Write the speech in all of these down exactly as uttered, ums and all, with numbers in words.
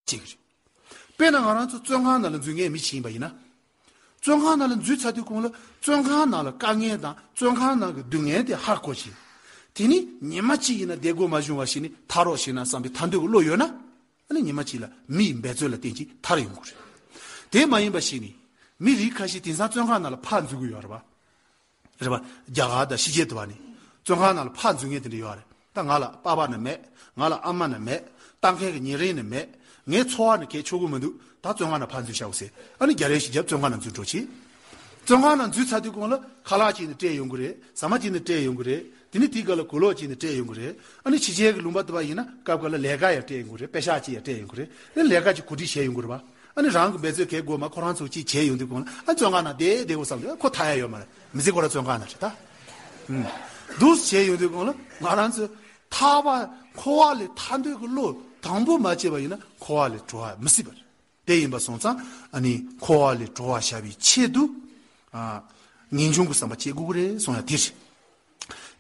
བྱེད་ཀྱི་རེད། དཔེར་ན་ང་རང་ཚོ་བཙོན་ཁང་ནང་ལ་འཛུལ་མཁན་མི་ཞིག་ཡིན་པ་ཡིན་ན། བཙོན་ཁང་ནང་ལ་འཛུལ་ཚར་དུས་གོང་ལ་བཙོན་ཁང་ནང་ལ་དཀའ་ངལ་དང་བཙོན་ཁང་ནང་གི་སྡུག་བསྔལ་དེ་ཧ་གོ་ཞིང་། དེ་ནི་ཉི་མ་གཅིག་ཡིན་ན་བསྡད་དགོས་མ་བྱུང་བ་ཞིག་ནི་ཐར་རོགས་ཞེ་ན་བསམ་པའི་ཐར་འདོད་ཀྱི་བློ་ཡོད་ན། ཨ་ནི་ཉི་མ་གཅིག་ལ་མི་ཡི་འབད་རྩོལ་ལ་བརྟེན་ཅིང་ཐར་ཡོང་གི་རེད། དེ་མ་ཡིན་པ་ཞིག་ནི། མི་རིགས་ཁ་ཤས་དེང་སང་བཙོན་ཁང་ནང་ལ་ཕར་འཛུལ་གྱི་ཡོད་རེད་པ། རེད་པ། རྒྱ་གར་དང་ཕྱི་རྒྱལ་དུ་བ་ནི། བཙོན་ཁང་ནང་ལ་ཕར་འཛུལ་མཁན་དེ་འདྲ་ཡོད་རེད། ད་ང་ལ་པ་ཕ་ནི་མེད། ང་ལ་ཨ་མ་ནི་མེད། ལྟ་མཁན་གྱི་ཉེ་རིང་ནི་མེད། ངའི་འཚོ་བ་ནི་གས་ཆོག་གི་མི་འདུག་ད་བཙོན་ཁང་ནང་ཕར་འཛུལ་བྱའོ་ཟེར། ཨ་ནི་རྒྱ་རེ་ཞིག་རྒྱབ་བཙོན་ཁང་ནང་འཛུལ་འགྲོ་ཆེ། བཙོན་ཁང་ནང་འཛུལ་ཚར་དུས་གོང་ལ་ཁ་ལག་ཅིག་ནི་སྤྲད་ཡོང་གི་རེད། ཟ་མ་ཅིག་ནི་སྤྲད་ཡོང་གི་རེད། དེ་ནི་དེའི་སྐབས་ལ་གོས་ལོག་ཅིག་ནི་སྤྲད་ཡོང་གི་རེད། ཨ་ནི་ཕྱི་རྒྱལ་གྱི་ལུང་པ་དུ་བ་ཡིན་ན་སྐབས་འགའ་ལ་ལས་ཀ་ཡང་སྤྲད་ཡོང་གི་རེད། པེ་ཤག་ཅིག་ཡང་སྤྲད་ཡོང་གི་རེད། ཨ་ནི་ལས་ཀ་ཅིག་གོ་སྒྲིག་བྱས་ཡོང་གི་རེད་པ། ཨ་ནི་རང་གི་འབད་རྩོལ་གས་དགོས་མ་ཁོ་རང་ཚོ་ཅིག་བྱས་ཡོང་དུས་གོང་ལ་ཨ་བཙོན་ཁང་ནང་བསྡད་བསྡད་དགོས་བསམ་དུས་ཁོ་ཐར་ཡ་ཡོད་མ་རེད། མི་ཚེ་ཁོ་རང་བཙོན་ཁང་ནང་རེད་ད། ཨུམ། འདུག་བྱས་ཡོང་དུས་གོང་ལ་ང་རང་ཚོས་ཐར་པ་འཁོར་བ་ལས་ཐར་འདོད་ཀྱི་བློ་དང་པོ་མ་སྐྱེས་པ་ཡིན་ན་འཁོར་བ་ལས་གྲོལ་བ་མི་སྲིད་པ་རེད། དེ་ཡིན་པ་སོང་ཙང་ཨ་ནི་འཁོར་བ་ལས་གྲོལ་བ་བྱ་བའི་ཆེད་དུ། ཨ། ངེས་འབྱུང་གི་བསམ་པ་སྐྱེ་དགོས་ཀྱི་རེད་གསུང་ཡ་དེ་རེད།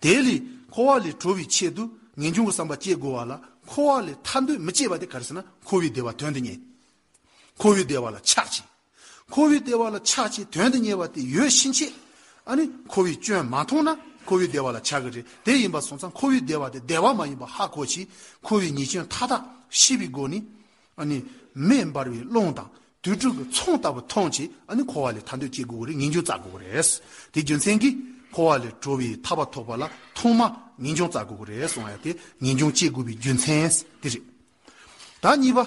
དེ་ལས་འཁོར་བ་ལས་གྲོལ་བའི་ཆེད་དུ་ངེས་འབྱུང་གི་བསམ་པ་སྐྱེ་དགོས་པ་ལ་འཁོར་བ་ལས་ཐར་འདོད་མི་སྐྱེ་བ་དེ་ག་རེ་ཟེར་ན་འཁོར་བའི་བདེ་བ་དོན་དུ་གཉེར། འཁོར་བའི་བདེ་བ་ལ་ཆགས་ཀྱི། འཁོར་བའི་བདེ་བ་ལ་ཆགས་ཀྱི་དོན་དུ་གཉེར་བ་དེ་ཡོད་ཕྱིན་ཆད། ཨ་ནི་འཁོར་བའི་སྐྱོན་མ་མཐོང་ན་འཁོར་བའི་བདེ་བ་ལ་ཆགས་ཀྱི་རེད། དེ་ཡིན་པ་སོང་ཙང་འཁོར་བའི་བདེ་བ་དེ་བདེ་བ་མ་ཡིན་པ་ཧ་གོ་ཅིང་འཁོར་བའི་ཉེས་སྐྱོན་མཐའ་དག་ཤེས་པའི་སྒོ་ནས། ཨ་ནི་མེ་འབར་བའི་རླུང་དང་དུག་སྦྲུལ་གྱི་ཚོགས་ལྟ་བུ་མཐོང་ཅིང་ཨ་ནི་འཁོར་བ་ལས་ཐར་འདོད་སྐྱེ་དགོས་ཀྱི་རེད། ངེས་འབྱུང་བཙག་དགོས་ཀྱི་རེད། དེ་རྒྱུ་མཚན་གྱིས་འཁོར་བ་ལས་གྲོལ་བའི་ཐར་པ་ཐོབ་པ་ལ་ཐོག་མ་ངེས་འབྱུང་བཙག་དགོས་ཀྱི་རེད་གསུང་ཡ་དེ་ངེས་འབྱུང་སྐྱེ་དགོས་པའི་རྒྱུ་མཚན་དེ་རེད། ད་གཉིས་པ།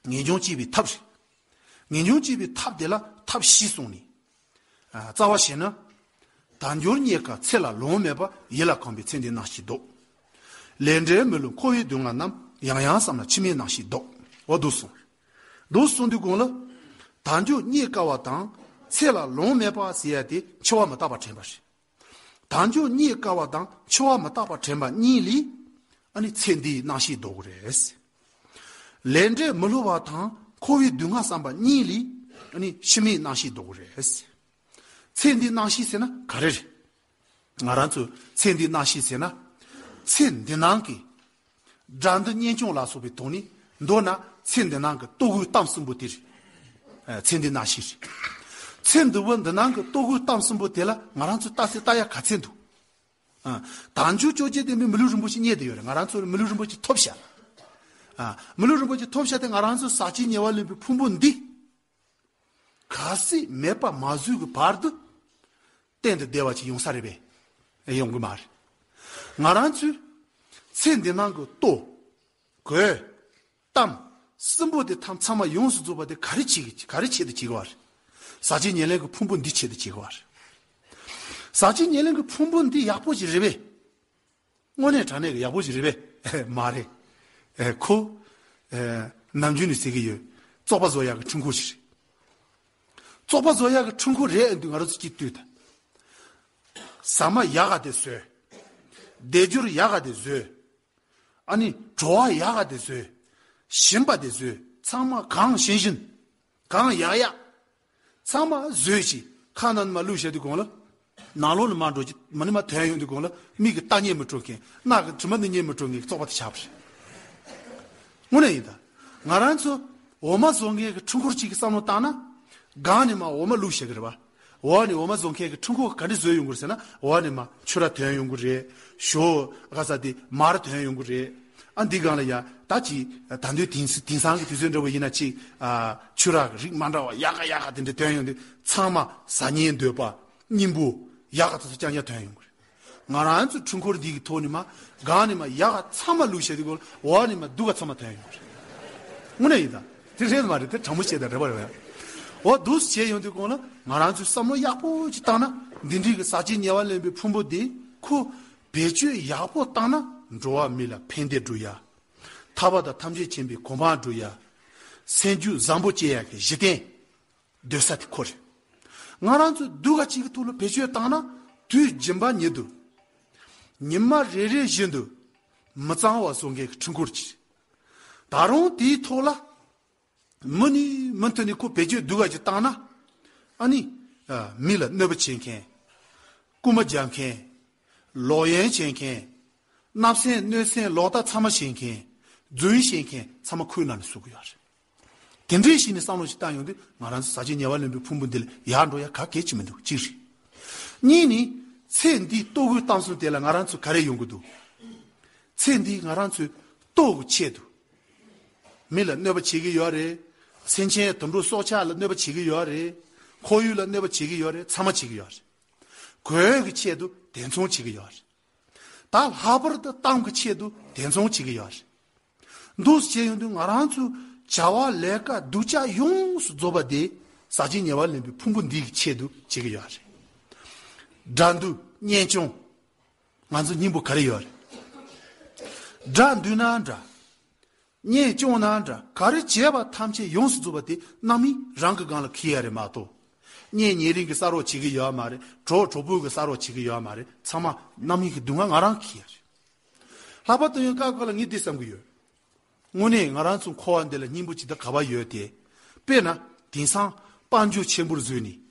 ངེས་འབྱུང་སྐྱེ་བའི་ཐབས་རེད། ངེས་འབྱུང་སྐྱེ་བའི་ཐབས་དེ་ལ་ཐབས་བཞི་གསུངས་ནས། ཨ། རྩ་བ་བྱས་ན། དལ་འབྱོར་རྙེད་དཀའ་ཚེ་ལ་ལོང་མེད་པ། ཡིད་ལ་གང་བའི་ཚེ་འདིའི་སྣང་ཤས་ལྡོག །ལས་འབྲས་མི་བསླུ་འཁོར་བའི་སྡུག་བསྔལ་རྣམས། ཡང་ཡང་བསམས་ལ་ཕྱི་མའི་སྣང་ཤས་ལྡོག །འོ་འདུག་གསུངས། འདུག་གསུངས་དུས་གོང་ལ། དལ་འབྱོར་རྙེད་དཀའ་བ་དང་ཚེ་ལ་ལོང་མེད་པ་ཟེར་ཡ་དེ་འཆི་བ་མི་རྟག་པ་དྲན་པ་རེད། དལ་འབྱོར་རྙེད་དཀའ་བ་དང་འཆི་བ་མི་རྟག་པ་དྲན་པ་གཉིས་ལས། ཨ་ནི་ཚེ་འདིའི་སྣང་ཤས་ལྡོག་གི་རེད། ལས་འབྲས་མི་བསླུ་བ་དང་འཁོར་བའི་སྡུག་བསྔལ་བསམ་པ་གཉིས་ལས། ཨ་ནི་ཕྱི་མའི་སྣང་ཤས་ལྡོག་གི་རེད། ཚེ་འདིའི་སྣང་ཤས་ཟེར་ན་ག་རེ་རེད། ང་རང་ཚོས་ཚེ་འདིའི་སྣང་ཤས་ཟེར་ན། ཚེ་འདི་སྣང་གི་དགྲ་འདུལ་གཉེན་སྐྱོང་ལ་སོགས་པའི་དོན་ནི་མདོར་ན་ཚེ་འདི་སྣང་གི་ལྟོ་གོས་གཏམ་གསུམ་པོ་དེ་རེད། ཨ། ཚེ་འདི་སྣང་ཤས་རེད། ཚེ་འདི་བོ་འདི་སྣང་གི་ལྟོ་གོས་གཏམ་གསུམ་པོ་དེ་ལ་ང་རང་ཚོས་ལྟ་ཚེ་ལྟ་ཡ་ག་ཚད་འདུག །ཨ། དལ་འབྱོར་བཅོ་བརྒྱད་ལྡན་པའི་མི་ལུས་རིན་པོ་ཆེ་རྙེད་དུ་ཡོད་རེད། ང་རང་ཚོར་མི་ལུས་རིན་པོ་ཆེ་ཐོབ་ཤག །ཨ། མི་ལུས་རིན་པོ་ཆེ་ཐོབ་ཤག་དེ་ང་རང་ཚོ་ཟག་བཅས་ཉེ་བར་ལེན་པའི་ཕུང་པོ་འདི། གལ་སྲིད་མེད་པ་མ་བཟོས་ཀྱི་བར་དུ། གཏན་དུ་བདེ་བ་ཅིག་ཡོང་ས་རེད་པས། ཡོང་གི་མ་རེད། ང་རང་ཚོས་ཚེ་འདི་སྣང་གི་ལྟོ། གོས། གཏམ། གསུམ་པོ་དེ་ཐམས་ཚང་མ་ཡོངས་སུ་རྫོགས་པ་དེ་ག་རེ་བྱེད་ཀྱི་ག་རེ་བྱེད་དུ་བྱེད་དགོས་པ་རེད། ཟག་བཅས་ཉེར་ལེན་གྱི་ཕུང་པོ་འདི་བྱེད་དུ་བྱེད་དགོས་པ་རེད། ཟག་བཅས་ཉེར་ལེན་གྱི་ཕུང་པོ་འདི་ཡག་པོ་ཞིག་རེད་པས། དངོས་གནས་དྲང་གནས་ཀྱི་ཡག་པོ་ཞིག་རེད་པས། མ་རེད། ཨེ། ཁོ། ཨེ། ནམ་རྒྱུན་ནས་ཟེར་གྱི་ཡོད། བཙོག་པ་བཟོ་ཡག་གི་འཕྲུལ་འཁོར་ཞིག་རེད། བཙོག་པ་བཟོ་ཡག་གི་འཕྲུལ་འཁོར་རེད་འདུག །ང་རང་ཚོ་གཅིག་ལྟོས་དང་། ཟ་མ་ཡག་ག་དེ་བཟོས། སྡེབ་སྦྱོར་ཡག་ག་དེ་བཟོས། ཨ་ནི་བྲོ་བ་ཡག་ག་དེ་བཟོས། ཞིམ་པ་དེ་བཟོས། ཚང་མ་གང་ཞིམ་ཞིམ། གང་ཡག་ཡག །ཚང་མ་བཟོས་ཤིག །ཁ་ནང་ནས་མར་བླུགས་བཞག་དུས་གོང་ལ། ནང་ལོགས་ནས་མར་འགྲོ་གི་མ་ནི་མར་ཐོན་ཡོང་དུས་གོང་ལ་མིག་གིས་ལྟ་ཉན་མི་སྤྲོ་མཁན། རྣ་གིས་དྲི་མ་ནི་ཉན་མི་སྤྲོ་མཁན་གྱི་བཙོག་པ་དེ་ཆགས་པ་རེད། དངོས་གནས་ཡིན་ད། ང་རང་ཚོ་འོ་མ་བཟོ་མཁན་གྱི་འཕྲུལ་འཁོར་གཅིག་གི་བསམ་བློ་བཏང་ན། སྒང་ནས་མར་འོ་མ་བླུགས་བཞག་གི་རེད་པ། འོག་ནས་འོ་མ་བཟོ་མཁན་གྱི་འཕྲུལ་འཁོར་ག་འདྲ་བཟོས་ཡོང་གི་རེད་ཟེར་ན། འོག་ནས་མར་ཆུ་ར་ཐོན་ཡོང་གི་རེད། ཞོ་ག་ས་དེ་མར་ཐོན་ཡོང་གི་རེད། ཨ། འདི་སྒང་ལ་ཡ་ད་ཅི་ད་དུང་དེང་དེང་སང་གི་དུས་ཚོད་འདྲ་བོ་ཡིན་ན་ཅིག །ཨ། ཆུ་ར་གི་རིགས་མ་འདྲ་བ་ཡག་ག་ཡག་ག་དེ་འདྲ་ཐོན་ཡོང་དུས་ཚང་མ་ཟ་ཉན་འདོད་པ། སྙིང་པོ་ཡག་ག་དེ་ཚོ་རྐྱང་རྐྱང་ཐོན་ཡོང་གི་རེད། ང་རང་ཚོ་འཕྲུལ་འཁོར་འདི་གི་ཐོག་ནས་མར་སྒང་ནས་མར་ཡག་ག་ཚང་མ་བླུགས་བཞག་དུས་གོང་ལ་འོག་ནས་མར་སྡུག་ག་ཚང་མ་ཐོན་ཡོང་གི་རེད། དངོས་གནས་ཡིན་ད། དེ་རེད་མ་རེད། དེ་དྲང་མོ་བཤད་ད་རེད་པ་རེད་པ། འོ་འདུག་སེ་བྱས་ཡོང་དུས་གོང་ལ་ང་རང་ཚོས་བསམ་བློ་ཡག་པོ་ཅིག་བཏང་ན། འདི་འདྲའི་གི་ཟག་བཅས་ཉེ་བར་ལེན་པའི་ཕུང་པོ་འདི་ཁོ་བེད་སྤྱོད་ཡག་པོ་བཏང་ན་འགྲོ་བ་མི་ལ་ཕན་བདེ་སྒྲུབ་ཡ། ཐར་པ་དང་ཐམས་ཅད་མཁྱེན་པའི་གོ་འཕང་སྒྲུབ་ཡ། སེམས་རྒྱུད་བཟང་པོ་སྐྱེ་ཡ་གི་གཞི་རྟེན་སྡོད་ས་དེ་ཁོ་རེད། ང་རང་ཚོས་སྡུག་ག་ཅིག་གི་ཐོག་ལ་བེད་སྤྱོད་བཏང་ན་དུས་རྒྱུན་པ་ཉིད་དུ། ཉི་མ་རེ་རེ་བཞིན་དུ་མི་གཙང་བ་བཟོ་མཁན་གྱི་འཕྲུལ་འཁོར་ཅིག །ད་རུང་དེའི་ཐོག་ལ། མུ་ནས་མུ་མཐུད་ནས་ཁོ་བེད་སྤྱོད་སྡུག་ག་ཅིག་བཏང་ན། ཨ་ནི། ཨ། མི་ལ་གནོད་པ་བྱེད་མཁན། རྐུ་མ་རྒྱག་མཁན། ལོག་གཡེམ་བྱེད་མཁན། བརྣབ་སེམས་གནོད་སེམས་ལོག་ལྟ་ཚང་མ་བྱེད་མཁན། རྫུན་བཤད་མཁན་ཚང་མ་ཁོའི་ནང་ནས་ཟུག་གི་ཡོད་རེད། དེ་འདྲའི་ཞིག་ནས་བསམ་བློ་ཞིག་བཏང་ཡོང་དུས་ང་རང་ཚོ་ཟག་བཅས་ཉེ་བར་ལེན་པའི་ཕུང་པོ་འདི་ལ་ཡར་འགྲོ་ཡ་ག་གེ་ཅི་མི་འདུག་གཅིག་རེད། གཉིས་ནི། ཚེ་འདིའི་ལྟོ་གོས་གཏམ་གསུམ་དེ་ལ་ང་རང་ཚོ་ག་རེ་ཡོང་གི་འདུག་ཚེ་འདིའི་ང་རང་ཚོའི་ལྟོ་གི་ཆེད་དུ། མི་ལ་གནོད་པ་བྱེད་ཀྱི་ཡོད་རེད། སེམས་ཅན་དུད་འགྲོ་སྲོག་ཆགས་ལ་གནོད་པ་བྱེད་ཀྱི་ཡོད་རེད། ཁོར་ཡུག་ལ་གནོད་པ་བྱེད་ཀྱི་ཡོད་རེད། ཚང་མ་བྱེད་ཀྱི་ཡོད་རེད། གོས་ཀྱི་ཆེད་དུ་དེ་མཚུངས་བྱེད་ཀྱི་ཡོད་རེད། ད་ལྷག་པར་དུ་གཏམ་གྱི་ཆེད་དུ་དེ་མཚུངས་བྱེད་ཀྱི་ཡོད་རེད། འདུག་སེ་བྱས་ཡོང་དུས་ང་རང་ཚོའི་བྱ་བ་ལས་ཀ་སྡུག་ཅག་ཡོངས་སུ་རྫོགས་པ་དེ་ཟག་བཅས་ཉེ་བར་ལེན་པའི་ཕུང་པོ་འདི་གི་ཆེད་དུ་བྱེད་ཀྱི་ཡོད་རེད། དགྲ་འདུལ་གཉེན་སྐྱོང་། ང་ཚོ་སྙིང་པོ་ག་རེ་ཡོད་རེད། དགྲ་འདུལ་ན་འདྲ། གཉེན་སྐྱོང་ན་འདྲ། ག་རེ་བྱས་པ་ཐམས་ཅད་ཡོངས་སུ་རྫོགས་པ་དེ་རྣམ་སྨིན་རང་གི་སྒང་ལ་འཁྱེར་ཡ་རེད་མ་གཏོགས། གཉེན་ཉེ་རིང་གི་ས་རོགས་བྱེད་ཀྱི་ཡོད་མ་རེད། གྲོགས་གྲོགས་པོ་གི་ས་རོགས་བྱེད་ཀྱི་ཡོད་མ་རེད། ཚང་མ་རྣམ་སྨིན་གྱི་སྡུག་བསྔལ་ང་རང་འཁྱེར་ཡ་རེད། ལྷག་པར་དུ་ཡང་སྐབས་སྐབས་ལ་ངས་འདི་བསམ་གྱི་ཡོད། དངོས་གནས་ང་རང་ཚོ་འཁོར་བ་འདི་ལ་སྙིང་པོ་ཇི་ལྟར་ག་པར་ཡོད་དེ། དཔེར་ན། དེང་སང་དཔལ་འབྱོར་ཆེན་པོར་བཟོས་ནས།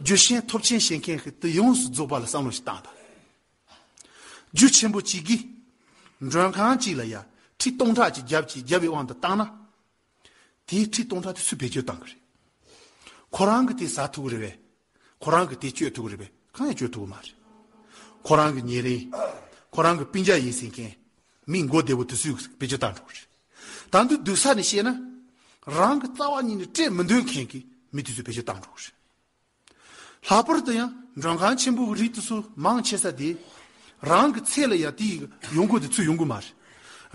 རྒྱུ་ཆེན་ཐོབ་ཆེན་བྱེད་མཁན་གྱི་དེ་ཡོངས་སུ་རྫོགས་པ་ལ་བསམ་བློ་ཞིག་བཏང་དང་། རྒྱུ་ཆེན་པོ་གཅིག་གིས་མགྲོན་ཁང་གཅིག་ལ་ཡ་ཁྲི་སྟོང་ཕྲག་གཅིག་བརྒྱབ་ཅིག་བརྒྱབ་པའི་དབང་དུ་བཏང་ན། དེའི་ཁྲི་སྟོང་ཕྲག་དེ་སུས་བེད་སྤྱོད་བཏང་གི་རེད། ཁོ་རང་གིས་དེ་ཟ་ཐུབ་ཀྱི་རེད་པས། ཁོ་རང་གིས་དེ་སྤྱོད་ཐུབ་ཀྱི་རེད་པས། གང་ཡང་སྤྱོད་ཐུབ་ཀྱི་མ་རེད། ཁོ་རང་གི་ཉེ་རིང་། ཁོ་རང་གི་སྤུན་ཀྱག་ཡིན་ཟེར་མཁན། མི་མགོ་བདེ་པོ་དེ་ཚོས་བེད་སྤྱོད་བཏང་འགྲོ་གི་རེད། ད་འདི་སྡུག་ས་ནས་བཤད་ན། རང་གི་རྩ་བ་ཉིད་ནས་སྤྲད་མི་འདོད་མཁན་གྱི་མི་དེ་ཚོས་བེད་སྤྱོད་བཏང་འགྲོ་གི་རེད། ལྷག་པར་དུ་ཡང་མགྲོན་ཁང་ཆེན་པོ་གི་རིགས་དེ་ཚོ་མང་ཆེ་ས་དེ། རང་གི་ཚེ་ལ་ཡ་དེའི་ཡོང་སྒོ་དེ་ཚུར་ཡོང་གི་མ་རེད།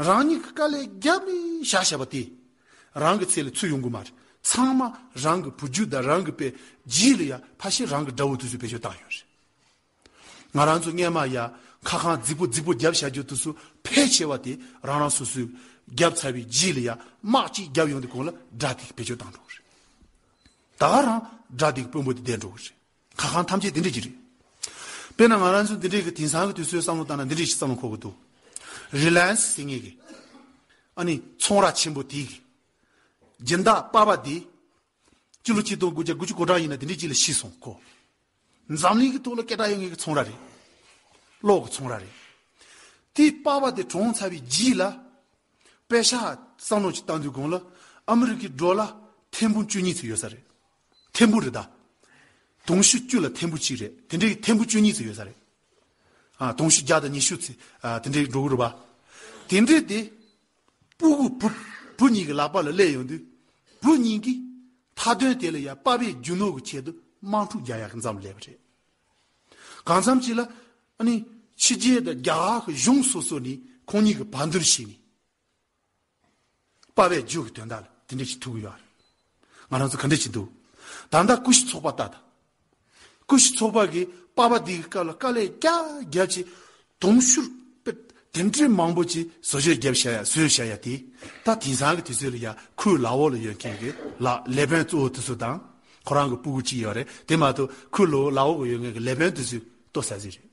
རང་ཉིད་ཀྱི་དཀའ་ལས་བརྒྱབ་ནས་བཞག་བཞག་པ་དེ། རང་གི་ཚེ་ལ་ཚུར་ཡོང་གི་མ་རེད། ཚང་མ་རང་གི་བུ་རྒྱུད་དང་རང་གི་པའི་རྗེས་ལ་ཡ་ཕལ་ཆེར་རང་གི་དགྲ་བོ་དེ་ཚོས་བེད་སྤྱོད་བཏང་ཡོད་རེད། ང་རང་ཚོ་སྔས་མ་ཡ་ཁ་ཁང་རྫིག་པོ་རྫིག་པོ་བརྒྱབ་བཞག་རྒྱུ་དེ་ཚོ་ཕལ་ཆེ་བ་དེ་རང་རང་སོ་སོས་བརྒྱབ་ཚར་བའི་རྗེས་ལ་ཡ་དམག་གཅིག་བརྒྱབ་ཡོང་དུས་གོང་ལ་དགྲ་དེ་གིས་བེད་སྤྱོད་བཏང་འགྲོ་གི་རེད། ད་ག་རང་དགྲ་དེ་གི་དཔོན་པོ་དེ་བསྡད་འགྲོ་གི་རེད། ཁ་ཁང་ཐམས་ཅད་དེ་འདྲས་ཅིག་རེད། དཔེར་ན་ང་རང་ཚོ་འདི་འདྲས་ཀྱི་དེང་སང་གི་དུས་ཚོད་བསམ་བློ་བཏང་ན་འདི་འདྲས་ཤིག་བསམ་བློ་འཁོར་གི་འདུག་རི་ལ་ཡན་སི་ཟེར་མཁན་གྱི་ཨ་ནི་ཚོང་ར་ཆེན་པོ་དེ་གི་སྦྱིན་བདག་པ་ཕ་དེ་སྤྱི་ལོ་ཆིག་སྟོང་དགུ་བརྒྱ་དགུ་བཅུ་གོ་གྲངས་ཡིན་ན་དེ་འདྲས་ཅིག་ལ་ཤི་སོང་ཁོ། འཛམ་གླིང་གི་ཐོག་ལ་སྐད་གྲགས་ཡོད་མཁན་གྱི་ཚོང་ར་རེད། གློག་གི་ཚོང་ར་རེད། དེའི་པ་ཕ་དེ་གྲོངས་ཚར་བའི་རྗེས་ལ། པེ་ཤ་བསམ་བློ་ཅིག་བཏང་དུས་གོང་ལ་ཨ་མི་རི་ཀའི་ཌོ་ལར་ཐེར་འབུམ་བཅུ་གཉིས་ཙམ་ཡོད་ས་རེད། ཐེར་འབུམ་རེད་ད། དུང་ཕྱུར་བཅུ་ལ་ཐེར་འབུམ་གཅིག་རེད། དེ་འདྲའི་ཐེར་འབུམ་བཅུ་གཉིས་ཙམ་ཡོད་ས་རེད། ཨ། དུང་ཕྱུར་བརྒྱ་དང་ཉི་ཤུ་ཙམ། ཨ། དེ་འདྲའི་འགྲོ་གི་རེད་པ། དེ་འདྲའི་དེ། སྤུ་གུ་བུ། བུ་གཉིས་ཀྱི་ལག་པ་ལ་སླེབས་ཡོང་དུས། བུ་གཉིས་ཀྱིས་མཐའ་དོན་དེ་ལ་ཡ་པ་ཕའི་རྒྱུ་ནོར་གྱི་ཆེད་དུ་དམག་འཁྲུག་རྒྱག་ཡག་གི་མཚམས་སླེབས་པ་རེད། གང་འཚམ་ཅིག་ལ། ཨ་ནི། ཕྱི་རྒྱལ་དང་རྒྱ་གར་གྱི་གཞུང་སོ་སོ་ནས་ཁོང་གཉིས་ཀྱི་བར་འདུམ་བྱས་ནས། པ་ཕའི་རྒྱུ་གི་དོན་དག་ལ་དེ་འདྲ་ཞིག་ཐུག་གི་ཡོད་རེད། ང་རང་ཚོ་ག་འདྲ་བྱེད་འདུག་ད་ལྟ་ཀུ་ཤུ་ཚོགས་པ་ལྟ་དང་། ཀུ་ཤུ་ཚོགས་པ་གིས་པ་ཕ་འདི་གི་སྐབས་ལ་དཀའ་ལས་རྒྱག་རྒྱག་བྱས། དུང་ཕྱུར་དཔེ་དེ་འདྲའི་མང་པོ་ཅིག་བཟོ་བཅོས་བརྒྱབ་བཞག་ཡ་བཟོས་བཞག་ཡ་དེ། ད་དེང་སང་གི་དུས་ཚོད་ལ་ཡ་ཁོའི་ལག་འོག་ལ་ཡོད་མཁན་གྱི་ལག་ལས་དཔོན་གཙོ་བོ་དེ་ཚོ་དང་། ཁོ་རང་གི་སྤུ་གུ་གཅིག་ཡོད་རེད། དེ་མ་གཏོགས་ཁོའི་ལོ་ལག་འོག་གི་ཡོད་མཁན་གྱི་ལས་དཔོན་དེ་ཚོས་ལྟོ་ཟ་ཟིག་རེད།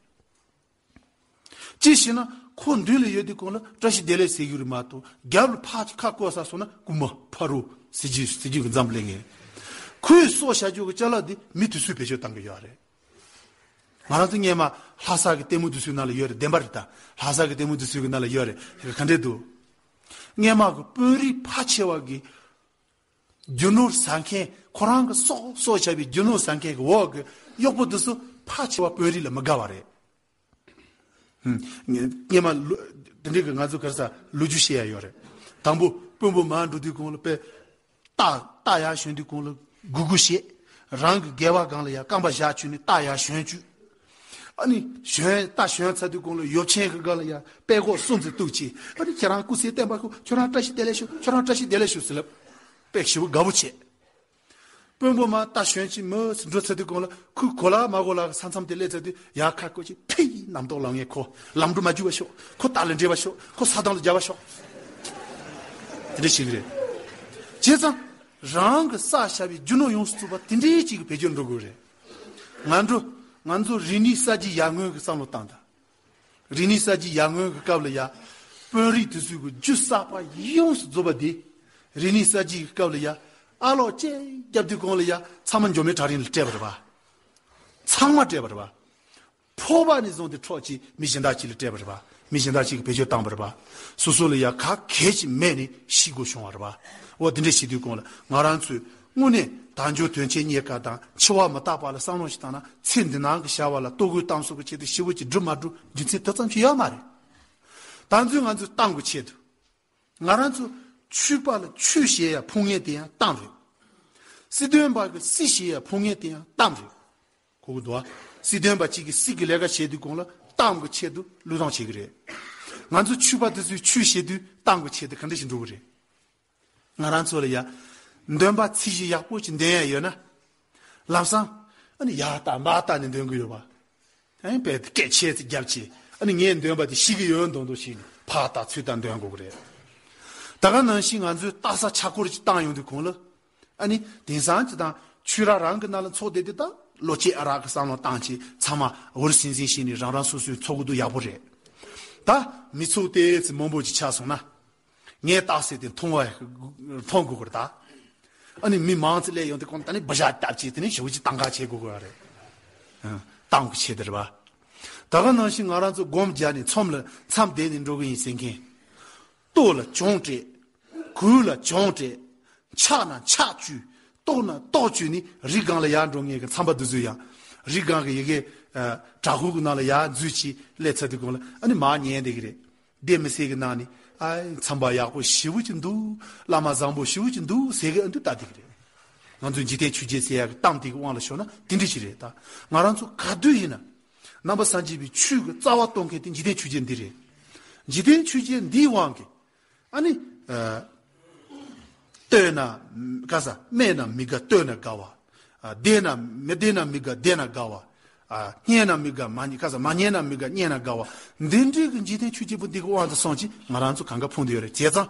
ཅི་ཞེ་ན། ཁོ་མདུན་ལ་ཡོད་དུས་གོང་ལ་བཀྲ་ཤིས་བདེ་ལེགས་ཟེར་གྱི་རེད་མ་གཏོགས། རྒྱབ་ལ་ཕར་ཅིག་ཁ་བསྐོར་ས་སོང་ན་རྐུན་མ་ཕ་རོལ་ཟེར་རྒྱུ་ཟེར་རྒྱུ་གི་མཚམས་སླེབས་ངེས། ཁོས་གསོག་བཞག་རྒྱུ་གི་ཅ་ལག་འདི་མི་དེ་ཚོས་བེད་སྤྱོད་བཏང་གི་ཡོད་རེད། ང་རང་ཚོ་སྔས་མ་ལྷ་ས་གི་ལྟད་མོ་དེ་ཚོའི་ནང་ལ་ཡོད་རེད། བདེན་པ་རེད་ད། ལྷ་ས་གི་ལྟད་མོ་དེ་ཚོའི་གི་ནང་ལ་ཡོད་རེད། ག་འདྲས་འདུག་སྔས་མ་གི་དཔོན་རིགས་ཕལ་ཆེ་བ་གི་རྒྱུ་ནོར་ཟ་མཁན། ཁོ་རང་གི་གསོག་གསོག་བྱས་པའི་རྒྱུ་ནོར་ཟ་མཁན་གྱི་འོག་གི་གཡོག་པོ་དེ་ཚོ་ཕལ་ཆེ་བ་དཔོན་རིགས་ལ་མི་དགའ་བ་རེད། ཧུམ། ངས་སྔས་མ་ལོ། དེ་འདྲའི་གི་ང་ཚོ་ག་རེ་ཟ་ལོ་རྒྱུས་བཤད་ཡ་ཡོད་རེད། དང་པོ་དཔོན་པོ་མར་འགྲོ་དུས་གོང་ལ་དཔེ་རྟ་རྟ་ཡར་ཞོན་དུས་གོང་ལ་སྒུར་སྒུར་བྱེད། རང་གི་སྒལ་པ་སྒང་ལ་ཡ་རྐང་པ་བཞག་བཅུག་ནས་རྟ་ཡར་ཞོན་བཅུག་ཨ་ནི་ཞོན་རྟ་ཞོན་ཚར་དུས་གོང་ལ་ཡོབ་ཆེན་གི་སྒང་ལ་ཡ་དཔྲལ་ཀོག་གསུམ་ཙམ་གཏུགས་བྱས། ཨ་ནི་ཁྱེད་རང་སྐུ་ཚེ་བརྟན་པར་ཤོག་ཁྱོད་རང་བཀྲ་ཤིས་བདེ་ལེགས་ཤོག་ཁྱོད་རང་བཀྲ་ཤིས་བདེ་ལེགས་ཤོག་ཟེར་ལབ། དཔེ་ཞེ་པོ་དགའ་པོ་བྱས། དཔོན་པོ་མར་རྟ་ཞོན་ཅིག་མོ་ཟེར་འགྲོ་ཚར་དུས་གོང་ལ་ཁོས་གོ་ལ་མ་གོ་ལ་ས་མཚམས་དེ་སླེབས་ཚར་དུས་ཡར་ཁ་བསྐོར་ཅིག་ཕི་རྣམ་རྟོག་ལངས་ངེས། ཁོ་ལམ་འགྲོ་མ་རྒྱུག་པ་ཤོག་ཁོ་རྟ་ལ་འདྲེད་པ་ཤོག་ཁོ་ས་དང་ལ་རྒྱབ་པ་ཤོག་དེ་འདྲ་བྱེད་ཀྱི་རེད། བྱས་ཙང་རང་གི་བསགས་བཞག་པའི་རྒྱུ་ནོར་ཡོངས་སུ་རྫོགས་པ་དེ་འདྲའི་ཅིག་གི་བེད་སྤྱོད་འགྲོ་དགོས་རེད། ང་ཚོ་ང་ཚོ་རིག་གནས་གསར་བརྗེ་ཡར་སྔོན་གྱི་བསམ་བློ་བཏང་དང་། རིག་གནས་གསར་བརྗེ་ཡར་སྔོན་གྱི་སྐབས་ལ་ཡ། དཔོན་རིགས་དེ་ཚོའི་གི་རྒྱུ་བསགས་པ་ཡོངས་སུ་རྫོགས་པ་དེ། རིག་གནས་གསར་བརྗེ་གི་སྐབས་ལ་ཡ། ཨ་ལོག་ཅིག་རྒྱབ་དུས་གོང་ལ་ཡ་ཚང་མ་འགྱོག་མེ་བྲག་རི་ལ་སྤྲད་པ་རེད་པ། ཚང་མ་སྤྲད་པ་རེད་པ། ཕོར་པ་ནས་བཟུང་སྟེ་འཕྲོག་བྱས་མི་གཞན་དག་ཅིག་ལ་སྤྲད་པ་རེད་པ། མི་གཞན་དག་ཅིག་གིས་བེད་སྤྱོད་བཏང་བ་རེད་པ། སོ་སོ་ལ་ཡ་ག་གལ་ཅིག་མེད་ནས་ཤི་དགོས་བྱུང་བ་རེད་པ། འོ་དེ་འདྲ་བྱེད་དུས་གོང་ལ་ང་རང་ཚོས་དངོས་གནས་དལ་འབྱོར་དོན་ཆེན་རྙེད་དཀའ་དང་འཆི་བ་མི་རྟག་པ་ལ་བསམ་བློ་ཞིག་བཏང་ན། ཚེ་འདི་ནང་གི་བྱ་བ་ལ་ལྟོ་གོས་གཏམ་གསུམ་གྱི་ཆེད་དུ་ཞེ་པོ་ཅིག་སྒྲུབ་མ་སྒྲུབ་རྒྱུ་མཚན་དེ་ཙམ་ཞིག་ཡོད་མ་རེད། ད་གཟོད་ང་ཚོས་གཏམ་གྱི་ཆེད་དུ། ང་རང་ཚོ་ཆོས་པ་ལ་ཆོས་བྱེད་ཡ་ཕོག་མཁན་དེ་ཡང་གཏམ་རེད། སྲིད་དོན་པ་གི་སྲིད་བྱེད་ཡ་ཕོག་མཁན་དེ་ཡང་གཏམ་རེད། གོ་གི་འདུག་ཨ། སྲིད་དོན་པ་གཅིག་གིས་སྲིད་ཀྱི་ལས་ཀ་བྱེད་དུས་གོང་ལ་གཏམ་གྱི་ཆེད་དུ་བློས་གཏོང་བྱེད་ཀྱི་རེད། ང་ཚོ་ཆོས་པ་དེ་ཚོས་ཆོས་བྱེད་དུས་གཏམ་གྱི་ཆེད་དུ་ག་འདྲ་ཞིག་འགྲོ་གི་རེད། ང་རང་ཚོ་ལ་ཡ་འདོན་པ་ཚིག་གཞི་ཡག་པོ་ཅིག་འདོན་ཡ་ཡོད་ན། ལམ་སང་ཨ་ནི་ཡར་ལྟ་མར་ལྟ་ནས་འདོན་གི་ཡོད་པ། ཨ་ནི་དཔེ་སྐད་ཆེ་ཙིག་རྒྱབ་བྱས། ཨ་ནི་ངས་འདོན་པ་དེ་ཤེས་ཀྱི་ཡོད་མདོག་མདོག་བྱས་ནས་ཕར་ལྟ་ཚུར་ལྟ་འདོན་དགོས་ཀྱི་རེད། ད་ག་ནང་བཞིན་ང་ཚོས་ལྟ་ས་ཆ་འཁོར་ཅིག་བཏང་ཡོང་དུས་གོང་ལ། ཨ་ནི་དེང་སང་ཅིག་དང་ཆོས་ར་རང་གི་ནང་ལ་འཚོགས་བསྡད་དེ། ད་བློ་སྐྱེད་ཨ་རག་གི་བསམ་བློ་བཏང་བྱས་ཚང་མ་འུར་ཟིང་ཟིང་བྱས་ནས་རང་རང་སོ་སོའི་འཚོགས་ཀྱི་འདུག་ཡག་པོ་རེད། ད་མི་ཚོགས་དེ་ཚོ་མང་པོ་ཅིག་ཆགས་སོང་ན། ངས་རྟགས་གསལ་དེ་མཐོང་བ་མཐོང་དགོས་ཀྱི་རེད་ད། ཨ་ནི་མི་མང་ཙམ་སླེབས་ཡོང་དུས་གོང་ད་ནི་སྦུ་ཞག་བཏབ་བྱས་དེ་ནས་ཞེ་པོ་ཅིག་གཏམ་ཁ་བྱེད་དགོས་ཀྱི་རེད། ཨ། གཏམ་གྱི་ཆེད་དུ་རེད་པ། ད་ག་ནང་བཞིན་ང་རང་ཚོ་སྒོམ་རྒྱག་ནས་མཚམས་ལ་མཚམས་བསྡད་ནས་འགྲོ་གི་ཡིན་ཟེར་མཁན། ལྟོ་ལ་གྱོང་སྤྲད། གོས་ལ་གྱོང་སྤྲད། འཁྱག་ན་འཁྱག་བཅུ། ལྟོགས་ན་ལྟོགས་བཅུ་ནི་རི་སྒང་ལ་ཡར་འགྲོ་མཁན་གྱི་མཚམས་པ་འདི་ཚོ་ཡང་། རི་སྒང་གི་ཡ་གི་ཨ་བྲག་ཕུག་གི་ནང་ལ་ཡར་འཛུལ་བྱས་སླེབས་ཚར་དུས་གོང་ལ་ཨ་ནི་མར་ཉན་བསྡད་ཀྱི་རེད། སྡེ་མི་སེར་གྱི་ནང་ནས། ཨ། མཚམས་པ་ཡག་པོ་ཞེ་པོ་ཅིག་འདུག་བླ་མ་བཟང་པོ་ཞེ་པོ་ཅིག་འདུག་ཟེར་གྱི་ཨ་འདུག་ལྟ་བསྡད་ཀྱི་རེད། ང་ཚོ་འཇིག་རྟེན་ཆོས་བརྒྱད་ཟེར་ཡག་གི་གཏམ་དེ་གི་དབང་ལ་ཤོར་ན་དེ་འདྲ་ཞིག་རེད་ད། ང་རང་ཚོ་ག་དུས་ཡིན་ན། ནང་པ་སངས་རྒྱས་པའི་ཆོས་ཀྱི་རྩ་བ་གཏོང་མཁན་དེ་འཇིག་རྟེན་ཆོས་བརྒྱད་འདི་རེད། འཇིག་རྟེན་ཆོས་བརྒྱད་འདིའི་དབང་གིས། ཨ་ནི། ཨ། བསྟོད་ན་དགའ་ས། སྨད་ན་མི་དགའ་བསྟོད་ན་དགའ་བ། ཨ། བདེ་ན་མི་བདེ་ན་མི་དགའ་བདེ་ན་དགའ་བ། ཨ། སྙན་ན་མི་དགའ་མ་སྙན། དགའ་ས། མ་སྙན་ན་མི་དགའ་སྙན་ན་དགའ་བ། འདི་འདྲའི་གི་འཇིག་རྟེན་ཆོས་བརྒྱད་པོ་འདི་གི་དབང་དུ་སོང་ཅིག་ང་རང་ཚོ་གང་ག་ཕུང་དུ་ཡོད་རེད། བྱས་ཙང་།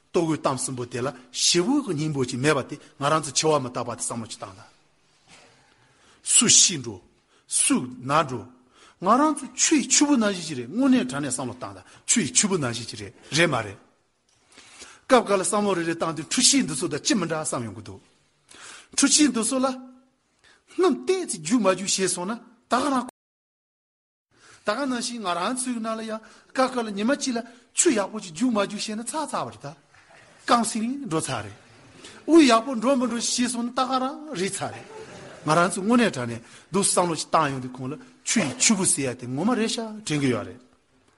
ལྟོ་གོས་གཏམ་གསུམ་པོ་དེ་ལ་ཞེ་པོ་གི་སྙིང་པོ་ཅིག་མེད་པ་དེ་ང་རང་ཚོ་འཆི་བ་མི་རྟག་པ་དེ་བསམ་བློ་ཅིག་བཏང་ད། སུ་ཤི་འགྲོ། སུ་ན་འགྲོ། ང་རང་ཚོ་ཆུ་ཡི་ཆུ་བུར་ནང་བཞིན་ཅིག་རེད། དངོས་གནས་དྲང་གནས་བསམ་བློ་བཏང་ད། ཆུ་ཡི་ཆུ་བུར་ནང་བཞིན་ཅིག་རེད། རེད་མ་རེད། སྐབས་འགའ་ལ་བསམ་བློ་རེ་རེ་བཏང་དུས་འཁྲུག་ཆ་འདི་ཚོ་དང་ཅི་མི་འདྲ་བསམ་ཡོང་གི་འདུག་འཁྲུག་ཆ་འདི་ཚོ་ལ་སྣུམ་ཏོག་ཙམ་རྒྱུག་མ་རྒྱུག་བྱས་སོང་ན་ད་ག་རང་། ད་ག་ནང་བཞིན་ང་རང་ཚོའི་ནང་ལ་ཡང་སྐབས་འགའ་ལ་ཉི་མ་གཅིག་ལ་ཆུ་ཡག་པོ་ཅིག་རྒྱུག་མ་རྒྱུག་བྱས་ན་ཚར་ཚར་བ་རེད་ད། རྐང་སིང་ལིང་འགྲོ་ཚར་རེད། དབུགས་ཡག་པོ་འགྲོ་མི་འགྲོ་ཞིག་བྱས་སོང་ན་ད་ག་རང་རེད་ཚར་རེད། ང་རང་ཚོ་དངོས་གནས་དྲང་གནས་འདུག་བསམ་བློ་ཞིག་བཏང་ཡོང་དུས་གོང་ལ་ཆུ་ཡི་ཆུ་བུར་ཟེར་ཡ་དེ་ངོ་མ་རེད་ཤག་དྲན་གྱི་ཡོད་རེད།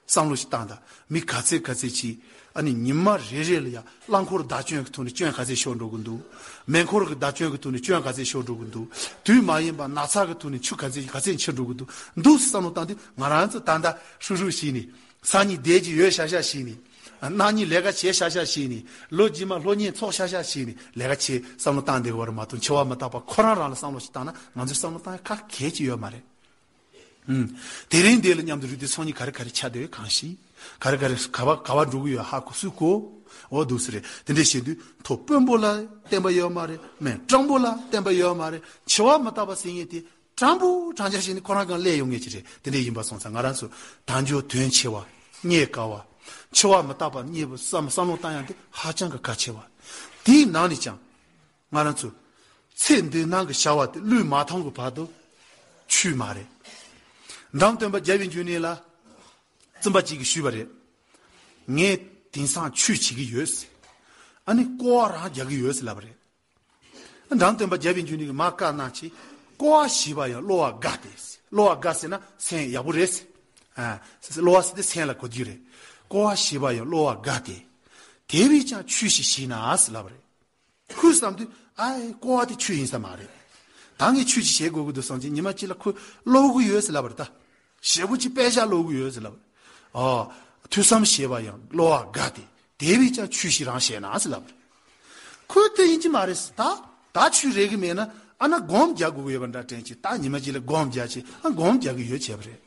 བསམ་བློ་ཞིག་བཏང་དང་། མི་ག་ཚད་ག་ཚད་ཅིག་ཨ་ནི་ཉི་མ་རེ་རེ་ལ་ཡ་རླངས་འཁོར་བདག་སྐྱོན་གྱི་ཐོག་ནས་སྐྱོན་ག་ཚད་ཤོར་འགྲོ་གི་འདུག་མེ་འཁོར་གྱི་བདག་སྐྱོན་གྱི་ཐོག་ནས་སྐྱོན་ག་ཚད་ཤོར་འགྲོ་གི་འདུག་དུས་མ་ཡིན་པ་ན་ཚ་གི་ཐོག་ནས་ཆུ་ག་ཚད་ག་ཚད་འཆི་འགྲོ་གི་འདུག་འདུག་བསམ་བློ་བཏང་དུས་ང་རང་ཚོ་ད་ལྟ་ཧྲུག་ཧྲུག་བྱས་ནས། སང་ཉིན་བསྡད་ཀྱི་ཡོད་ཤག་ཤག་བྱས་ནས། གནངས་ཉིན་ལས་ཀ་བྱེད་ཤག་ཤག་བྱས་ནས། ལོ་རྗེས་མ་སློབ་གཉེར་ཚོགས་ཤག་ཤག་བྱས་ནས་ལས་ཀ་བྱེད་བསམ་བློ་བཏང་བསྡད་དགོས་པ་རེད་མ་གཏོགས། འཆི་བ་མི་རྟག་པ་ཁོ་རང་རང་ལ་བསམ་བློ་ཞིག་བཏང་ན་ང་ཚོས་བསམ་བློ་བཏང་ཡ་ག་གེ་ཅིག་ཡོད་མ་རེད། ཨུམ། དེ་རིང་འདི་ལ་མཉམ་དུ་རུབ་སྟེ་སང་ཉིན་ག་རེ་ག་རེ་ཆགས་བསྡད་ཡོད་གང་ཤེས། ག་རེ་ག་རེ་ག་པར་ག་པར་འགྲོ་གི་ཡོད་ཧ་གོ་སུས་གོ། འོ་འདུག་སེ་རེད། དེ་འདྲ་བྱེད་དུས་མཐོ་དཔོན་པོ་ལ་བསྟན་པ་ཡོད་མ་རེད། སྨད་སྤྲང་པོ་ལ་བསྟན་པ་ཡོད་མ་རེད། འཆི་བ་མི་རྟག་པ་ཟེར་མཁན་དེ་སྤྲང་པོ་སྤྲང་རྐྱང་བྱས་ནས་ཁོ་རང་སྒང་སླེབས་ཡོང་མཁན་ཅིག་རེད། དེ་འདྲ་ཡིན་པ་སོང་ཙང་ང་རང་ཚོ་དལ་འབྱོར་དོན་ཆེ་བ། རྙེད་དཀའ་བ། འཆི་བ་མི་རྟག་པ་རྙེད་པ་བསམ་བསམ་བློ་བཏང་ཡ་དེ་ཧ་ཅང་གི་གལ་ཆེ་བ། དེའི་ནང་ནས་ཀྱང་། ང་རང་ཚོ་ཚེ་འདི་ནང་གི་བྱ་བ་དེ་བློས་མ་ཐོངས་གི་བར་དུ་ཆོས་མ་རེད། འཇམ་དཔལ་དཔལ་རྒྱལ་བའི་འབྱུང་གནས་ལ་བཙུན་པ་གཅིག་གིས་ཞུས་པ་རེད། ངས་དེང་སང་ཆོས་བྱེད་ཀྱི་ཡོད་ཟེར། ཨ་ནི་སྐོར་བ་རང་རྒྱག་གི་ཡོད་ཟེར་ལབ་པ་རེད། འཇམ་དཔལ་དཔལ་རྒྱལ་བའི་འབྱུང་གནས་ཀྱིས་མར་བཀའ་གནང་བྱས། སྐོར་བ་བྱས་པ་ཡང་གློ་བ་དགའ་སྟེ། གློ་བ་དགའ་ཟེར་ན་སེམས་ཡག་པོ་རེད་ཟེར། ཨ། གློ་བ་ཟེར་དེ་སེམས་ལ་གོ་རྒྱུ་རེད། སྐོར་བ་བྱས་པ་ཡང་གློ་བ་དགའ་སྟེ། དེ་བས་ཀྱང་ཆོས་ཤིག་བྱས་ན་ཟེར་ལབ་པ་རེད། ཁོས་བསམ་དུས་ཨ་ཨེ་སྐོར་བ་དེ་ཆོས་ཡིན་ས་མ་རེད། ད་ངས་ཆོས་ཅིག་བྱེད་དགོས་ཀྱི་འདུག་བསམ་བྱས་ཉི་མ་གཅིག་ལ་ཁོས་ཀློག་གི་ཡོད་ཟེར་ལབ་པ་རེད་ད། ཞེ་པོ་ཅིག་དཔེ་ཆ་ཀློག་གི་ཡོད་ཟེར་ལབ་པ་རེད། ཨོ། ཐོས་བསམ་བྱས་པ་ཡང་གློ་བ་དགའ་སྟེ། དེ་བས་ཀྱང་ཆོས་ཤིག་རང་བྱས་ན་ཟེར་ལབ་པ་རེད། ཁོས་དེ་ཡིན་གྱི་མ་རེད་ཟེར། ད་ད་ཆོས་རེག་གི་མེད་ན་ཨ་ན་སྒོམ་རྒྱག་དགོས་ཀྱི་ཡོད་པ་འདྲ་དྲན་གྱི། ད་ཉི་མ་གཅིག་ལ་སྒོམ་རྒྱག་བྱས་ཨ་སྒོམ་རྒྱག་གི་ཡོད་བྱས་པ་རེད།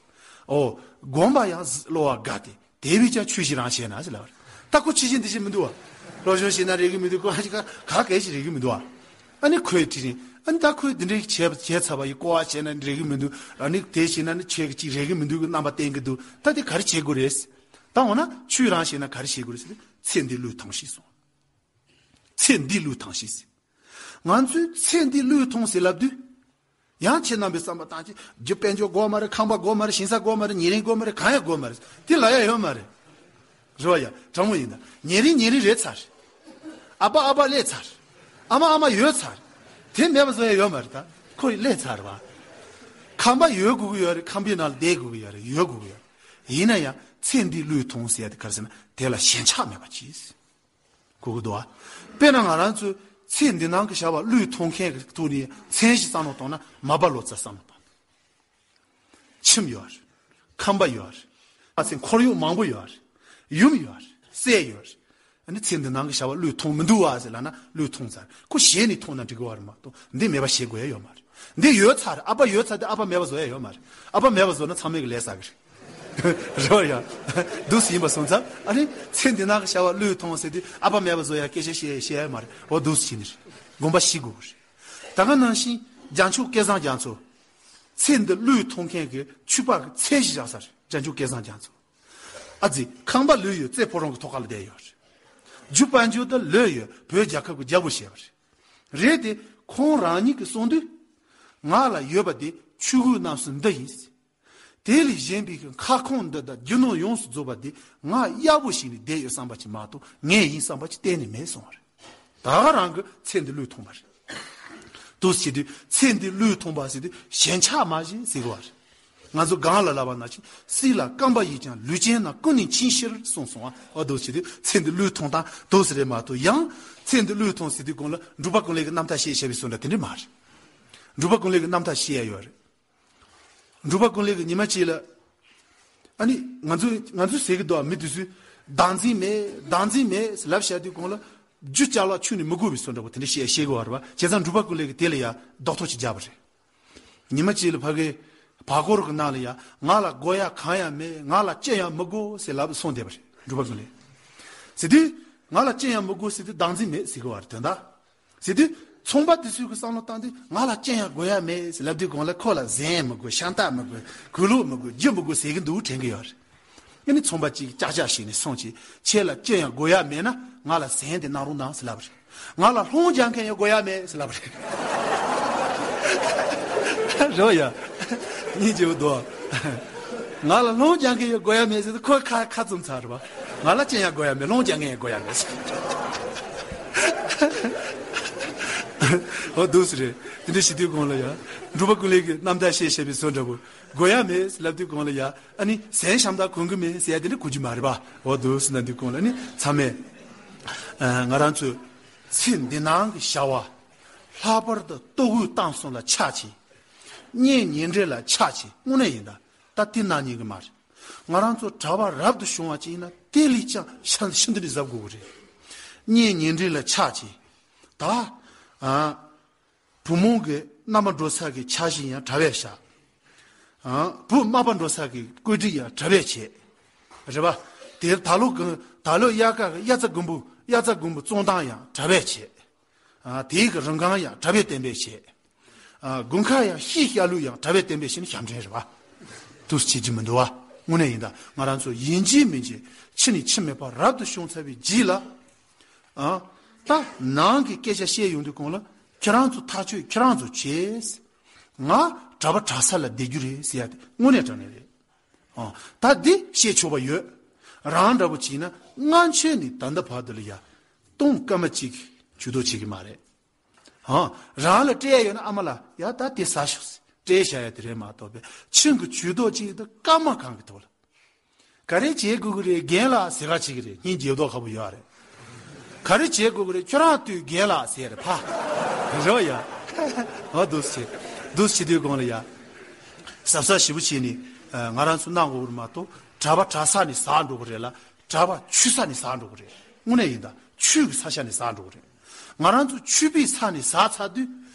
ཨོ། སྒོམ་པ་ཡང་གློ་བ་དགའ་སྟེ། དེ་བས་ཀྱང་ཆོས་ཤིག་རང་བྱས་ན་ཟེར་ལབ་པ་རེད། ད་ཁོ་ཆོས་ཤིག་འདི་ཤིག་མི་འདུག་བ། སློབ་སྦྱོང་བྱས་ན་རེག་གི་མི་འདུག་ཁོ་ཧ་ཅི་ག་ག་གེ་ཞིག་རེག་གི་མི་འདུག་བ། ཨ་ནི་ཁོས་དྲིས་རིང་ཨ་ནི་ད་ཁོས་འདི་འདྲའི་བྱས་བྱས་ཚར་བ་ཡི་སྐོར་བ་བྱས་ན་རེག་གི་མི་འདུག་ཨ་ནི་དེ་བྱས་ན་ནི་ཆོས་ཀྱི་ཅིག་རེག་གི་མི་འདུག་གི་རྣམ་པ་བསྟན་གི་འདུག་ད་དེ་ག་རེ་བྱེད་དགོས་རེད། ད་འོ་ན་ཆོས་རང་བྱས་ན་ག་རེ་བྱེད་དགོས་རེད་ཟེར་ཚེ་འདི་བློས་ཐོངས་ཤིག་གསུངས། ཚེ་འདི་བློས་ཐོངས་ཤིག་ཟེར། ང་ཚོས་ཚེ་འདི་བློས་ཐོངས་ཟེར་ལབ་དུས། ཡང་ཁྱེད་རྣམ་པའི་བསམ་པ་བཏང་ཅིག་རྒྱུ་དཔལ་འབྱོར་དགོས་མ་རེད། ཁང་པ་དགོས་མ་རེད། ཞིང་ས་དགོས་མ་རེད། ཉེ་རིང་དགོས་མ་རེད། གང་ཡང་དགོས་མ་རེད། དེ་ལབ་ཡ་ཡོད་མ་རེད། རེད་བ་ཡ། དྲང་མོ་ཡིན་ད། ཉེ་རིང་ཉེ་རིང་རེད་ཚར། ཨ་ཕ་ཨ་ཕ་སླེབས་ཚར། ཨ་མ་ཨ་མ་ཡོད་ཚར། དེ་མེད་པ་བཟོ་ཡ་ཡོད་མ་རེད་ད། ཁོ་སླེབས་ཚར་བ། ཁང་པ་ཡོད་དགོས་ཀྱི་ཡོད་རེད། ཁང་པའི་ནང་ལ་བསྡད་དགོས་ཀྱི་ཡོད་རེད། ཡོད་དགོས་ཀྱི་ཡོད་རེད། ཡིན་ན་ཡང་ཚེ་འདི་བློས་ཐོངས་ཟེར་ཡ་དེ་ག་རེ་ཟེར་ན། དེ་ལ་ཞེན་ཆགས་མེད་པ་གྱིས། གོ་གི་འདུག་ཨ། དཔེར་ན་ང་རང་ཚོས་ཚེ་འདི་ནང་གི་བྱ་བ་བློས་ཐོངས་མཁན་གྱི་ཐོག་ནས་མཚན་གཞི་བསམ་བློ་གཏོང་ན་མ་པ་ལོ་ཙཱ་བསམ་བློ་གཏོང་། ཁྱིམ་ཡོད་རེད། ཁང་པ་ཡོད་རེད། ཨ་ཚེ་འཁོར་ཡུག་མང་པོ་ཡོད་རེད། ཡུམ་ཡོད་རེད། སྲས་ཡོད་རེད། ཨ་ནི་ཚེ་འདི་ནང་གི་བྱ་བ་བློས་ཐོངས་མི་འདུག་བ་ཟེར་ལབ་ན། བློས་ཐོངས་ཚར། ཁོ་ཞེད་ནས་ཐོངས་ན་འགྲིག་གི་བ་རེད་མ་གཏོགས། འདི་མེད་པ་བྱེད་དགོས་ཡ་ཡོད་མ་རེད། འདི་ཡོད་ཚར། ཨ་ཕ་ཡོད་ཚར་དེ་ཨ་ཕ་མེད་པ་བཟོ་ཡ་ཡོད་མ་རེད། ཨ་ཕ་མེད་པ་བཟོ་ན་ཚང་མས་གི་ལས་བསགས་གི་རེད། རེད་བ་ཡ། འདུག་སེ་ཡིན་པ་སོང་ཙང་། ཨ་ནི་ཚེ་འདི་ནང་གི་བྱ་བ་བློས་ཐོངས་ཟེར་དུས་ཨ་ཕ་མེད་པ་བཟོ་ཡ་སྐད་ཆ་བཤད་བཤད་ཡ་མ་རེད། འོ་འདུག་སེ་བྱས་ནས་རེད། དགོངས་པ་བཞེས་དགོས་གི་རེད། ད་ག་ནང་བཞིན་རྒྱལ་མཆོག་སྐལ་བཟང་རྒྱ་མཚོ། ཚེ་འདི་བློས་ཐོངས་མཁན་གྱི་ཆོས་པ་གི་མཚན་ཞིག་བཞག་ས་རེད། རྒྱལ་མཆོག་སྐལ་བཟང་རྒྱ་མཚོ། ཨ་ཙི། ཁང་པ་ལོས་ཡོད། རྩེ་ཕོ་བྲང་གི་ཐོག་ཁ་ལ་བསྡད་ཡོད་རེད། རྒྱུ་དཔལ་འབྱོར་དང་ལོས་ཡོད། བོད་རྒྱལ་ཁབ་ཀྱི་རྒྱལ་པོ་བྱས་པ་རེད། རེད་དེ། ཁོང་རང་ཉིད་ཀྱིས་གསུངས་དུས། ང་ལ་ཡོད་པ་དེ་ཆོས་གོས་རྣམ་གསུམ་འདི་ཡིན། དེ་ལས་གཞན་པའི་ཁ་སྐོང་འདི་དང་རྒྱུ་ནོར་ཡོངས་སུ་རྫོགས་པ་དེ་ང་གཡར་པོ་ཞིག་ནས་བསྡད་ཡོད་བསམ་པ་ཅིག་མ་གཏོགས་ངའི་ཡིན་བསམ་པ་ཅིག་གཏན་ནས་མེད་གསུངས་པ་རེད། ད་ག་རང་གི་ཚེ་འདི་བློས་ཐོངས་པ་རེད། འདུག་སེ་བྱེད་དུས་ཚེ་འདི་བློས་ཐོངས་པ་ཟེར་དུས་ཞེན་ཆགས་མ་བྱེད་ཟེར་གི་བ་རེད། ང་ཚོ་གང་ལ་ལབ་པ་ན་ཅིག་སྲིད་ལ་རྐང་པ་ཡིས་ཀྱང་ལུས་ཅན་རྣམས་ཀུན་ནས་འཆིང་ཕྱིར་གསུངས་སོང་བ། འོ་འདུག་སེ་བྱེད་དུས་ཚེ་འདི་བློས་ཐོངས་སྟངས་འདུག་སེ་རེད་མ་གཏོགས། ཡང་ཚེ་འདི་བློས་ཐོངས་ཟེར་དུས་གོང་ལ་འབྲུག་པ་ཀུན་ལེགས་ཀྱི་རྣམ་ཐར་བཤད་བཤད་པའི་བཟོ་འདྲ་དེ་འདྲ་མ་རེད། འབྲུག་པ་ཀུན་ལེགས་ཀྱི་རྣམ་ཐར་བཤད་ཡ་ཡོད་རེད། འབྲུག་པ་ཀུན་ལེགས་ཀྱིས་ཉི་མ་གཅིག་ལ། ཨ་ནི་ང་ཚོས་ང་ཚོས་ཟེར་གི་འདུག་ཨ། མི་དེ་ཚོས་བདག་འཛིན་མེད། བདག་འཛིན་མེད་ལབ་བཤད་དུས་གོང་ལ་རྒྱུ་ཅ་ལག་ཁྱོན་ནས་མི་དགོས་པའི་བཟོ་འདྲ་པོ་དེ་འདྲ་བཤད་བཤད་གི་བ་རེད་བ། བྱས་ཙང་འབྲུག་པ་ཀུན་ལེགས་ཀྱིས་དེ་ལ་ཡ་རྡོག་ཐོ་ཅིག་བརྒྱབ་པ་རེད། ཉི་མ་གཅིག་ལ་ཕ་གིའི་བར་སྐོར་གྱི་ནང་ལ་ཡ། ང་ལ་དགོས་ཡ་གང་ཡང་མེད། ང་ལ་ཅི་ཡང་མི་དགོས་ཟེར་ལབ་སོང་བསྡད་པ་རེད། འབྲུག་པ་ཀུན་ལེགས་ཟེར་དུས། ང་ལ་ཅི་ཡང་མི་དགོས་ཟེར་དུས་བདག་འཛིན་མེད་ཟེར་གི་བ་རེད། དོན་དག་ཟེར་དུས། ཚོང་པ་དེ་ཚོས་ཀྱི་བསམ་བློ་བཏང་དུས་ང་ལ་ཅི་ཡང་དགོས་ཡ་མེད་ཟེར་ལབ་དུས་གོང་ལ་ཁོ་ལ་གཟན་མི་དགོས། ཤ་སྟག་མི་དགོས། གོས་ལོག་མི་དགོས། རྒྱུ་མི་དགོས་ཟེར་གི་འདུག་དྲན་གི་ཡོད་རེད། ཨ་ནི་ཚོང་པ་གཅིག་ཅག་ཅག་བྱས་ནས་སོང་ཅིག་ཁྱེད་ལ་ཅི་ཡང་དགོས་ཡ་མེད་ན་ང་ལ་གཟན་དེ་གནང་རོགས་གནང་ཟེར་ལབ་པ་རེད། ང་ལ་སློང་རྒྱག་མཁན་ཡང་དགོས་ཡ་མེད་ཟེར་ལབ་པ་རེད། རེད་བ་ཡ། སྙིང་རྗེ་པོ་འདུག་ང་ལ་སློང་རྒྱག་མཁན་ཡང་དགོས་ཡ་མེད་ཟེར་དུས་ཁོ་ཁ་ཁ་བཙུམ་ཚར་རེད་བ། ང་ལ་ཅི་ཡང་དགོས་ཡ་མེད། སློང་རྒྱག་མཁན་ཡང་དགོས་ཡ་མེད་ཟེར། འོ་འདུག་སེ་རེད། དེ་འདྲ་བྱེད་དུས་གོང་ལ་ཡ། འབྲུག་པ་ཀུན་ལེགས་ཀྱི་རྣམ་ཐར་བཤད་བཤད་པའི་བཟོ་འདྲ་པོ། དགོས་ཡ་མེད་ལབ་དུས་གོང་ལ་ཡ། ཨ་ནི་གཟན་ཤམ་ཐབས་གོན་གི་མེད་ཟེར་ཡ་དེ་འདྲ་གོ་རྒྱུ་མ་རེད་པ། འོ་འདུག་སེ་ན་དུས་གོང་ལ་ཨ་ནི་ཚང་མས། ཨ། ང་རང་ཚོས་ཚེ་འདི་ནང་གི་བྱ་བ། ལྷག་པར་དུ་ལྟོ་གོས་གཏམ་གསུམ་ལ་ཆགས་བྱས། གཉེན་ཉེ་འབྲེལ་ལ་ཆགས་བྱས། དངོས་གནས་ཡིན་ད། ད་དེ་གནང་ཉན་གི་མ་རེད། ང་རང་ཚོ་གྲྭ་པ་རབ་ཏུ་བྱུང་བ་ཅིག་ཡིན་ན་དེ་ལས་ཀྱང་ཤ་ཤིན་ཏུ་ནས་གཟབ་དགོས་གི་རེད། གཉེན་ཉེ་འབྲེལ་ལ་ཆགས་བྱས། ད། ཨ། བུ་མོ་གི་མནའ་མ་འགྲོ་ས་གི་ཆ་ཤས་ཡང་གྲྭ་པས་བཞག་ཨ། བུ་མ་པ་འགྲོ་ས་གི་བཀོད་སྒྲིག་ཡང་གྲྭ་པས་བྱས། རེད་པ། དེར་ད་ལོ་གི་ད་ལོ་དབྱར་ཁ་གི་དབྱར་རྩྭ་དགུན་འབུ། དབྱར་རྩྭ་དགུན་འབུ་བཙོང་སྟངས་ཡང་གྲྭ་པས་བྱས། ཨ། དེའི་གི་རིན་གོང་ཡང་གྲྭ་པས་གཏན་འབེབས་བྱས། ཨ། དགུན་ཁ་ཡང་ཤི་བཤའ་ལུགས་ཡང་གྲྭ་པས་གཏན་འབེབས་བྱས་ནས་ཞབས་འདྲེན་རེད་པ། འདུག་སེ་བྱེད་རྒྱུ་མི་འདུག་བ། དངོས་གནས་ཡིན་ད། ང་རང་ཚོ་ཡིན་གཅིག་མིན་གཅིག་ཕྱི་ནས་ཕྱི་མེད་པ་རབ་ཏུ་བྱུང་ཚར་བའི་རྗེས་ལ། ཨ། ད་ནང་གི་སྐད་ཆ་བཤད་ཡོང་དུས་གོང་ལ་ཁྱེད་རང་ཚོ་ཐག་གཅོད་ཁྱེད་རང་ཚོ་བྱེད། ང་གྲྭ་པ་གྲྭ་ས་ལ་བསྡད་རྒྱུ་རེད་ཟེར་ཡ་དེ་དངོས་གནས་དྲང་གནས་རེད། ཨ། ད་འདི་བཤད་ཆོག་པ་ཡོད། རང་འདྲ་པོ་བྱས་ན་སྔ་ཕྱི་ནས་ད་ལྟ་བར་དུ་ལ་ཡ། སྟོང་སྐར་མ་གཅིག་ཇུས་གཏོགས་བྱེད་ཀྱི་མ་རེད། ཨ། རང་ལ་སྤྲད་ཡ་ཡོད་ན་ཨ་མ་ལ་ཡ་ད་དེ་ཟ་ཤོག་ཟེར་སྤྲད་བཞག་ཡ་དེ་རེད་མ་གཏོགས་པའི་ཁྱིམ་གྱི་ཇུས་གཏོགས་གཅིག་དང་སྐར་མ་གང་གི་ཐོག་ལ། ག་རེ་བྱེད་དགོས་ཀྱི་རེད་རྒན་ལགས་ཟེར་ག་བྱེད་ཀྱི་རེད། སྙིང་རྗེ་མདོག་ཁ་པོ་ཡོད་རེད། ག་རེ་བྱེད་དགོས་ཀྱི་རེད་ཁྱོད་རང་ལྟོས་རྒན་ལགས་ཟེར་རེད་ཕ། རེད་བ་ཡ། ཨ། འདུག་སེ་འདུག་སེ་བྱེད་དུས་གོང་ལ་ཡ། གཟབ་གཟབ་ཞེ་པོ་བྱས་ནས་ང་རང་ཚོ་གནང་དགོས་ཀྱི་རེད་མ་གཏོགས་གྲྭ་པ་གྲྭ་ས་ནས་ཟ་འགྲོ་གི་རེད་ལ། གྲྭ་པ་ཆོས་ས་ནས་ཟ་འགྲོ་གི་རེད། དངོས་གནས་ཡིན་ད། ཆོས་ཀྱི་ས་ཆ་ནས་ཟ་འགྲོ་གི་རེད། ང་རང་ཚོ་ཆོས་པའི་ས་ནས་ཟ་ཚར་དུས་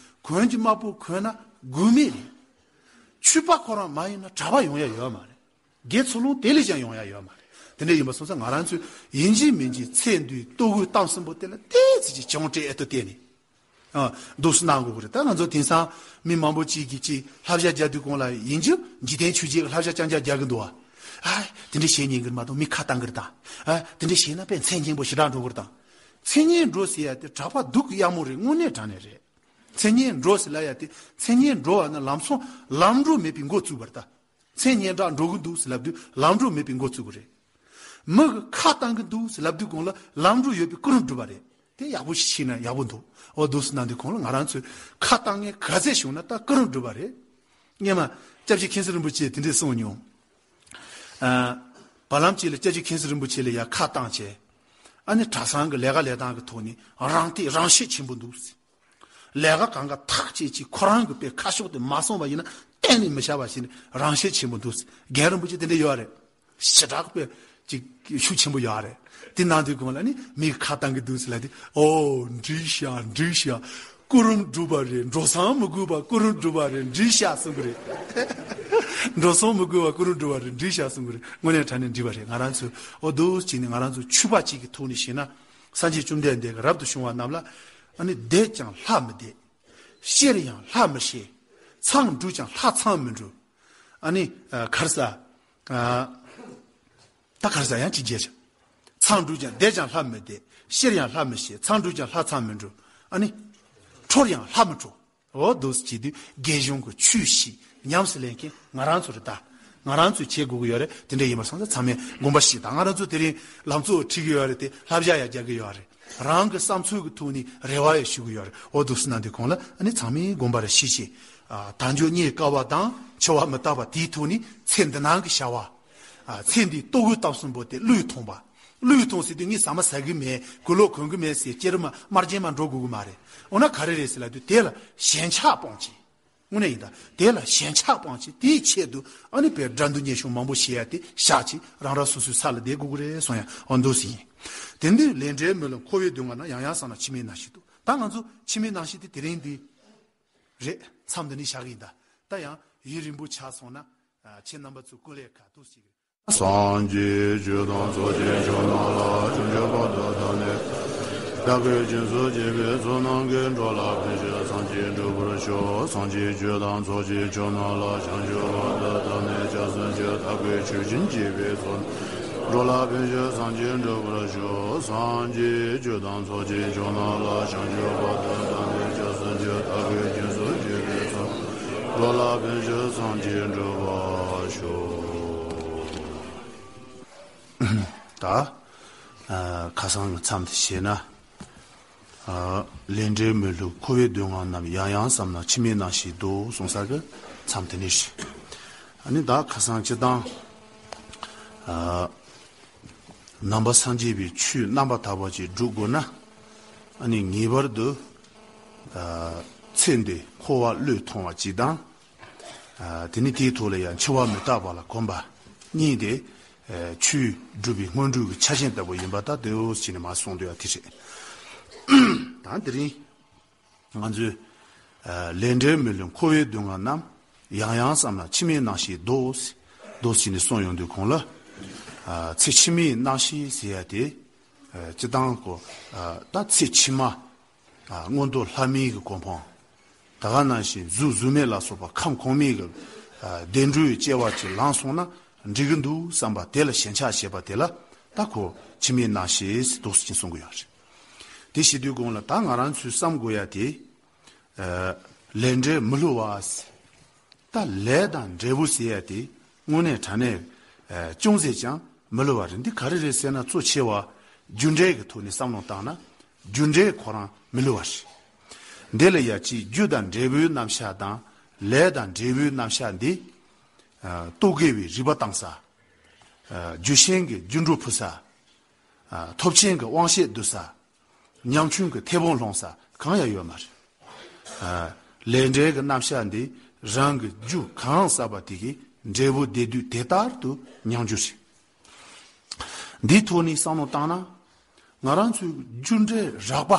གོན་གྱི་དམར་པོ་གོན་ན་དགོས་མེད་རེད། ཆོས་པ་ཁོ་རང་མ་ཡིན་ན་གྲྭ་པ་ཡོང་ཡ་ཡོད་མ་རེད། དགེ་ཚུལ་སློང་དེ་ལས་ཀྱང་ཡོང་ཡ་ཡོད་མ་རེད། དེ་འདྲ་ཡིན་པ་སོང་ཙང་ང་རང་ཚོས་ཡིན་གཅིག་མིན་གཅིག་ཚེ་འདིའི་ལྟོ་གོས་གཏམ་གསུམ་པོ་དེ་ལ་ཏོག་ཙམ་ཅིག་སྦྱོང་སྤྲོད་ཨེ་ཏོ་བལྟས་ནས། ཨ། འདུག་སེ་གནང་དགོས་ཀྱི་རེད། ད་ང་ཚོ་དེང་སང་མི་མང་པོ་ཅིག་གིས་ཅིག་བསླབ་བྱ་རྒྱག་དུས་གོང་ལ་ཡིན་རྒྱུ་འཇིག་རྟེན་ཆོས་བརྒྱད་ཀྱི་བསླབ་བྱ་རྐྱང་རྐྱང་རྒྱག་གི་འདུག་བ། ཨ། དེ་འདྲ་བྱེད་ཉན་གི་རེད་མ་གཏོགས་མི་ཁ་བཏང་གི་རེད་ད། ཨ། དེ་འདྲ་བྱས་ན་དཔེ་མཚན་སྙན་པོ་ཞེ་དྲག་འགྲོ་གི་རེད་ད། མཚན་སྙན་འགྲོ་ཟེར་ཡ་དེ་གྲྭ་པ་སྡུག་གི་གཡར་མོ་རེད། དངོས་གནས་དྲང་གནས་རེད། མཚན་སྙན་འགྲོ་ཟེར་ལབ་ཡ་དེ། མཚན་སྙན་འགྲོ་བ་ན་ལམ་སང་ལམ་འགྲོ་མེད་པའི་འགོ་བཙུགས་པ་རེད་ད། མཚན་སྙན་གྲགས་འགྲོ་གི་འདུག་ཟེར་ལབ་དུས་ལམ་འགྲོ་མེད་པའི་འགོ་བཙུགས་ཀྱི་རེད། མི་གིས་ཁ་བཏང་གི་འདུག་ཟེར་ལབ་དུས་གོང་ལ་ལམ་འགྲོ་ཡོད་པའི་ཀུན་རིམ་སྒྲུབ་པ་རེད། དེ་ཡག་པོ་ཞིག་ཤེས་ན་ཡག་པོ་འདུག་འོ་འདུག་སེ་གནང་དུས་གོང་ལ་ང་རང་ཚོས་ཁ་བཏང་མཁན་ག་ཚད་བྱུང་ན་ད་ཀུན་རིམ་སྒྲུབ་པ་རེད། སྔོན་མ་སྐྱབས་རྗེ་མཁན་ཟུར་རིན་པོ་ཆེས་དེ་འདྲས་གསུངས་མྱོང་། ཨ། བར་ལམ་གཅིག་ལ་སྐྱབས་རྗེ་མཁན་ཟུར་རིན་པོ་ཆེ་ལ་ཡ་ཁ་བཏང་བྱས། ཨ་ནི་གྲྭ་ཚང་གི་ལས་ཀ་ལས་སྟངས་ཀྱི་ཐོག་ནས་རང་སྟེང་རང་ཤེད་ཆེན་པོ་འདུག་ཟེར། ལས་ཀ་གང་ག་ཐག་བཅད་ཀྱིས་ཁོ་རང་གི་དཔེ་ཁ་ཕྱོགས་དེ་མ་སོང་བ་ཡིན་ན་གཏན་ནས་མི་བྱ་བ་ཞིག་ནི་རང་ཤེད་ཆེན་པོ་འདུག་ཟེར། རྒན་རིན་པོ་ཆེ་དེ་འདྲ་ཡོད་རེད། ཞེ་དྲག་པའི་ཅིག་ཤུགས་ཆེན་པོ་ཡོད་རེད། དེ་གནང་དུས་གང་ལ་ནི་མིག་ཁ་བཏང་གི་འདུག་ཟེར་ལབ་དུས། ཨོ། འགྲིག་ཤག་འགྲིག་ཤག་ཀུན་རིམ་སྒྲུབ་པ་རེད། འགྲོ་སོང་མི་དགོས་པ་ཀུན་རིམ་སྒྲུབ་པ་རེད། འགྲིག་ཤག་གསུང་གི་རེད། འགྲོ་སོང་མི་དགོས་པ་ཀུན་རིམ་སྒྲུབ་པ་རེད། འགྲིག་ཤག་གསུང་གི་རེད། དངོས་གནས་དྲང་གནས་འགྲིག་པ་རེད། ང་རང་ཚོ་ཨོ་འདུག་སེ་བྱས་ནས་ང་རང་ཚོ་ཕྱུག་པ་གཅིག་གི་ཐོག་ནས་བཤད་ན། སངས་རྒྱས་བཅོམ་ལྡན་འདས་ཀྱིས་རབ་ཏུ་བྱུང་བ་རྣམས་ལ། ཨ་ནི་བསྡད་ཀྱང་ལྷ་མི་བསྡད། གཤེགས་ཡང་ལྷ་མི་གཤེགས། མཚང་འབྲུ་ཀྱང་ལྷ་མཚང་མི་འབྲུ། ཨ་ནི་ཨ་ག་རེ་ཟེར། ཨ། ད་ག་རེ་ཟེར། ཡང་ཅིག་རྒྱས་བྱ། མཚང་འབྲུ་ཀྱང་བསྡད་ཀྱང་ལྷ་མི་བསྡད། གཤེགས་ཡང་ལྷ་མི་གཤེགས། མཚང་འབྲུ་ཀྱང་ལྷ་མཚང་མི་འབྲུ། ཨ་ནི། ཁྲོ་ཡང་ལྷ་མི་ཁྲོ། འོ་འདུག་སེ་བྱེད་དུས་དགེ་སྦྱོང་གི་ཆོས་ཤིག་ཉམས་སུ་ལེན་མཁན་ང་རང་ཚོ་རེད་ད། ང་རང་ཚོས་བྱེད་དགོས་ཀྱི་ཡོད་རེད། དེ་འདྲ་ཡིན་པ་སོང་ཙང་ཚང་མས་དགོངས་པ་བཞེས་དང་། ང་རང་ཚོ་དེ་རིང་ལམ་གཙོ་བོ་ཁྲིད་ཀྱི་ཡོད་རེད་དེ། བསླབ་བྱ་ཡང་རྒྱག་གི་ཡོད་རེད། རང་གི་བསམ་ཚུལ་གྱི་ཐོག་ནས་རེ་བ་ཡང་ཞུ་གི་ཡོད་རེད། འོ་འདུག་སེ་གནང་དུས་གོང་ལ་ཨ་ནི་ཚང་མས་དགོངས་པ་རེ་བཞེས་བྱས། ཨ། དལ་འབྱོར་རྙེད་དཀའ་བ་དང་འཆི་བ་མི་རྟག་པ་དེའི་ཐོག་ནས་ཚེ་འདི་ནང་གི་བྱ་བ། ཨ། ཚེ་འདིའི་ལྟོ་གོས་ལྟ་གསུམ་པོ་དེ་བློས་ཐོངས་པ། བློས་ཐོངས་ཟེར་དུས་ངས་ཟ་མ་ཟ་གི་མེད། གོས་ལོག་གོན་གི་མེད་ཟེར་སྐྱེ་རིམ་དམར་རྗེན་མ་འགྲོ་དགོས་གི་མ་རེད། འོ་ན་ག་རེ་རེད་ཟེར་ལབ་དུས་དེ་ལ་ཞེན་ཆགས་སྤོང་བྱེད། དངོས་གནས་ཡིན་ད། དེ་ལ་ཞེན་ཆགས་སྤོང་བྱེད། དེའི་ཆེད་དུ་ཨ་ནི་དཔེ་དགྲ་འདུལ་གཉེན་སྐྱོང་མང་པོ་བྱེད་ཡ་དེ་བཞག་བྱས་རང་རང་སོ་སོའི་ས་ལ་བསྡད་དགོས་ཀྱི་རེད་གསུང་ཡ་འོ་འདུག་སེ་ཡིན། དེ་འདི་ལས་འབྲས་མི་བསླུ་འཁོར་བའི་སྡུག་བསྔལ་རྣམས། ཡང་ཡང་བསམས་ན་འཆི་མེད་རྣམ་ཤེས་སྡུག་ད་ང་ཚོ་འཆི་མེད་རྣམ་ཤེས་དེ་དེ་རིང་འདི་རེད། མཚམས་འདི་ནས་བཞག་གི་ཡིན་ད། ད་ཡང་ཡུན་རིང་པོ་ཆགས་སོང་ན། ཨ། ཁྱེད་རྣམ་པ་ཚོ་ཀུན་ལས་ཁ་ཐུག་ཞིག་རེད། སངས་རྒྱས་ཆོས་དང་ཚོགས་ཀྱི་མཆོག་རྣམས་ལ། བྱང་ཆུབ་བར་དུ་བདག་ནི། བདག་གིས་སྦྱིན་སོགས་བགྱིས་པའི་ཚོགས་རྣམས་ཀྱིས། འགྲོ་ལ་ཕན་ཕྱིར་སངས་རྒྱས་འགྲུབ་པར་ཤོག་སངས་རྒྱས་ཆོས་དང་ཚོགས་ཀྱི་མཆོག་རྣམས་ལ། བྱང་ཆུབ་བར་དུ་བདག་ནི་སྐྱབས་སུ་མཆི། བདག་གིས་ཆོས་བཞིན་བགྱིས་པའི་ཚོགས། འགྲོ་ལ་ཕན་ཕྱིར་སངས་རྒྱས་འགྲུབ་པར་ཤོག་སངས་རྒྱས་ཆོས་དང་ཚོགས་ཀྱི་མཆོག་རྣམས་ལ། བྱང་ཆུབ་བར་དུ་བདག་ནི་སྐྱབས་སུ་མཆི། བདག་གིས་སྦྱིན་སོགས་བགྱིས་པའི་ཚོགས། འགྲོ་ལ་ཕན་ཕྱིར་སངས་རྒྱས་འགྲུབ་པར་ཤོག་ད། ཨ། ཁ་སང་གི་མཚམས་དེ་བྱས་ན། ཨ། ལས་འབྲས་མི་བསླུ་འཁོར་བའི་སྡུག་བསྔལ་རྣམས། ཡང་ཡང་བསམས་ན་འཆི་མེད་རྣམ་ཤེས་སྡུག་གསུངས་ས་གི་མཚམས་དེ་ནས་བྱས། ཨ་ནི་ད་ཁ་སང་སྤྱིར་བཏང་། ཨ། ནང་པ་སངས་རྒྱས་པའི་ཆོས་རྣམ་པར་དག་པ་ཅིག་སྒྲུབ་དགོས་ན། ཨ་ནི་ངེས་པར་དུ། ཨ། ཚེ་འདིའི་འཁོར་བ་བློས་ཐོངས་པ་གཅིག་དང་། ཨ། དེ་ནས་དེའི་ཐོག་ལ་ཡང་འཆི་བ་མི་རྟག་པ་ལ་གོམས་པ་གཉིས་དེ། ཨ། ཆོས་སྒྲུབ་པའི་སྔོན་འགྲོའི་ཆ་ཤས་ལྟ་བུ་ཡིན་པ་ད་དེའོ་ཟེར་ནས་མར་གསུངས་འདུག་ཡ་དེ་རེད། ད་དེ་རིང་ང་ཚོས། ཨ། ལས་འབྲས་མི་བསླུ་འཁོར་བའི་སྡུག་བསྔལ་རྣམས། ཡང་ཡང་བསམས་ན་འཆི་མེད་རྣམ་ཤེས་སྡུག་སྡུག་ཟེར་ནས་གསུངས་ཡོང་དུས་གོང་ལ། ཨ། ཚེ་འཆི་མེད་རྣམ་ཤེས་ཟེར་ཡ་དེ། ཨ། སྤྱིར་བཏང་གོ། ཨ། ད་ཚེ་ཕྱི་མ། ཨ། མངོན་མཐོ་ལྷ་མིའི་གི་གོ་འཕང་། ད་ག་ནང་བཞིན་གཟུགས་གཟུགས་མེད་ལ་སོགས་པ་ཁམས་གོང་མའི་གི། ཨ། བདེ་འགྲོའི་སྐྱེ་བ་ཅིག་བླངས་སོང་ན་འགྲིག་གི་འདུག་བསམ་པ་དེ་ལ་ཞེན་ཆགས་བྱེད་པ་དེ་ལ་ད་ཁོ་འཆི་མེད་རྣམ་ཤེས་སྡུག་ཟེར་གསུང་གི་ཡོད་རེད། དེ་བྱེད་དུས་གོང་ལ་ད་ང་རང་ཚོས་བསམ་དགོས་ཡ་དེ། ཨ། ལས་འབྲས་མི་བསླུ་བ་ཟེར། ད་ལས་དང་འབྲས་བུ་ཟེར་ཡ་དེ་དངོས་གནས་དྲང་གནས། ཨ། ཅུང་ཟད་ཀྱང་མི་བསླུ་བ་རེད། འདི་ག་རེ་རེད་ཟེར་ན་གཙོ་ཆེ་བ་རྒྱུ་འབྲས་ཀྱི་ཐོག་ནས་བསམ་བློ་བཏང་ན་རྒྱུ་འབྲས་ཁོ་རང་མི་བསླུ་བ་རེད། འདི་ལ་ཡ་གཅིག་རྒྱུ་དང་འབྲས་བུའི་རྣམ་གཞག་དང་ལས་དང་འབྲས་བུའི་རྣམ་གཞག་འདི། ཨ། རྟོག་གེ་བའི་རིག་པ་བཏང་ས། ཨ། རྒྱུ་ཤེས་ཀྱི་རྒྱུ་འགྲོ་ཕུ་ས། ཨ། ཐོབ་ཆེན་གྱི་དབང་ཤེད་བསྡུ་ས། ཉམ་ཆུང་གི་མཐེ་བོང་སློང་ས་གང་ཡང་ཡོད་མ་རེད། ཨ། ལས་འབྲས་ཀྱི་རྣམ་གཞག་འདི་རང་གི་རྒྱུ་གང་བསགས་པ་དེ་གི་འབྲས་བུ་དེ་དུས་དེ་ལྟར་དུ་མྱོང་རྒྱུ་རེད། འདིའི་ཐོག་ནས་བསམ་བློ་བཏང་ན། ང་རང་ཚོའི་རྒྱུ་འབྲས་རགས་པ།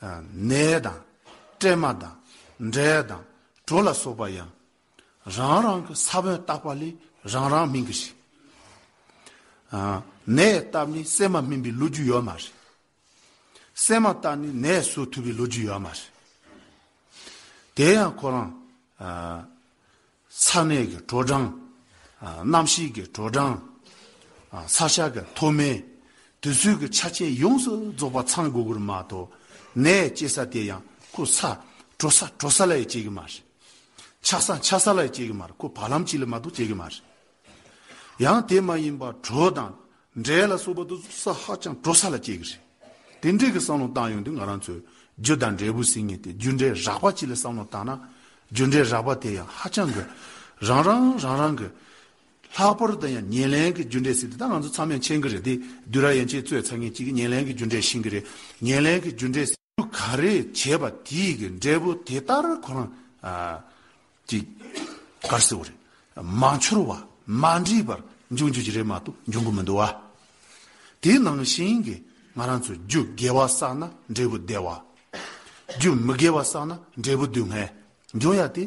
ཨ། ནད་དང་སྐྲན་མ་དང་འབྲས་དང་གྲོ་ལ་སོགས་པ་ཡང་། རང་རང་གི་ས་བོན་བཏབ་པ་ལས་རང་རང་སྨིན་གྱི་རེད། ཨ། ནད་བཏབ་ནས་སྲན་མ་སྨིན་པའི་ལོ་རྒྱུས་ཡོད་མ་རེད། སྲན་མ་བཏབ་ནས་ནད་གསོ་ཐུབ་པའི་ལོ་རྒྱུས་ཡོད་མ་རེད། དེ་ཡང་ཁོ་རང་། ཨ། ས་གནས་ཀྱི་དྲོ་གྲང་། ཨ། གནམ་གཤིས་ཀྱི་དྲོ་གྲང་། ཨ། ས་ཆ་གི་མཐོ་དམན། དུས་ཚོད་ཀྱི་ཆ་རྐྱེན་ཡོངས་སུ་རྫོགས་པ་ཚང་དགོས་ཀྱི་རེད་མ་གཏོགས། ནད་སྐྱེ་ས་དེ་ཡང་ ཁོ་ས་གྲོ་ས་གྲོ་ས་ལ་ཡང་སྐྱེ་གི་མ་རེད། ཆགས་ས་ཆགས་ས་ལ་ཡང་སྐྱེ་གི་མ་རེད། ཁོ་བར་ལམ་གཅིག་ལ་མ་གཏོགས་སྐྱེ་གི་མ་རེད། ཡང་དེ་མ་ཡིན་པར་གྲོ་དང་འབྲས་ལ་སོགས་པ་དེ་ཚོ་ས་ཧ་ཅང་གྲོ་ས་ལ་སྐྱེ་གི་རེད། དེ་འདྲའི་གི་བསམ་བློ་བཏང་ཡོང་དུས་ང་རང་ཚོས་རྒྱུ་དང་འབྲས་བུ་ཟེར་མཁན་དེ་རྒྱུ་འབྲས་རགས་པ་གཅིག་ལ་བསམ་བློ་བཏང་ན། རྒྱུ་འབྲས་རགས་པ་དེ་ཡང་ཧ་ཅང་གི་རང་རང་རང་རང་གི་ལྷག་པར་དུ་ཡང་ཉེར་ལེན་གྱི་རྒྱུ་འབྲས་ཟེར་དེ་ད་ང་ཚོ་ཚང་མས་མཁྱེན་གྱི་རེད་དེ། བདུད་ར་ཡན་ཆད་རྩོད་ཚར་མཁན་གཅིག་གིས་ཉེར་ལེན་གྱི་རྒྱུ་འབྲས་ཤེས་ཀྱི་རེད། ཉེར་ལེན་གྱི་རྒྱུ་འབྲས་ཟེར་རྒྱུ་ག་རེ་བྱས་པ་དེའི་གི་འབྲས་བུ་དེ་ལྟར་ཁོ་རང་ཨ་ཅིག་གར་ཟེར་བ་རེད། མ་འཆོར་བ་མ་འདྲེས་པར་འབྱུང་རྒྱུ་ཅིག་རེད་མ་གཏོགས་འབྱུང་གི་མི་འདུག་བ། དེ་ནང་བཞིན་གྱི་ང་རང་ཚོ་རྒྱུ་དགེ་བ་བསགས་ན་འབྲས་བུ་བདེ་བ། རྒྱུ་མི་དགེ་བ་བསགས་ན་འབྲས་བུ་སྡུག་བསྔལ་འབྱུང་ཡ་དེ་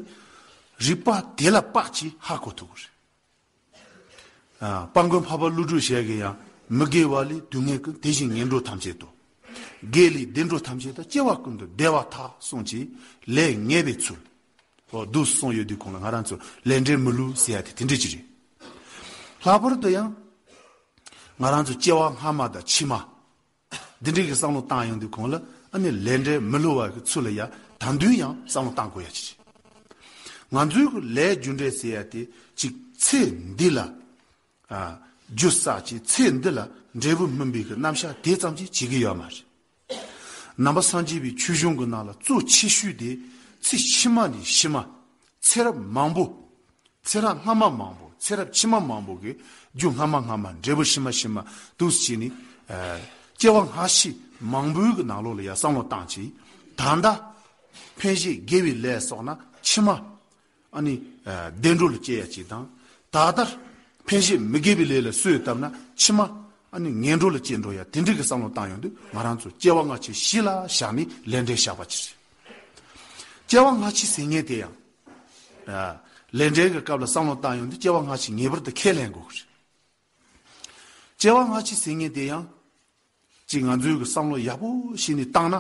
རིགས་པ་དེ་ལ་དཔག་ཅིག་ཧ་གོ་ཐུབ་ཀྱི་རེད། ཨ། དཔལ་མགོན་འཕགས་པ་ཀླུ་སྒྲུབ་ཞལ་གྱིས་ཡང་མི་དགེ་བ་ལས་སྡུག་བསྔལ་ཀུན། དེ་བཞིན་ངན་འགྲོ་ཐམས་ཅད་དོ། དགེ་ལས་བདེ་འགྲོ་ཐམས་ཅད་དང་། སྐྱེ་བ་ཀུན་ཏུ་བདེ་བ་ཐག་གསུངས་ཀྱི་ལས་ངན་པའི་ཚུལ། འོ་འདུག་གསུངས་ཡོད་དུས་གོང་ལ་ང་རང་ཚོ་ལས་འབྲས་མི་བསླུ་ཟེར་ཡ་དེ་དེ་འདྲ་ཅིག་རེད། ལྷག་པར་དུ་ཡང་ང་རང་ཚོ་སྐྱེ་བ་སྔ་མ་དང་ཕྱི་མ། འདི་འདྲའི་གི་བསམ་བློ་བཏང་ཡོང་དུས་གོང་ལ་ཨ་ནི་ལས་འབྲས་མི་བསླུ་བ་གི་ཚུལ་ལ་ཡ་ད་དུང་ཡང་བསམ་བློ་བཏང་དགོས་ཡ་ཅིག་རེད། ང་ཚོའི་གི་ལས་རྒྱུ་འབྲས་ཟེར་ཡ་དེ་ཅིག་ཚེ་འདི་ལ་ཨ་རྒྱུ་བསགས་ཀྱི་ཚེ་འདི་ལ་འབྲས་བུ་སྨིན་པའི་གི་རྣམ་གཞག་དེ་ཙམ་ཅིག་བྱེད་ཀྱི་ཡོད་མ་རེད། ནང་པ་སངས་རྒྱས་པའི་ཆོས་གཞུང་གི་ནང་ལ་གཙོ་ཆེ་ཤོས་དེ་ཚེ་ཕྱི་མ་ནས་ཕྱི་མ་ཚེ་རབས་མང་པོ། ཚེ་རབས་སྔ་མ་མང་པོ་ཚེ་རབས་ཕྱི་མ་མང་པོ་གི་རྒྱུ་སྔ་མ་སྔ་མ་འབྲས་བུ་ཕྱི་མ་ཕྱི་མ་འདུག་སེ་བྱས་ནས། ཨ། སྐྱེ་བ་སྔ་ཕྱི་མང་པོའི་གི་ནང་ལོགས་ལ་ཡ་བསམ་བློ་བཏང་ཅིག་ད་ལྟ་ཕན་བཞེས་དགེ་བའི་ལས་བསགས་ན་ཕྱི་མ་ཨ་ནི་ཨ་བདེ་འགྲོ་ལ་སྐྱེ་ཡ་ཅིག་དང་། ད་ལྟ་ཕན་བཞེས་མི་དགེ་བའི་ལས་ལ་གསོས་བཏབ་ན་ཕྱི་མ་ཨ་ནི་ངན་འགྲོ་ལ་སྐྱེ་འགྲོ་ཡ་དེ་འདྲའི་གི་བསམ་བློ་བཏང་ཡོང་དུས་ང་རང་ཚོ་སྐྱེ་བ་སྔ་ཕྱི་གཞི་ལ་བཞག་ནས་ལས་འབྲས་བཞག་པ་ཅིག་རེད། སྐྱེ་བ་སྔ་ཕྱི་ཟེར་མཁན་དེ་ཡང་། ཨ། ལས་འབྲས་ཀྱི་སྐབས་ལ་བསམ་བློ་བཏང་ཡོང་དུས་སྐྱེ་བ་སྔ་ཕྱི་ངེས་པར་དུ་ཁས་ལེན་དགོས་ཀྱི་རེད། སྐྱེ་བ་སྔ་ཕྱི་ཟེར་མཁན་དེ་ཡང་། ཅིག་ང་ཚོའི་གི་བསམ་བློ་ཡག་པོ་ཞིག་ནས་བཏང་ན།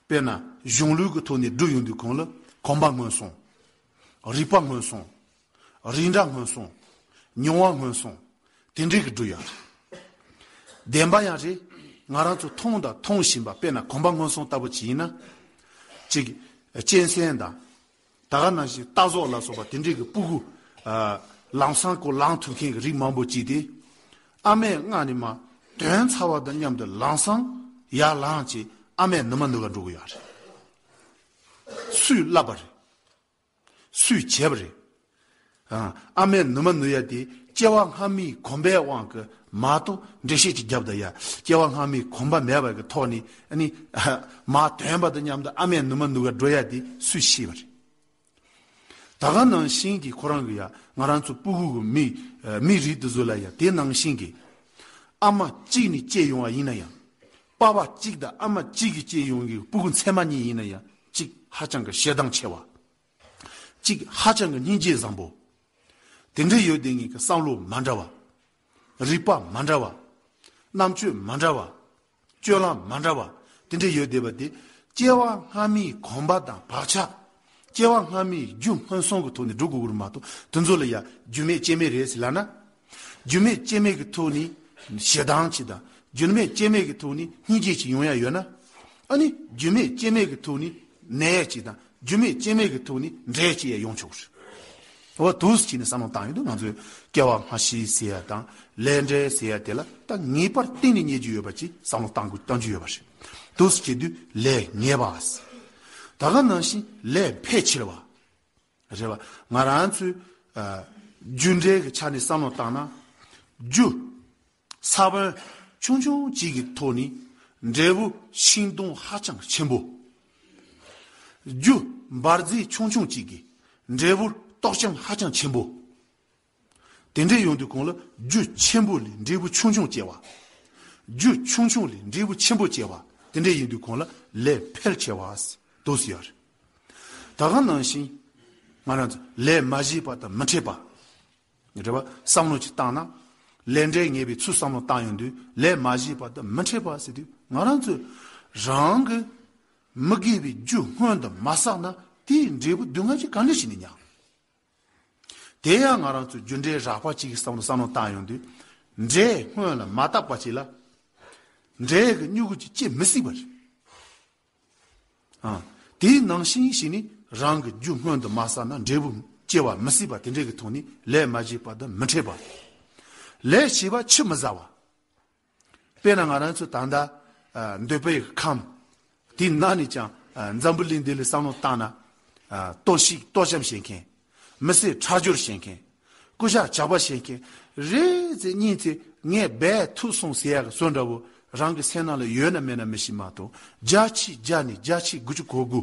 དཔེར་ན་གཞུང་ལུགས་ཀྱི་ཐོག་ནས་སྒྲུབ་ཡོང་དུས་གོང་ལ་གོམས་པ་སྔོན་སོང་། རིགས་པ་སྔོན་སོང་། རིགས་འདྲ་སྔོན་སོང་། མྱོང་བ་སྔོན་སོང་། དེ་འདྲའི་གི་སྒྲུབ་ཡག་རེད། བདེན་པ་ཡང་རེད། ང་རང་ཚོ་མཐོང་དང་མཐོང་བཞིན་པ་དཔེར་ན་གོམས་པ་སྔོན་སོང་ལྟ་བུ་ཅིག་ཡིན་ན། ཅིག་གཅན་གཟན་དང་། ད་ག་ནང་བཞིན་རྟ་ཟོག་ལ་སོགས་པ་དེ་འདྲའི་གི་སྤུ་གུ། ཨ། ལམ་སང་ཁོ་ལངས་ཐུབ་མཁན་གྱི་རིགས་མང་པོ་ཅིག་དེ། ཨ་མས་མངགས་ནས་མར་དོན་ཚར་བ་དང་མཉམ་དུ་ལམ་སང་ཡར་ལངས་བྱས་ཨ་མས་ནུ་མ་ནུ་ག་འགྲོ་གི་ཡོད་རེད། སུས་བསླབས་པ་རེད། སུས་བྱས་པ་རེད། ཨ། ཨ་མས་ནུ་མ་ནུ་ཡ་དེ་སྐྱེ་བ་སྔ་མའི་གོམས་པའི་དབང་གིས་མ་གཏོགས་འགྲེལ་བཤད་ཅིག་རྒྱབ་ད་ཡ། སྐྱེ་བ་སྔ་མའི་གོམས་པ་མེད་པ་གི་ཐོག་ནས་ཨ་ནི་མར་དོན་པ་དང་མཉམ་དུ་ཨ་མས་ནུ་མ་ནུ་ག་འགྲོ་ཡ་དེ་སུས་ཤེས་པ་རེད། ད་ག་ནང་བཞིན་གྱི་ཁོ་རང་གི་ཡ་ང་རང་ཚོ་སྤུ་གུ་གི་མི་ཨ་མི་རིགས་དེ་ཚོ་ལ་ཡ་དེ་ནང་བཞིན་གྱི་ཨ་མ་གཅིག་ནས་སྐྱེས་ཡོང་བ་ཡིན་ན་ཡང་། པ་ཕ་གཅིག་དང་ཨ་མ་གཅིག་གིས་སྐྱེས་ཡོང་གི་སྤུ་གུ་མཚེ་མ་གཉིས་ཡིན་ན་ཡང་གཅིག་ཧ་ཅང་གི་ཞེ་སྡང་ཆེ་བ། གཅིག་ཧ་ཅང་གི་སྙིང་རྗེ་བཟང་པོ། དེ་འདྲ་ཡོད་དེ་ངེད་ཀྱི་བསམ་བློ་མ་འདྲ་བ། རིག་པ་མ་འདྲ་བ། རྣམ་དཔྱོད་མ་འདྲ་བ། སྤྱོད་ལམ་མ་འདྲ་བ། དེ་འདྲ་ཡོད་བསྡད་པ་དེ། སྐྱེ་བ་སྔ་མའི་གོམས་པ་དང་བག་ཆགས། སྐྱེ་བ་སྔ་མའི་རྒྱུ་སྔོན་སོང་གི་ཐོག་ནས་འགྲོ་དགོས་ཀྱི་རེད་མ་གཏོགས་དེ་ཚོ་ལ་ཡ་རྒྱུ་མེད་རྐྱེན་མེད་རེད་ཟེར་ལབ་ན། རྒྱུ་མེད་རྐྱེན་མེད་ཀྱི་ཐོག་ནས་ཞེ་སྡང་གཅིག་དང་། རྒྱུ་མེད་རྐྱེན་མེད་ཀྱི་ཐོག་ནས་སྙིང་རྗེ་གཅིག་ཡོང་ཡ་ཡོད་ན། ཨ་ནི་རྒྱུ་མེད་རྐྱེན་མེད་ཀྱི་ཐོག་ནས་ནད་གཅིག་དང་། རྒྱུ་མེད་རྐྱེན་མེད་ཀྱི་ཐོག་ནས་འབྲས་གཅིག་ཡང་ཡོང་ཆོག་གི་རེད། འོ་འདུག་སེ་བྱས་ནས་བསམ་བློ་བཏང་ཡོང་དུས་ང་ཚོས་སྐྱེ་བ་སྔ་ཕྱི་ཟེར་ཡ་དང་ལས་འབྲས་ཟེར་ཡ་དེ་ལ་ད་ངེས་པར་གཏན་ནས་རྙེད་རྒྱུ་ཡོད་པ་ཅིག་བསམ་བློ་བཏང་དགོས་གཏོང་རྒྱུ་ཡོད་པ་རེད། འདུག་སེ་བྱེད་དུས་ལས་ངེས་པ། ད་ག་ནང་བཞིན་ལས་ཕལ་ཆེར་བ། རེད་བ། ང་རང་ཚོས་ཨ་རྒྱུ་འབྲས་ཀྱི་ཆ་ནས་བསམ་བློ་བཏང་ན། རྒྱུ། ས་བོན་ཆུང་ཆུང་གཅིག་གི་ཐོག་ནས་འབྲས་བུ་ཤིང་སྡོང་ཧ་ཅང་ཆེན་པོ། རྒྱུ་འབར་རྫས་ཆུང་ཆུང་གཅིག་གིས་འབྲས་བུར་རྟོགས་ལྗང་ཧ་ཅང་ཆེན་པོ། དེ་འདྲ་ཡོང་དུས་གོང་ལ་རྒྱུ་ཆེན་པོ་ལས་འབྲས་བུ་ཆུང་ཆུང་སྐྱེ་བ། རྒྱུ་ཆུང་ཆུང་ལས་འབྲས་བུ་ཆེན་པོ་སྐྱེ་བ། དེ་འདྲ་ཡིན་དུས་གོང་ལ་ལས་ཕལ་ཆེ་བ་འདུག་སེ་ཡོད་རེད། ད་ག་ནང་བཞིན་ང་རང་ཚོ་ལས་མ་བྱས་པ་དང་མི་འཕྲད་པ། རེད་བ། བསམ་བློ་ཅིག་བཏང་ན། ལས་འབྲས་ངེས་པའི་ཚུལ་བསམ་བློ་བཏང་ཡོང་དུས་ལས་མ་བྱས་པ་དང་མི་འཕྲད་པ་ཟེར་དུས་ང་རང་ཚོས་རང་གི་མི་དགེ་བའི་རྒྱུ་སྔོན་དུ་མ་བསགས་ན་དེའི་འབྲས་བུ་སྡུག་བསྔལ་གྱིས་ག་འདྲ་ཞིག་ནས་མྱང་། དེ་ཡང་ང་རང་ཚོས་རྒྱུ་འབྲས་རགས་པ་ཅིག་གི་བསམ་བློ་བསམ་བློ་བཏང་ཡོང་དུས། འབྲས་སྔོན་ལ་མ་བཏགས་པ་ཅིག་ལ། འབྲས་ཀྱི་མྱུ་གུ་ཅིག་སྐྱེ་མི་སྲིད་པ་རེད། ཨ། དེའི་ནང་བཞིན་ཞིག་ནི་རང་གི་རྒྱུ་སྔོན་དུ་མ་བསགས་ན་འབྲས་བུ་སྐྱེ་བ་མི་སྲིད་པ་དེ་འདྲའི་གི་ཐོག་ནས་ལས་མ་བྱས་པ་དང་མི་འཕྲད་པ། ལས་བྱས་པ་ཆུད་མི་ཟ་བ། དཔེར་ན་ང་རང་ཚོ་ད་ལྟ་ཨ་འདོད་པའི་ཁམས་དེའི་ནང་ནས་ཀྱང་ཨ་འཛམ་བུ་གླིང་འདི་ལ་བསམ་བློ་བཏང་ན། ཨ་ལྟོ་ཤི་ལྟོ་འཆམ་བྱེད་མཁན། མི་ཚེ་ཁྲག་སྦྱོར་བྱེད་མཁན། ཀུ་ཤ་ཇག་པ་བྱེད་མཁན། རེ་ཚེ་གཉིས་ཚེ་ངས་རྦད་ཐུབ་སོང་ཟེར་ཡག་གི་བཟོ་འདྲ་བོ་རང་གི་སེམས་ནང་ལ་ཡོད་ན་མེད་ན་མི་ཤེས་མ་གཏོགས། བརྒྱ་ཆ་བརྒྱ་ནས་བརྒྱ་ཆ་དགུ་བཅུ་གོ་དགུ།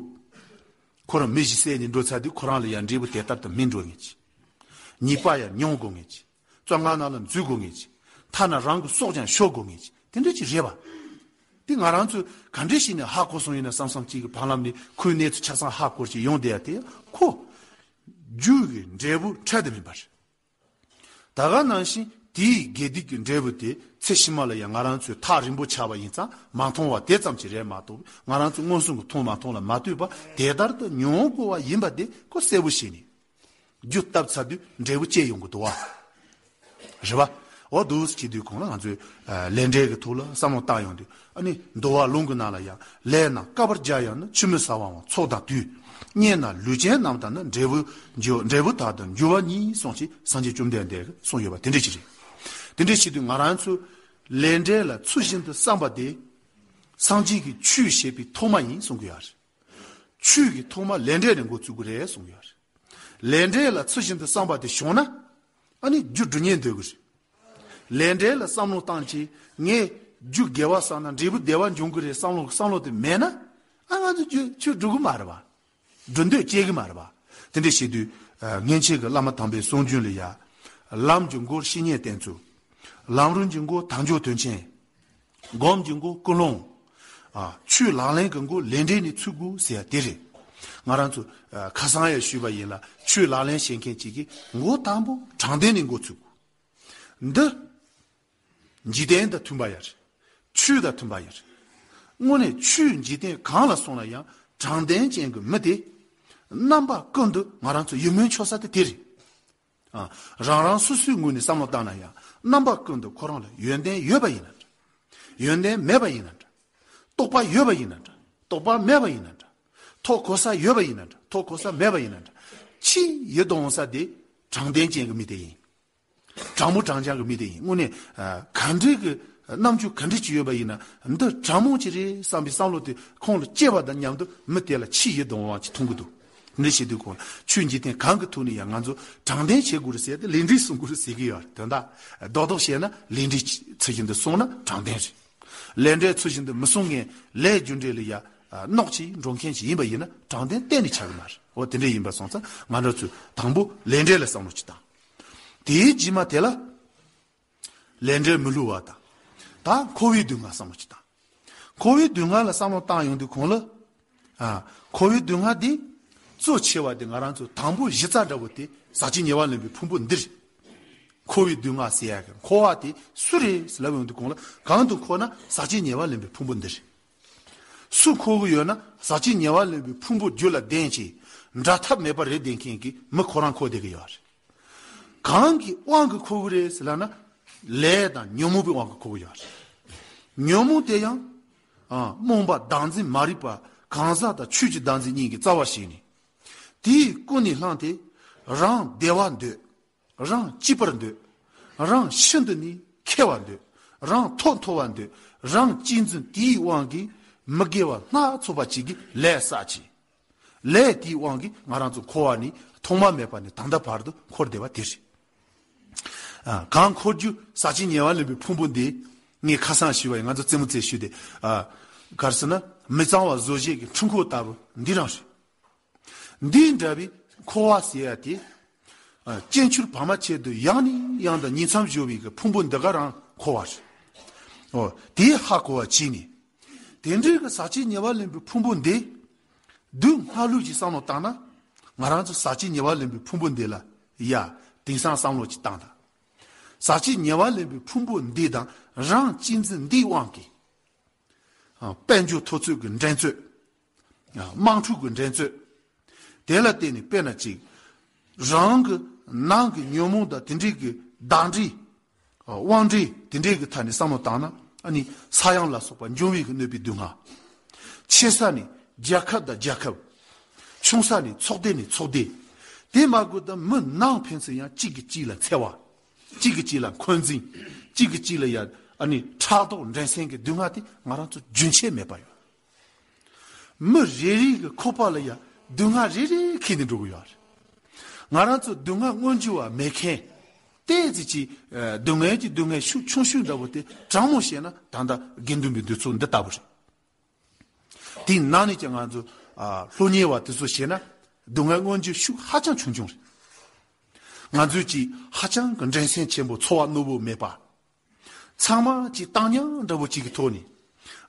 ཁོ་རང་མི་ཞིག་བསད་ནས་འགྲོ་ཚར་དུས་ཁོ་རང་ལ་ཡང་འབྲས་བུ་དེ་ལྟར་དུ་སྨིན་འགྲོ་ངེས་ཀྱི། ཉེས་པ་ཡང་མྱོང་དགོ་ངེས་ཀྱི། བཙོན་ཁང་ནང་ལ་འཛུལ་དགོ་ངེས་ཀྱི། ཐ་ན་རང་གི་སྲོག་ཀྱང་ཤོར་དགོ་ངེས་ཀྱི། དེ་འདྲ་ཅིག་རེད་པ། དེ་ང་རང་ཚོས་ག་འདྲ་ཞིག་ནས་ཧ་གོ་སོང་ཡིན་ན་བསམ་བསམ་གཅིག་གི་བར་ལམ་ནས་ཁོའི་གནས་ཚུལ་ཆ་ཚང་ཧ་གོ་ཅིག་ཡོང་བསྡད་ཡ་དེ་ཁོ། རྒྱུ་གི་འབྲས་བུ་འཕྲད་དུ་མིན་པ་རེད། ད་ག་ནང་བཞིན་དེའི་དགེ་སྡིག་གི་འབྲས་བུ་དེ་ཚེ་ཕྱི་མ་ལ་ཡང་ང་རང་ཚོས་ཐག་རིང་པོ་ཆགས་པ་ཡིན་ཙང་མ་མཐོང་བ་དེ་ཙམ་གྱིས་རེད་མ་གཏོགས། ང་རང་ཚོས་མངོན་སུམ་གྱིས་མཐོང་མ་མཐོང་ལ་མ་ལྟོས་པར་དེ་ལྟར་དུ་མྱོང་དགོས་པ་ཡིན་པ་དེ་ཁོ་གསལ་པོ་ཤེས་ནས། རྒྱུ་བཏབ་ཚར་དུས་འབྲས་བུ་སྐྱེ་ཡོང་གི་འདུག་བ། རེད་བ། འོ་འདུག་སེ་བྱེད་དུས་གོང་ལ་ང་ཚོས་ཨ་ལས་འབྲས་ཀྱི་ཐོག་ལ་བསམ་བློ་བཏང་ཡོང་དུས། ཨ་ནི་འདུལ་བ་ལུང་གི་ནང་ལ་ཡང་། ལས་རྣམས་བསྐལ་པར་བརྒྱ་ཡོད་ན། ཆུད་མི་ཟ་བའང་ཚོགས་དང་དུས། རྙེད་ན་ལུས་ཅན་རྣམས་དང་ནི། འབྲས་བུ་འགྱུར་འབྲས་བུ་དག་ཏུ་འགྱུར་བ་ཉིད་གསུངས་ཤིང་། སངས་རྒྱས་བཅོམ་ལྡན་འདས་ཀྱིས་གསུངས་ཡོད་པ་དེ་འདྲ་ཅིག་རེད། དེ་འདྲ་བྱེད་དུས་ང་རང་ཚོས་ལས་འབྲས་ལ་ཚུལ་བཞིན་དུ་བསམ་པ་དེ་སངས་རྒྱས་ཀྱི་ཆོས་བཤད་པའི་ཐོག་མ་ཡིན་གསུང་གི་ཡོད་རེད། ཆོས་ཀྱི་ཐོག་མ་ལས་འབྲས་ནས་འགོ་བཙུགས་ཀྱི་རེད་གསུང་གི་ཡོད་རེད། ལས་འབྲས་ལ་ཚུལ་བཞིན་དུ་བསམ་པ་དེ་བྱུང་ན། ཨ་ནི་རྒྱུ་འབྲས་རྙེད་འདོད་ཀྱི་རེད། ལས་འབྲས་ལ་བསམ་བློ་བཏང་བྱས་ངས་རྒྱུ་དགེ་བ་བསགས་ན་འབྲས་བུ་བདེ་བ་འབྱུང་གི་རེད་བསམ་བློ་བསམ་བློ་དེ་མེད་ན། ཨ་ང་ཚོ་རྒྱུ་ཆོས་འགྲུབ་ཀྱི་མ་རེད་པ། འགྲོ་འདོད་སྐྱེ་གི་མ་རེད་པ། དེ་འདྲ་བྱེད་དུས་ཨ་སྔོན་ཆད་ཀྱི་བླ་མ་དམ་པའི་གསུང་རྒྱུན་ལ་ཡ། ལམ་གྱི་མགོ་བཤེས་གཉེན་བསྟེན་ཚུལ། ལམ་རིམ་གྱི་མགོ་དལ་འབྱོར་དོན་ཆེན། སྒོམ་གྱི་མགོ་ཀུན་སློང་། ཨ་ཆོས་ལག་ལེན་གྱི་མགོ་ལས་འབྲས་ནས་ཚུགས་དགོས་ཟེར་ཡ་དེ་རེད། ང་རང་ཚོ་ཨ་ཁ་སང་ཡང་ཞུས་པ་ཡིན་ལ། ཆོས་ལག་ལེན་བྱེད་མཁན་གཅིག་གིས་མགོ་དང་པོ་དྲང་བདེན་ནས་འགོ་ཚུགས་དགོས། འདི་འཇིག་རྟེན་དང་མཐུན་པ་ཡ་རེད། ཆོས་དང་མཐུན་པ་ཡ་རེད། དངོས་གནས་ཆོས་འཇིག་རྟེན་གང་ལ་སོང་ན་ཡང་དྲང་བདེན་ཅན་གྱི་མི་དེ་རྣམ་པ་ཀུན་ཏུ་ང་རང་ཚོ་ཡིད་སྨོན་འཆོར་ས་དེ་དེ་རེད། ཨ། རང་རང་སོ་སོའི་ངོས་ནས་བསམ་བློ་བཏང་ན་ཡང་རྣམ་པ་ཀུན་ཏུ་ཁོ་རང་ལ་ཡོན་ཏན་ཡོད་པ་ཡིན་ན་འདྲ། ཡོན་ཏན་མེད་པ་ཡིན་ན་འདྲ། རྟོགས་པ་ཡོད་པ་ཡིན་ན་འདྲ། རྟོགས་པ་མེད་པ་ཡིན་ན་འདྲ། ཐོབ་གོ་ས་ཡོད་པ་ཡིན་ན་འདྲ། ཐོབ་གོ་ས་མེད་པ་ཡིན་ན་འདྲ། ཆེས་ཡིད་དུ་འོང་ས་དེ་དྲང་བདེན་ཅན་གྱི་མི་དེ་ཡིན། དྲང་མོ་དྲང་རྐྱང་གི་མི་དེ་ཡིན། དངོས་གནས་ཨ་ག་འདྲའི་གི་རྣམ་འགྱུར་ག་འདྲ་ཅིག་ཡོད་པ་ཡིན་ན། འདི་དྲང་མོ་ཅིག་རེད་བསམ་པའི་བསམ་བློ་དེ་ཁོང་ལ་སྐྱེས་པ་དང་མཉམ་དུ་མི་དེ་ལ་ཆེས་ཡིད་དུ་འོང་བ་ཅིག་མཐོང་གི་འདུག་འདི་བྱེད་དུས་ཁོང་ལ་ཆོས་འཇིག་རྟེན་གང་གི་ཐོག་ནས་ཡང་ང་ཚོ་དྲང་བདེན་བྱེད་དགོས་རེད་ཟེར་ཏེ་ལས་འབྲས་སྲུང་དགོས་རེད་ཟེར་གི་ཡོད་རེད། དོན་དག་རྡོག་རྡོག་བཤད་ན་ལས་འབྲས་ཚུལ་བཞིན་དུ་སྲུང་ན་དྲང་བདེན་རེད། ལས་འབྲས་ཚུལ་བཞིན་དུ་མི་སྲུང་མཁན་ལས་རྒྱུ་འབྲས་ལ་ཡ་གནོད་ཅིག་འགྲོ་མཁན་ཅིག་ཡིན་པ་ཡིན་ན་དྲང་བདེན་གཏན་ནས་ཆགས་གི་མ་རེད། འོ་དེ་འདྲ་ཡིན་པ་སོང་ཙང་ང་རང་ཚོས་དང་པོ་ལས་འབྲས་ལ་བསམ་བློ་ཅིག་བཏང་། དེའི་རྗེས་མ་དེ་ལ་ལས་འབྲས་མི་བསླུ་བ་དང་། ད་འཁོར་བའི་སྡུག་བསྔལ་བསམ་བློ་ཅིག་བཏང་། འཁོར་བའི་སྡུག་བསྔལ་ལ་བསམ་བློ་བཏང་ཡོང་དུས་གོང་ལ། ཨ། འཁོར་བའི་སྡུག་བསྔལ་འདི་གཙོ་ཆེ་བ་དེ་ང་རང་ཚོ་དང་པོ་གཞི་རྩ་འདྲ་བོ་དེ་ཟག་བཅས་ཉེ་བར་ལེན་པའི་ཕུང་པོ་འདི་རེད། འཁོར་བའི་སྡུག་བསྔལ་ཟེར་ཡ་གི་འཁོར་བ་དེ་སུ་རེད་ཟེར་ལབ་ཡོང་དུས་གོང་ལ་གང་དུ་འཁོར་ན་ཟག་བཅས་ཉེ་བར་ལེན་པའི་ཕུང་པོ་འདི་རེད། སུ་འཁོར་གི་ཡོད་ན་ཟག་བཅས་ཉེ་བར་ལེན་པའི་ཕུང་པོ་རྒྱུད་ལ་ལྡན་ཅིང་འདྲ་ཐབས་མེད་པར་རེག་ལྡན་མཁན་གྱི་མི་ཁོ་རང་འཁོར་བསྡད་ཀྱི་ཡོད་རེད། གང་གི་དབང་གིས་འཁོར་གི་རེད་ཟེར་ལབ་ན། ལས་དང་ཉོན་མོངས་པའི་དབང་གིས་འཁོར་གི་ཡོད་རེད། ཉོན་མོངས་དེ་ཡང་། ཨ། རྨོངས་པ་བདག་འཛིན་མ་རིག་པ་གང་ཟག་དང་ཆོས་ཀྱི་བདག་འཛིན་གཉིས་ཀྱིས་རྩ་བ་བྱས་ནས། དེས་ཀུན་ནས་བསླངས་ཏེ། རང་བདེ་བ་འདོད། རང་གཅེས་པར་འདོད། རང་ཤིན་ཏུ་ནས་མཁས་པར་འདོད། རང་ཐོག་མཐོ་བར་འདོད། རང་གཅེས་འཛིན་དེའི་དབང་གིས་མི་དགེ་བ་སྣ་ཚོགས་པ་ཅིག་གི་ལས་བསགས་ཀྱི། ལས་དེའི་དབང་གིས་ང་རང་ཚོ་འཁོར་བ་ནས་ཐོག་མ་མེད་པ་ནས་ད་ལྟ་བར་དུ་འཁོར་བསྡད་པ་དེ་རེད། ཨ། གང་འཁོར་རྒྱུ་ཟག་བཅས་ཉེ་བར་ལེན་པའི་ཕུང་པོ་འདི། ངས་ཁ་སང་ཞུས་པ་ཡིན། ང་ཚོ་རྩེད་མོ་རྩེ་ཞུས་ཏེ། ཨ། ག་རེ་ཟེར་ན་མི་གཙང་བ་བཟོ་བྱེད་ཀྱི་འཕྲུལ་འཁོར་ལྟ་བུ་འདི་རང་རེད། འདི་འདྲ་བའི་འཁོར་བ་ཟེར་ཡ་དེ། ཨ། གཅེན་གཅུང་བར་མ་ཆད་དུ་ཡང་ནས་ཡང་དུ་ཉིང་མཚམས་སྦྱོར་བའི་གི་ཕུང་པོ་འདི་ག་རང་འཁོར་བ་རེད། འོ། དེ་ཧ་གོ་བ་བྱས་ནས། དེ་འདྲའི་གི་ཟག་བཅས་ཉེ་བར་ལེན་པའི་ཕུང་པོ་འདི། སྡུག་བསྔལ་ལུགས་ཀྱི་བསམ་བློ་བཏང་ན། ང་རང་ཚོ་ཟག་བཅས་ཉེ་བར་ལེན་པའི་ཕུང་པོ་འདི་ལ་ཡ་དེང་སང་བསམ་བློ་ཅིག་བཏང་དང་། ཟག་བཅས་ཉེ་བར་ལེན་པའི་ཕུང་པོ་འདི་དང་རང་གཅེས་འཛིན་འདིའི་དབང་གིས། ཨ། དཔལ་འབྱོར་འཐབ་རྩོད་ཀྱི་འགྲན་རྩོད། ཨ། དམག་འཁྲུག་གི་འགྲན་རྩོད། དེ་ལ་བརྟེན་ནས་དཔེར་ན་གཅིག་རང་གི་ནང་གི་ཉོན་མོངས་དང་དེ་འདྲའི་གི་བདག་འབྲས། ཨ། དབང་འབྲས་དེ་འདྲའི་གི་ཐད་ནས་བསམ་བློ་བཏང་ན། ཨ་ནི་ས་ཡོམ་ལ་སོགས་པ་འབྱུང་བའི་གི་གནོད་པའི་སྡུག་བསྔལ། ཆེ་ས་ནས་རྒྱལ་ཁབ་དང་རྒྱལ་ཁབ། ཆུང་ས་ནས་ཚོགས་སྡེ་ནས་ཚོགས་སྡེ། དེ་མ་དགོས་ད་མི་ནང་ཕན་ཚུན་ཡང་གཅིག་གིས་གཅིག་ལ་འཚེ་བ། གཅིག་གིས་གཅིག་ལ་འཁོན་འཛིན། གཅིག་གིས་གཅིག་ལ་ཡ་ཨ་ནི་ཕྲག་དོག་འགྲན་སེམས་ཀྱི་སྡུག་བསྔལ་དེ་ང་རང་ཚོ་རྒྱུན་ཆད་མེད་པ་ཡོད། མི་རེ་རེ་གི་ཁོག་པ་ལ་ཡ་སྡུག་བསྔལ་རེ་རེ་འཁྱེར་ནས་འགྲོ་གི་ཡོད་རེད། ང་རང་ཚོ་སྡུག་བསྔལ་མངོན་གྱུར་བ་མེད་མཁན། ཏོག་ཙམ་ཅིག་ཨ་སྡུག་བསྔལ་གྱི་སྡུག་བསྔལ་ཤུགས་ཆུང་ཤོས་འདྲ་བོ་དེ་དྲང་མོ་བཤད་ན་ད་ལྟ་དགེ་འདུན་པའི་འདུ་ཚོགས་འདི་ལྟ་བུ་རེད། དེའི་ནང་ནས་ཀྱང་ང་ཚོ་ཨ་སློབ་གཉེར་བ་དེ་ཚོ་བྱས་ན་སྡུག་བསྔལ་མངོན་གྱུར་ཤུགས་ཧ་ཅང་ཆུང་ཆུང་རེད། ང་ཚོས་ཀྱིས་ཧ་ཅང་གི་འགྲན་སེམས་ཆེན་པོ་ཚོར་བ་རྣོ་པོ་མེད་པ། ཚང་མ་གཅིག་བཏང་སྙོམས་འདྲ་བོ་གཅིག་གི་ཐོག་ནས།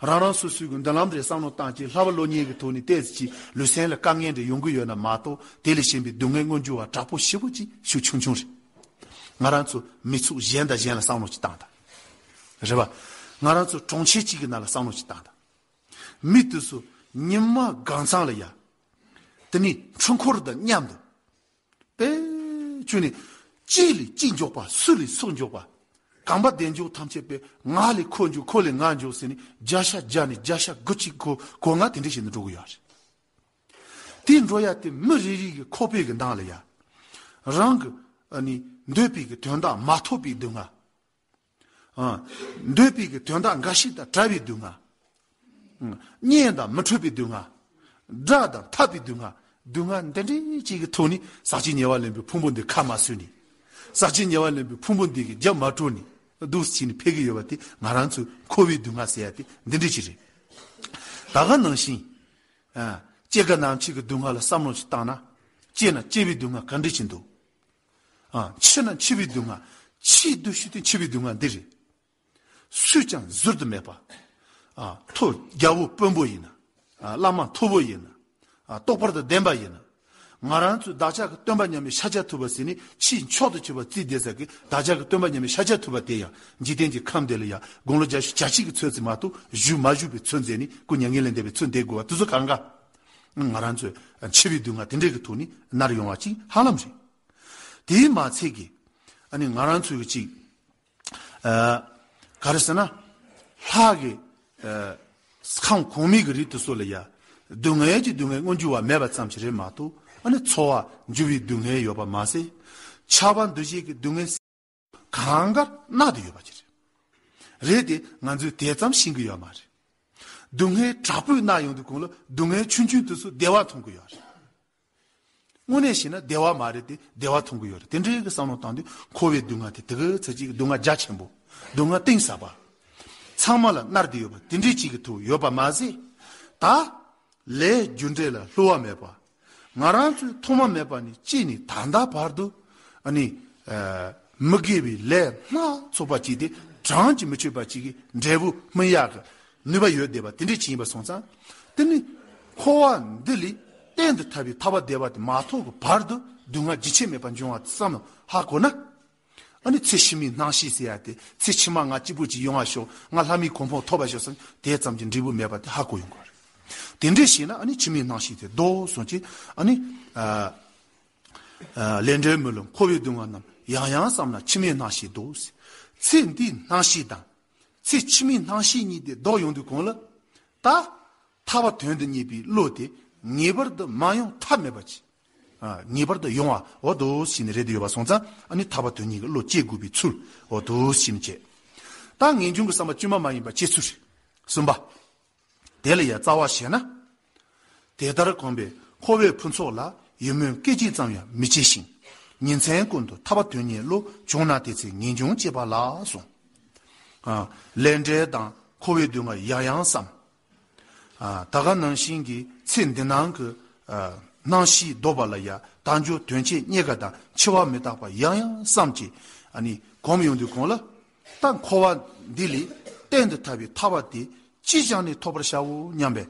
རང་རང་སོ་སོའི་གི་མདུན་ལམ་རེ་བསམ་བློ་བཏང་གཅིག་བསླབ་པ་སློབ་གཉེར་གི་ཐོག་ནས་ཏོག་ཙམ་ཅིག་ལུས་སེམས་ལ་དཀའ་ངལ་འདྲ་ཡོང་གི་ཡོད་ན་མ་གཏོགས་དེ་ལས་གཞན་པའི་སྡུག་བསྔལ་མངོན་གྱུར་བ་དྲག་པོ་ཞེ་པོ་ཅིག་ཤུགས་ཆུང་ཆུང་རེད། ང་རང་ཚོ་མི་ཚོགས་གཞན་དང་གཞན་ལ་བསམ་བློ་ཅིག་བཏང་དང་། རེད་པ། ང་རང་ཚོ་གྲོང་ཁྱེར་གཅིག་གི་ནང་ལ་བསམ་བློ་ཅིག་བཏང་དང་། མི་དེ་ཚོ་ཉི་མ་གང་ཚང་ལ་ཡ། དེ་ནི་འཕྲུལ་འཁོར་དང་མཉམ་དུ། པས་ཁྱོད་ནི་གཅིག་ལས་གཅིག་མགྱོགས་པ་སུ་ལས་སུ་མགྱོགས་པ། གོམ་པ་བདེ་མགྱོགས་ཐམས་ཅད་པས་ང་ལས་ཁོ་མགྱོགས་ཁོ་ལས་ང་མགྱོགས་ཟེར་ནས་བརྒྱ་ཆ་བརྒྱ་ནས་བརྒྱ་ཆ་དགུ་གཅིག་གོ་གོ་ལྔ་དེ་འདྲ་བྱས་ནས་འགྲོ་གི་ཡོད་རེད། དེ་འགྲོ་ཡ་དེ་མི་རེ་རེ་གི་ཁོག་པའི་གི་ནང་ལ་ཡ། རང་གི་ཨ་ནི་འདོད་པའི་གི་དོན་དག་མ་ཐོབ་པའི་སྡུག་བསྔལ། ཨ། འདོད་པའི་གི་དོན་དག་འགའ་ཞིག་དང་བྲལ་བའི་སྡུག་བསྔལ། ཨ། གཉེན་དང་མི་འཕྲོད་པའི་སྡུག་བསྔལ། དགྲ་དང་འཐབ་པའི་སྡུག་བསྔལ། སྡུག་བསྔལ་འདི་འདྲའི་ཅིག་གི་ཐོག་ནས་ཟག་བཅས་ཉེ་བར་ལེན་པའི་ཕུང་པོ་འདི་ཁ་མ་གསོས་ནས། ཟག་བཅས་ཉེ་བར་ལེན་པའི་ཕུང་པོ་འདི་གི་རྒྱབ་མ་བཀྲོལ་ནས་འདུག་སེ་བྱས་ནས་ཕེབས་ཀྱི་ཡོད་པ་དེ་ང་རང་ཚོས་འཁོར་བའི་སྡུག་བསྔལ་ཟེར་ཡ་དེ་འདི་འདྲ་ཅིག་རེད། ད་ག་ནང་བཞིན། ཨ། སྐྱེ་རྒ་ན་འཆི་གི་སྡུག་བསྔལ་ལ་བསམ་བློ་ཞིག་བཏང་ན། སྐྱེས་ན་སྐྱེ་བའི་སྡུག་བསྔལ་ག་འདྲ་ཅིག་འདུག་ཨ། འཆི་ན་འཆི་བའི་སྡུག་བསྔལ། འཆི་འདུག་ཤི་དུས་འཆི་བའི་སྡུག་བསྔལ་འདི་རེད། སུས་ཀྱང་བཟོད་དུ་མེད་པ། ཨ། མཐོ་རྒྱལ་པོ་དཔོན་པོ་ཡིན་ན། ཨ། བླ་མ་མཐོ་པོ་ཡིན་ན། ཨ། རྟོགས་པ་དང་ལྡན་པ་ཡིན་ན། ང་རང་ཚོའི་བདག་ཅག་གི་སྟོན་པ་མཉམ་མེད་ཤཱཀྱ་ཐུབ་པ་ཟེར་ནས་ཕྱིའི་མཆོག་ཏུ་གྱུར་པ་བརྩིས་བསྡད་ས་གི་བདག་ཅག་གི་སྟོན་པ་མཉམ་མེད་ཤཱཀྱ་ཐུབ་པ་དེ་ཡང་འཇིག་རྟེན་གྱི་ཁམས་འདི་ལ་ཡང་དགུང་ལོ་བརྒྱད་ཅུ་གྱ་གཅིག་གི་ཚོད་ཙམ་མ་གཏོགས་བཞུགས་མ་བཞུགས་པའི་ཚོད་མཛད་ནས་སྐུ་མྱ་ངན་ལས་འདས་པའི་ཚོད་འདས་དགོས་པ་དེ་ཚོ་གང་ག་ང་རང་ཚོའི་འཆི་བའི་སྡུག་བསྔལ་དེ་འདྲའི་གི་ཐོག་ནས་མནར་ཡོང་བ་ཅིག་ཧ་ལམ་རེད། དེའི་མ་ཚད་ཀྱི། ཨ་ནི་ང་རང་ཚོའི་གི་ཅིག་ཨ། ག་རེ་ཟེར་ན། ལྷ་གི། ཨ། ཁམས་གོང་མའི་གི་རིགས་དེ་ཚོ་ལ་ཡ། སྡུག་བསྔལ་གྱི་སྡུག་བསྔལ་མངོན་གྱུར་བ་མེད་པ་ཙམ་ཞིག་རེད་མ་གཏོགས་ཨ་ནི་ཚོར་བ་འགྱུར་བའི་སྡུག་བསྔལ་ཡོད་པ་མ་ཟད། ཆགས་པ་འདུ་བྱེད་ཀྱི་སྡུག་བསྔལ་གང་ག་མནར་ཏེ་ཡོད་པ་ཅིག་རེད། རེད་དེ་ང་ཚོས་དེ་ཙམ་ཤེས་ཀྱི་ཡོད་མ་རེད། སྡུག་བསྔལ་དྲག་པོས་མནར་ཡོང་དུས་གོང་ལ་སྡུག་བསྔལ་ཆུང་ཆུང་དེ་ཚོ་བདེ་བ་མཐོང་གི་ཡོད་རེད། དངོས་གནས་བྱས་ན་བདེ་བ་མ་རེད་དེ་བདེ་བ་མཐོང་གི་ཡོད་རེད། དེ་འདྲའི་གི་བསམ་བློ་བཏང་དུས་འཁོར་བའི་སྡུག་བསྔལ་དེ་དེ་ག་ཚོད་ཅིག་སྡུག་བསྔལ་རྒྱ་ཆེན་པོ། སྡུག་བསྔལ་གཏིང་ཟབ་པ། ཚང་མ་ལ་མནར་ཏེ་ཡོད་པ་དེ་འདྲའི་ཅིག་གི་ཐུག་ཡོད་པ་མ་ཟད། ད། ལས་རྒྱུ་འབྲས་ལ་བསླུ་བ་མེད་པ། ང་རང་ཚོས་ཐོག་མ་མེད་པ་ནས་སྐྱེས་ནས་ད་ལྟ་བར་དུ། ཨ་ནི། ཨ། མི་དགེ་བའི་ལས་སྣ་ཚོགས་པ་ཅིག་དེ་གྲངས་ཀྱིས་མི་ཆོད་པ་ཅིག་གི་འབྲས་བུ་སྨིན་ཡག་གི་ནུས་པ་ཡོད་བསྡད་པ་དེ་འདྲ་ཅིག་ཡིན་པ་སོང་ཙང་། དེ་ནི་འཁོར་བ་འདི་ལས་གཏན་དུ་ཐར་བའི་ཐར་པ་བདེ་བ་དེ་མ་ཐོབ་ཀྱི་བར་དུ་སྡུག་བསྔལ་རྒྱུན་ཆད་མེད་པར་འབྱུང་བ་བསམ་བློ་ཧ་གོ་ན། ཨ་ནི་ཚེ་ཕྱི་མའི་སྣང་ཤས་ཟེར་ཡ་དེ་ཚེ་ཕྱི་མ་ང་སྐྱིད་པོ་ཅིག་ཡོང་བ་ཤོག་ང་ལྷ་མིའི་གོ་འཕང་ཐོབ་པ་ཤོག་བསམ་དེ་ཙམ་གྱི་འབྲས་བུ་མེད་པ་དེ་ཧ་གོ་ཡོང་དགོས་རེད། དེ་འདྲས་བྱས་ན་ཨ་ནི་ཕྱི་མའི་སྣང་ཤས་དེ་ལྡོག་སོང་ཅིག་ཨ་ནི། ཨ། ཨ། ལས་འབྲས་སྨོན་ལམ་འཁོར་བའི་སྡུག་བསྔལ་རྣམས་ཡང་ཡང་བསམས་ན་ཕྱི་མའི་སྣང་ཤས་ལྡོག་ཟེར། ཚེ་འདིའི་སྣང་ཤས་དང་། ཚེ་ཕྱི་མའི་སྣང་ཤས་གཉིས་དེ་ལྡོག་ཡོང་དུས་གོང་ལ། ད། ཐར་པ་དོན་དུ་གཉེར་པའི་བློ་དེ་ངེས་པར་དུ་མ་ཡོང་ཐབས་མེད་པ་ཅིག་ཨ། ངེས་པར་དུ་ཡོང་བ་འོ་འདུག་ཟེར་ནས་རེད་དུ་ཡོད་པ་སོང་ཙང་ཨ་ནི་ཐར་པ་དོན་གཉེར་གྱི་བློ་སྐྱེ་དགོས་པའི་ཚུལ་འོ་འདུག་ཟེར་ནས་བྱས། ད་ངེས་འབྱུང་གི་བསམ་པ་བཅོས་མ་མ་ཡིན་པ་སྐྱེ་ཚུལ་རེད། གསུམ་པ། དེ་ལ་ཡང་རྩ་བ་བྱས་ན། དེ་ལྟར་གོམས་པས་འཁོར་བའི་ཕུན་ཚོགས་ལ་ཡིད་སྨོན་སྐད་ཅིག་ཙམ་ཡང་མི་སྐྱེ་ཞིང་། ཉིན་མཚན་ཀུན་ཏུ་ཐར་པ་དོན་གཉེར་བློ་བྱུང་ན་དེ་ཚེ་ངེས་འབྱུང་སྐྱེས་པ་ལགས་གསུངས། ཨ། ལས་འབྲས་དང་འཁོར་བའི་སྡུག་བསྔལ་ཡང་ཡང་བསམ། ཨ། ད་ག་ནང་བཞིན་གྱི་ཚེ་འདི་ནང་གི། ཨ། སྣང་ཤས་ལྡོག་པ་ལ་ཡང་དལ་འབྱོར་དོན་ཆེན་རྙེད་དཀའ་དང་འཆི་བ་མི་རྟག་པ་ཡང་ཡང་བསམ་གྱིས་ཨ་ནི་གོམས་ཡོང་དུས་གོང་ལ། ད་འཁོར་བ་འདི་ལས་གཏན་དུ་ཐར་བའི་ཐར་པ་དེ་ཅི་བྱས་ནས་ཐོབ་པར་བྱའོ་སྙམ་པས།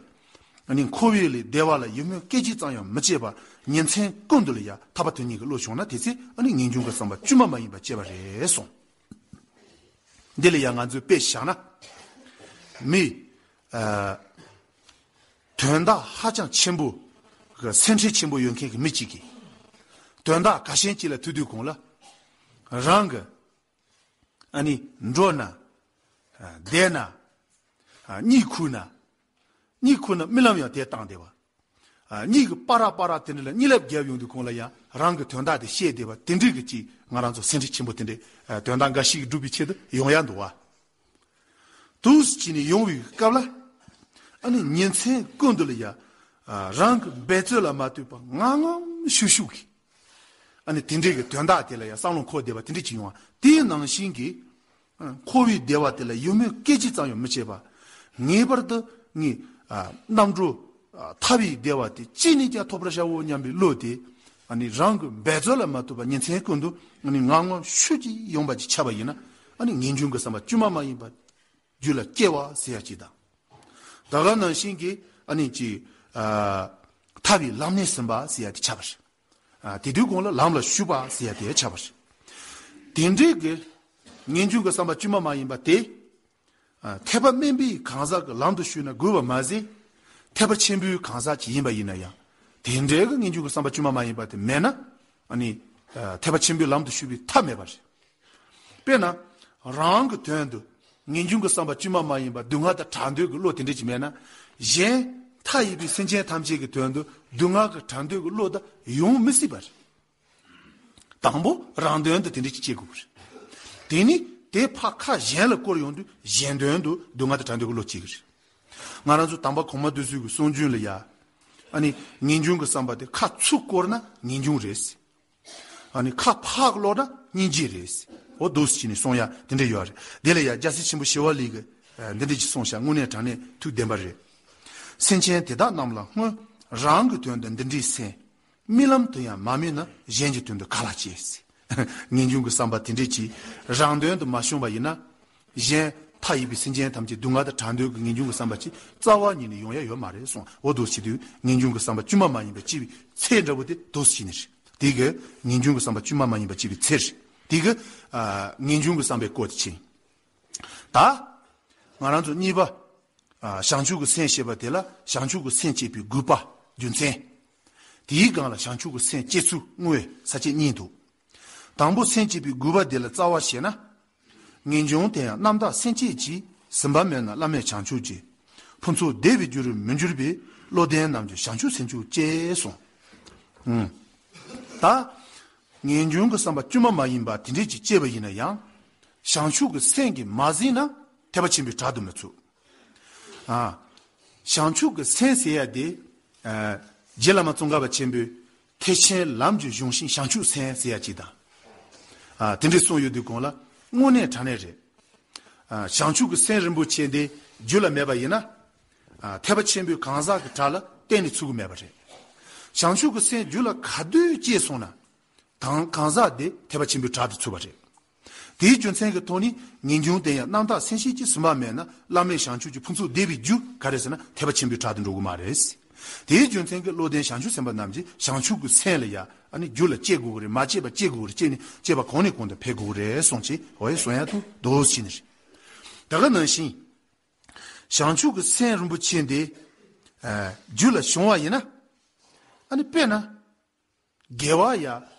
ཨ་ནི་འཁོར་བའི་ལས་བདེ་བ་ལ་ཡིད་སྨོན་སྐད་ཅིག་ཙམ་ཡང་མི་སྐྱེས་པ་ཉིན་མཚན་ཀུན་ཏུ་ལ་ཡང་ཐར་པ་དོན་གཉེར་གྱི་བློ་བྱུང་ན་དེ་ཚེ་ཨ་ནི་ངེས་འབྱུང་གི་བསམ་པ་བཅོས་མ་མ་ཡིན་པ་སྐྱེ་བ་རེད་གསུངས། འདི་ལ་ཡང་ང་ཚོས་དཔེ་བཞག་ན། མི། ཨ། དོན་དག་ཧ་ཅང་ཆེན་པོ། གི་སེམས་ཁྲལ་ཆེན་པོ་ཡོད་མཁན་གྱི་མི་གཅིག་གིས། དོན་དག་ག་ཤེད་ཅིག་ལ་ཐུག་དུས་གོང་ལ། རང་གི། ཨ་ནི་འགྲོ་ན། ཨ། བསྡད་ན། ཨ། གཉིད་ཁུག་ན། གཉིད་ཁུག་ན་རྨི་ལམ་ཡང་དེ་བཏང་བསྡད་པ། ཨ། གཉིས་ཀྱི་པ་ར་པ་ར་དེ་འདྲ་ལ་གཉིས་ལབ་བརྒྱབ་ཡོང་དུས་གོང་ལ་ཡང་རང་གི་དོན་དག་དེ་བཤད་བསྡད་པ་དེ་འདྲའི་གི་ཅིག་ང་རང་ཚོ་སེམས་ཁྲལ་ཆེན་པོ་དེ་འདྲའི་དོན་དག་འགའ་ཞིག་སྒྲུབ་པའི་ཆེད་དུ་ཡོང་ཡ་འདུག་བ། དུས་ཕྱིན་ནས་ཡོང་བའི་སྐབས་ལ། ཨ་ནི་ཉིན་མཚན་ཀུན་ཏུ་ལ་ཡ། ཨ། རང་གི་འབད་རྩོལ་ལ་མ་ལྟོས་པར་ངམ་ངམ་ཤུགས་ཤུགས་ཀྱིས། ཨ་ནི་དེ་འདྲའི་གི་དོན་དག་དེ་ལ་ཡ་བསམ་བློ་འཁོར་བསྡད་པ་དེ་འདྲ་ཅིག་ཡོང་བ་དེའི་ནང་བཞིན་གྱི། ཨ། འཁོར་བའི་བདེ་བ་དེ་ལ་ཡིད་སྨོན་སྐད་ཅིག་ཙམ་ཡང་མི་བྱེད་པ། ངེས་པར་དུ་ངས། ཨ། རྣམ་གྲོལ། ཨ། ཐར་པའི་བདེ་བ་དེ་ཅི་ནས་ཀྱང་ཐོབ་པར་བྱའོ་སྙམ་པའི་བློ་དེ། ཨ་ནི་རང་གི་འབད་རྩོལ་ལ་མ་ལྟོས་པར་ཉིན་མཚན་ཀུན་ཏུ་ཨ་ནི་ངམ་ངམ་ཤུགས་ཀྱིས་ཡོང་པ་ཅིག་ཆགས་པ་ཡིན་ན། ཨ་ནི་ངེས་འབྱུང་གི་བསམ་པ་བཅོས་མ་མ་ཡིན་པ་རྒྱུད་ལ་སྐྱེ་བ་ཟེར་ཡ་ཅིག་དང་། ད་ག་ནང་བཞིན་གྱི་ཨ་ནི་ཅིག་ཨ། ཐར་པའི་ལམ་སྣེ་ཟིན་པ་ཟེར་ཡ་དེ་ཆགས་པ་རེད། ཨ། དེ་དུས་གོང་ལ་ལམ་ལ་ཞུགས་པ་ཟེར་ཡ་དེ་ཆགས་པ་རེད། དེ་འདྲའི་གི་ངེས་འབྱུང་གི་བསམ་པ་བཅོས་མ་མ་ཡིན་པ་དེ། ཨ། ཐེག་པ་དམན་པའི་གང་ཟག་གི་ལམ་དུ་ཞུགས་ན་དགོས་པ་མ་ཟད། ཐེག་པ་ཆེན་པོའི་གང་ཟག་ཅིག་ཡིན་པ་ཡིན་ན་ཡང་། དེ་འདྲའི་གི་ངེས་འབྱུང་གི་བསམ་པ་བཅོས་མ་མ་ཡིན་པ་དེ་མེད་ན། ཨ་ནི། ཨ། ཐེག་པ་ཆེན་པོའི་ལམ་དུ་ཞུགས་པའི་ཐབས་མེད་པ་རེད། དཔེར་ན། རང་གི་དོན་དུ་ངེས་འབྱུང་གི་བསམ་པ་བཅོས་མ་མ་ཡིན་པ་སྡུག་བསྔལ་དང་བྲལ་འདོད་ཀྱི་བློ་དེ་འདྲ་ཅིག་མེད་ན། གཞན་མཐའ་ཡས་པའི་སེམས་ཅན་ཐམས་ཅད་ཀྱི་དོན་དུ་སྡུག་བསྔལ་གྱི་བྲལ་འདོད་ཀྱི་བློ་དེ་ཡོང་མི་སྲིད་པ་རེད། དང་པོ་རང་དོན་དུ་དེ་འདྲ་ཅིག་སྐྱེ་དགོས་པ་རེད། དེ་ནི་དེ་ཕར་ཁ་གཞན་ལ་བསྐོར་ཡོང་དུས་གཞན་དོན་དུ་སྡུག་བསྔལ་དང་བྲལ་འདོད་ཀྱི་བློ་སྐྱེ་གི་རེད། ང་རང་ཚོ་དམ་པ་གོང་མ་དེ་ཚོའི་གི་གསུང་རྒྱུན་ལ་ཡ། ཨ་ནི་ངེས་འབྱུང་གི་བསམ་པ་དེ་ཁ་ཚུར་བསྐོར་ན་ངེས་འབྱུང་རེད། ཨ་ནི་ཁ་ཕར་སློག་ན་སྙིང་རྗེ་རེད། འོ་འདུག་སེ་བྱས་ནས་གསུང་ཡ་དེ་འདྲ་ཡོད་རེད། དེ་ལ་ཡ་རྒྱལ་སྲས་ཆེན་པོ་ཞི་བ་ལྷས་ཀྱིས་འདི་འདྲ་ཅིག་གསུངས་ཤག་དངོས་གནས་དྲང་གནས་ཐུགས་བདེན་པ་རེད། སེམས་ཅན་དེ་དག་རྣམས་ལ་སྔོན་རང་གི་དོན་དུ་འདི་འདྲའི་སེམས། རྨི་ལམ་དུ་ཡང་མ་རྨིས་ན་གཞན་གྱི་དོན་དུ་ག་ལ་སྐྱེ། ངེས་འབྱུང་གི་བསམ་པ་དེ་འདྲས་ཀྱིས་རང་དོན་དུ་མ་བྱུང་བ་ཡིན་ན། གཞན་མཐའ་ཡས་པའི་སེམས་ཅན་ཐམས་ཅད་སྡུག་བསྔལ་དང་བྲལ་འདོད་ཀྱི་ངེས་འབྱུང་གི་བསམ་པ་ཅིག་རྩ་བ་ཉིད་ནས་ཡོང་ཡ་ཡོད་མ་རེད་གསུངས། འོ་འདུག་བྱེད་དུས་ངེས་འབྱུང་གི་བསམ་པ་བཅོས་མ་མ་ཡིན་པ་སྐྱེ་བའི་ཚེ་འདྲ་བོ་དེ་འདུག་སེ་བྱས་ནས་རེད། དེ་གི་ངེས་འབྱུང་གི་བསམ་པ་བཅོས་མ་མ་ཡིན་པ་སྐྱེ་བའི་ཚེ་རེད། དེ་གི་ཨ་ངེས་འབྱུང་གི་བསམ་པའི་སྐོར་དེ་ཕྱིན། ད་ང་རང་ཚོ་གཉིས་པ། ཨ་བྱང་ཆུབ་ཀྱི་སེམས་ཞེས་པ་དེ་ལ་བྱང་ཆུབ་ཀྱི་སེམས་བསྐྱེད་པའི་དགོས་པ། རྒྱུ་མཚན། དེའི་སྒང་ལ་བྱང་ཆུབ་ཀྱི་སེམས་བསྐྱེད་ཚུལ་དངོས་ས་བཅད་གཉིས་འདུག་དང་པོ་སེམས་བསྐྱེད་པའི་དགོས་པ་དེ་ལ་རྩ་བ་བྱས་ན། ངེས་འབྱུང་དེ་ཡང་རྣམ་དག་སེམས་བསྐྱེད་ཀྱིས་ཟིན་པ་མེད་ན་བླ་མེད་བྱང་ཆུབ་ཀྱི། ཕུན་ཚོགས་བདེ་བའི་རྒྱུར་མི་འགྱུར་བའི། བློ་ལྡན་རྣམས་ཀྱང་བྱང་ཆུབ་སེམས་མཆོག་ཅེས་གསུངས། ཨང་། ད། ངེས་འབྱུང་གི་བསམ་པ་བཅོས་མ་མ་ཡིན་པ་དེ་འདྲས་ཀྱི་སྐྱེས་པ་ཡིན་ན་ཡང་། བྱང་ཆུབ་ཀྱི་སེམས་ཀྱིས་མ་ཟིན་ན་ཐེག་པ་ཆེན་པོའི་གྲལ་དུ་མི་ཚུད། ཨ། བྱང་ཆུབ་ཀྱི་སེམས་ཟེར་ཡ་དེ། ཨ། རྗེ་བླ་མ་ཙོང་ཁ་པ་ཆེན་པོས་ཐེག་ཆེན་ལམ་གྱི་གཞུང་ཤིང་བྱང་ཆུབ་སེམས་ཟེར་ཡ་གཅིག་དང་། ཨ། དེ་འདྲས་གསུངས་ཡོད་དུས་གོང་ལ་དངོས་གནས་དྲང་གནས་རེད། ཨ། བྱང་ཆུབ་ཀྱི་སེམས་རིན་པོ་ཆེ་འདི་རྒྱུད་ལ་མེད་པ་ཡིན་ན། ཨ། ཐེག་པ་ཆེན་པོའི་གང་ཟག་གི་གྲལ་ལ་གཏན་ནས་ཚུད་ཀྱི་མེད་པ་རེད། བྱང་ཆུབ་ཀྱི་སེམས་རྒྱུད་ལ་ག་དུས་སྐྱེས་སོང་ན། དང་གང་ཟག་དེ་ཐེག་པ་ཆེན་པོའི་གྲལ་དུ་ཚུད་པ་རེད། དེའི་རྒྱུ་མཚན་གྱི་ཐོག་ནས་ངེས་འབྱུང་དེ་ཡང་རྣམ་དག་སེམས་བསྐྱེད་ཀྱིས་ཟིན་པ་མེད་ན་བླ་མེད་བྱང་ཆུབ་ཀྱི་ཕུན་ཚོགས་བདེ་བའི་རྒྱུ་ག་རེ་ཟེར་ན་ཐེག་པ་ཆེན་པོའི་གྲལ་དུ་འགྲོ་གི་མ་རེད། དེའི་རྒྱུ་མཚན་གྱིས་བློ་ལྡན་བྱང་ཆུབ་སེམས་དཔའ་རྣམས་ཀྱིས་བྱང་ཆུབ་ཀྱི་སེམས་ལ་ཡ་ཨ་ནི་རྒྱུད་ལ་སྐྱེ་དགོས་ཀྱི་རེད། མ་སྐྱེས་པ་སྐྱེ་དགོས་ཀྱི་རེད། སྐྱེས་ནས་སྐྱེས་པ་གོང་ནས་གོང་དུ་འཕེལ་དགོས་ཀྱི་རེད་གསུངས་ཀྱི་འོ་ཡ་གསུང་ཡ་དུ་འདུག་ཕྱིན་ནི་རེད། ད་ག་ནང་བཞིན། བྱང་ཆུབ་ཀྱི་སེམས་རིན་པོ་ཆེ་འདི། ཨ། རྒྱུད་ལ་བྱུང་བ་ཡིན་ན། ཨ་ནི་དཔེར་ན། དགེ་བ་ཡ།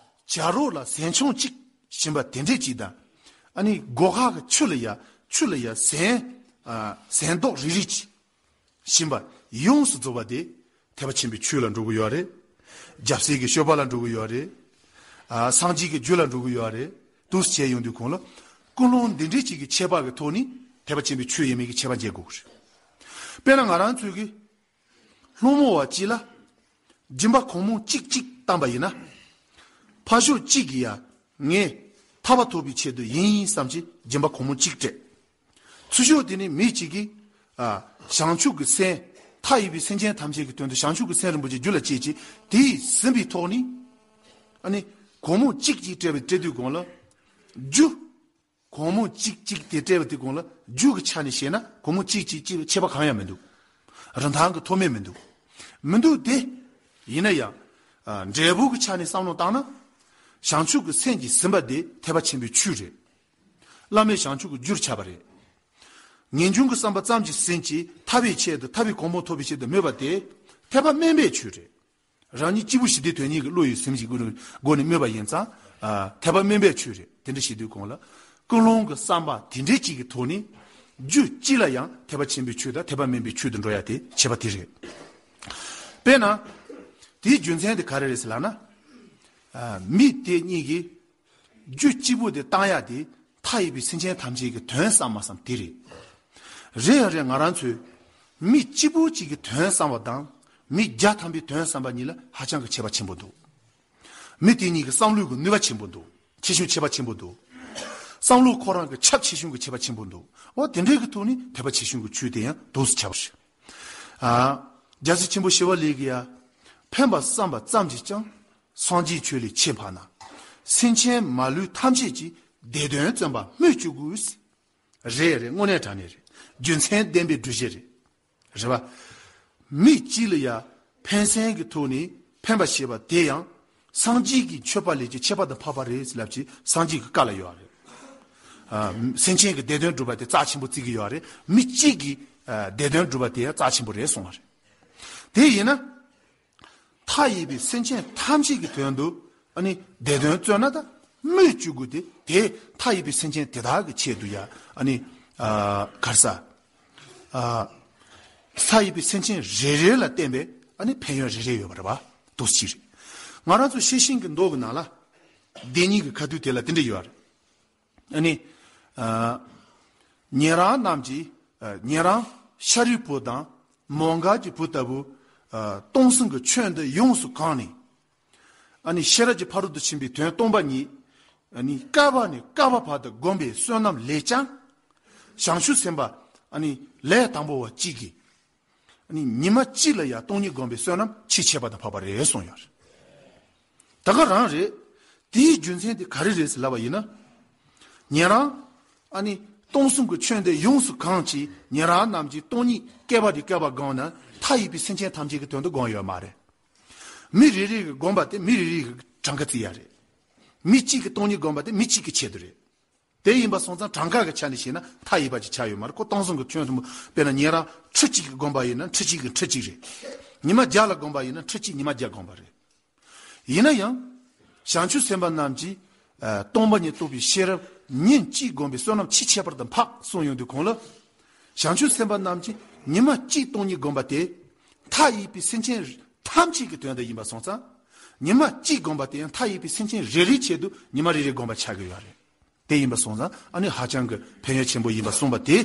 བྱ་རོག་ལ་ཟན་ཆུང་གཅིག་བྱིན་པ་དེ་འདྲས་གཅིག་དང་། ཨ་ནི་སྒོ་ཁ་གི་ཆུ་ལ་ཡ། ཆུ་ལ་ཡ་ཟན། ཨ། ཟན་རྡོག་རིལ་རིལ་གཅིག་བྱིན་པ་ཡོངས་སུ་རྫོགས་པ་དེ་ཐེག་པ་ཆེན་པོའི་ཆོས་ལ་འགྲོ་གི་ཡོད་རེད། རྒྱལ་སྲས་ཀྱི་སྤྱོད་པ་ལ་འགྲོ་གི་ཡོད་རེད། ཨ། སངས་རྒྱས་ཀྱི་རྒྱུད་ལ་འགྲོ་གི་ཡོད་རེད། འདུག་སེ་བྱས་ཡོང་དུས་གོང་ལ། ཀུན་སློང་འདི་འདྲས་གཅིག་གི་ཁྱད་པར་གྱི་ཐོག་ནས་ཐེག་པ་ཆེན་པོའི་ཆོས་ཡིན་མིན་གྱི་ཁྱད་པར་འབྱེད་དགོས་ཀྱི་རེད། དཔེར་ན་ང་རང་ཚོས་ཀྱི། སློང་མོ་བ་གཅིག་ལ། སྦྱིན་པ་གང་མང་གཅིག་གཅིག་བཏང་པ་ཡིན་ན། ཕར་ཕྱོགས་གཅིག་གིས་ཡ། ངས་ཐར་པ་ཐོབ་པའི་ཆེད་དུ་ཡིན་བསམ་གྱི་སྦྱིན་པ་གང་མང་གཅིག་སྤྲད། ཚུར་ཕྱོགས་དེ་ནས་མི་གཅིག་གིས། ཨ། བྱང་ཆུབ་ཀྱི་སེམས། མཐའ་ཡས་པའི་སེམས་ཅན་ཐམས་ཅད་ཀྱི་དོན་དུ་བྱང་ཆུབ་ཀྱི་སེམས་རིན་པོ་ཆེ་རྒྱུད་ལ་སྐྱེས་ཀྱི་དེས་ཟིན་པའི་ཐོག་ནས། ཨ་ནི། གང་མང་གཅིག་གཅིག་སྤྲད་པའི་སྤྲད་དུས་གོང་ལ། རྒྱུ། གང་མང་གཅིག་གཅིག་དེ་སྤྲད་པ་དེ་གོང་ལ་རྒྱུ་གི་ཆ་ནས་བཤད་ན་གང་མང་གཅིག་གཅིག་གཅིག་ཁྱད་པར་གང་ཡང་མི་འདུག་རིན་ཐང་གི་མཐོ་དམན་མི་འདུག་མི་འདུག་དེ། ཡིན་ན་ཡང་། ཨ། འབྲས་བུ་གི་ཆ་ནས་བསམ་བློ་བཏང་ན། བྱང་ཆུབ་ཀྱི་སེམས་ཀྱིས་ཟིན་པ་དེ་ཐེག་པ་ཆེན་པོའི་ཆོས་རེད། བླ་མེད་བྱང་ཆུབ་ཀྱི་རྒྱུར་ཆགས་པ་རེད། ངེས་འབྱུང་གི་བསམ་པ་ཙམ་གྱིས་ཟིན་གྱིས་ཐར་པའི་ཆེད་དུ་ཐར་པའི་གོ་འཕང་ཐོབ་པའི་ཆེད་དུ་སྨོས་པ་དེ་ཐེག་པ་དམན་པའི་ཆོས་རེད། རང་ཉིད་གཅིག་པུ་ཞི་བདེའི་དོན་གཉེར་གྱི་བློ་ཡི་སེམས་ཀྱི་སྒོ་ནས་སྒོ་ནས་སྨོས་པ་ཡིན་ཙང་། ཨ། ཐེག་པ་དམན་པའི་ཆོས་རེད། དེ་འདྲ་བྱེད་དུས་གོང་ལ། ཀུན་སློང་གི་བསམ་པ་དེ་འདྲའི་གཅིག་གི་ཐོག་ནས། རྒྱུད་གཅིག་ལ་ཡང་ཐེག་པ་ཆེན་པོའི་ཆོས་དང་ཐེག་པ་དམན་པའི་ཆོས་དུ་འགྲོ་ཡ་དེ་ཁྱད་པར་དེ་རེད། དཔེར་ན། དེའི་རྒྱུ་མཚན་དེ་ག་རེ་རེད་ཟེར་ལབ་ན། ཨ། མི་དེ་གཉིས་ཀྱིས་རྒྱུ་གཅིག་པུ་དེ་བཏང་ཡ་དེ་མཐའ་ཡས་པའི་སེམས་ཅན་ཐམས་ཅད་ཀྱི་དོན་བསམ་མ་བསམ་དེ་རེད། རེད་ཡང་རེད། ང་རང་ཚོས་མི་གཅིག་པུ་གཅིག་གི་དོན་བསམ་པ་དང་མི་བརྒྱ་ཐམ་པའི་དོན་བསམ་པ་གཉིས་ལ་ཧ་ཅང་གི་ཁྱད་པར་ཆེན་པོ་འདུག་མི་དེ་གཉིས་ཀྱི་བསམ་བློའི་གི་ནུས་པ་ཆེན་པོ་འདུག་ཁྱད་གཞུང་ཁྱད་པར་ཆེན་པོ་འདུག་བསམ་བློ་ཁོ་རང་གི་ཁྱབ་ཆེ་ཆུང་གི་ཁྱད་པར་ཆེན་པོ་འདུག་འོ་དེ་འདྲའི་གི་ཐོག་ནས་ཐེག་པ་ཆེ་ཆུང་གི་ཆོས་དེ་ཡང་འདུག་སེ་ཁྱབ་པ་རེད། ཨ། རྒྱལ་སྲས་ཆེན་པོ་ཞི་བ་ལྷས་ཀྱིས་ཡ། ཕན་པ་བསམ་པ་ཙམ་གྱིས་ཀྱང་། སངས་རྒྱས་ཆོས་ལས་ཁྱད་འཕགས་ན། སེམས་ཅན་མ་ལུས་ཐམས་ཅད་ཀྱི། བདེ་དོན་བརྩོན་པ་སྨོས་ཅི་དགོས། རེད་རེད། དངོས་གནས་དྲང་གནས་རེད། རྒྱུ་མཚན་ལྡན་པའི་སྒྲུབ་བྱེད་རེད། རེད་པ། མི་གཅིག་ལ་ཡ་ཕན་སེམས་ཀྱི་ཐོག་ནས་ཕན་པ་བྱེད་པ་དེ་ཡང་སངས་རྒྱས་ཀྱི་མཆོད་པ་ལས་ཀྱང་ཁྱད་པར་དུ་འཕགས་པ་རེད་ལབ་ཅིག་སངས་རྒྱས་ཀྱི་བཀའ་ལ་ཡོད་རེད། ཨ། སེམས་ཅན་གྱི་བདེ་དོན་སྒྲུབ་པ་དེ་རྩ་ཆེན་པོ་བརྩི་གི་ཡོད་རེད། མི་གཅིག་གི་ཨ་བདེ་དོན་སྒྲུབ་པ་དེ་ཡང་རྩ་ཆེན་པོ་རེད་གསུངས་པ་རེད། དེ་ཡིན་ན། མཐའ་ཡས་པའི་སེམས་ཅན་ཐམས་ཅད་ཀྱི་དོན་དུ་ཨ་ནི་བདེ་དོན་བརྩོན་ན་ད་སྨོས་ཅི་དགོས་ཏེ། དེ་མཐའ་ཡས་པའི་སེམས་ཅན་དེ་དག་གི་ཆེད་དུ་ཡ་ཨ་ནི་ཨ་ག་རེ་ཟ། ཨ། མཐའ་ཡས་པའི་སེམས་ཅན་རེ་རེ་ལ་བརྟེན་པའི་ཨ་ནི་ཕན་ཡོན་རེ་རེ་ཡོད་པ་རེད་པ། འདུག་སེ་རེད། ང་རང་ཚོ་ཤེར་ཕྱིན་གྱི་མདོ་གི་ནང་ལ་བདེན་གཉིས་ཀྱི་ཁ་ཐུག་དེ་ལ་དེ་འདྲ་ཡོད་རེད། ཨ་ནི། ཨ། ཉན་རང་རྣམས་ཀྱིས། ཨ། ཉན་རང་ཤཱ་རིའི་བུ་དང་མོའུ་འགལ་གྱི་བུ་ལྟ་བུ། ཨ། སྟོང་གསུམ་གྱི་ཆོས་འདི་ཡོངས་སུ་གང་ནས། ཨ་ནི་ཤེས་རབ་ཀྱི་ཕ་རོལ་ཏུ་ཕྱིན་པའི་དོན་སྟོང་པ་ཉིད། ཨ་ནི་བསྐལ་པ་ནས་བསྐལ་པ་བར་དུ་བསྒོམས་པའི་བསོད་ནམས་ལས་ཀྱང་། བྱང་ཆུབ་སེམས་དཔའ་ཨ་ནི་ལས་དང་པོ་བ་གཅིག་གིས། ཨ་ནི་ཉི་མ་གཅིག་ལ་ཡང་སྟོང་ཉིད་བསྒོམས་པའི་བསོད་ནམས་ཆེས་ཁྱད་པར་དུ་འཕགས་པ་རེད་གསུངས་ཡོད་རེད། ད་ག་རང་རེད། དེའི་རྒྱུ་མཚན་དེ་ག་རེ་རེད་ཟེར་ལབ་པ་ཡིན་ན། ཉན་རང་། ཨ་ནི་སྟོང་གསུམ་གྱི་ཆོས་འདི་ཡོངས་སུ་གང་བྱས། ཉན་རང་རྣམས་ཀྱིས་སྟོང་ཉིད་བསྐལ་པ་འདི་བསྐལ་པ་བསྒོམས་ན་མཐའ་ཡས་པའི་སེམས་ཅན་ཐམས་ཅད་ཀྱི་དོན་དུ་བསྒོམས་ཡོད་མ་རེད། མི་རེ་རེ་གིས་བསྒོམས་པ་དེ་མི་རེ་རེ་གིས་གྲངས་ཀ་བརྩི་ཡ་རེད། མི་གཅིག་གིས་སྟོང་ཉིད་བསྒོམས་པ་དེ་མི་གཅིག་གི་ཆེད་དུ་རེད། དེ་ཡིན་པ་སོང་ཙང་གྲངས་ཀ་གི་ཆ་ནས་བཤད་ན་མཐའ་ཡས་པ་ཅིག་ཆགས་ཡོད་མ་རེད། ཁོ་སྟོང་གསུམ་གྱི་ཆོས་གསུམ་པོ་དཔེར་ན་ཉན་རང་ཁྲི་གཅིག་གིས་བསྒོམས་པ་ཡིན་ན་ཁྲི་གཅིག་གིས་ཁྲི་གཅིག་རེད། ཉི་མ་བརྒྱ་ལ་བསྒོམས་པ་ཡིན་ན་ཁྲི་གཅིག་ཉི་མ་བརྒྱ་བསྒོམས་པ་རེད། ཡིན་ན་ཡང་། བྱང་ཆུབ་སེམས་དཔའ་རྣམས་ཀྱིས། ཨ། སྟོང་པ་ཉིད་རྟོགས་པའི་ཤེས་རབ་ཉིན་གཅིག་བསྒོམས་པའི་བསོད་ནམས་ཆེས་ཁྱད་པར་དུ་འཕགས་གསུངས་ཡོང་དུས་གོང་ལ། བྱང་ཆུབ་སེམས་དཔའ་རྣམས་ཀྱིས་ཉི་མ་གཅིག་སྟོང་ཉིད་བསྒོམས་པ་དེ། མཐའ་ཡས་པའི་སེམས་ཅན་ཐམས་ཅད་ཀྱི་དོན་དུ་ཡིན་པ་སོང་ཙང་། ཉི་མ་གཅིག་བསྒོམས་པ་དེ་ཡང་མཐའ་ཡས་པའི་སེམས་ཅན་རེ་རེའི་ཆེད་དུ་ཉི་མ་རེ་རེ་བསྒོམས་པ་ཆགས་ཀྱི་ཡོད་རེད། དེ་ཡིན་པ་སོང་ཙང་ཨ་ནི་ཧ་ཅང་གི་ཕན་ཡོན་ཆེན་པོ་ཡིན་པ་གསུངས་པ་དེ།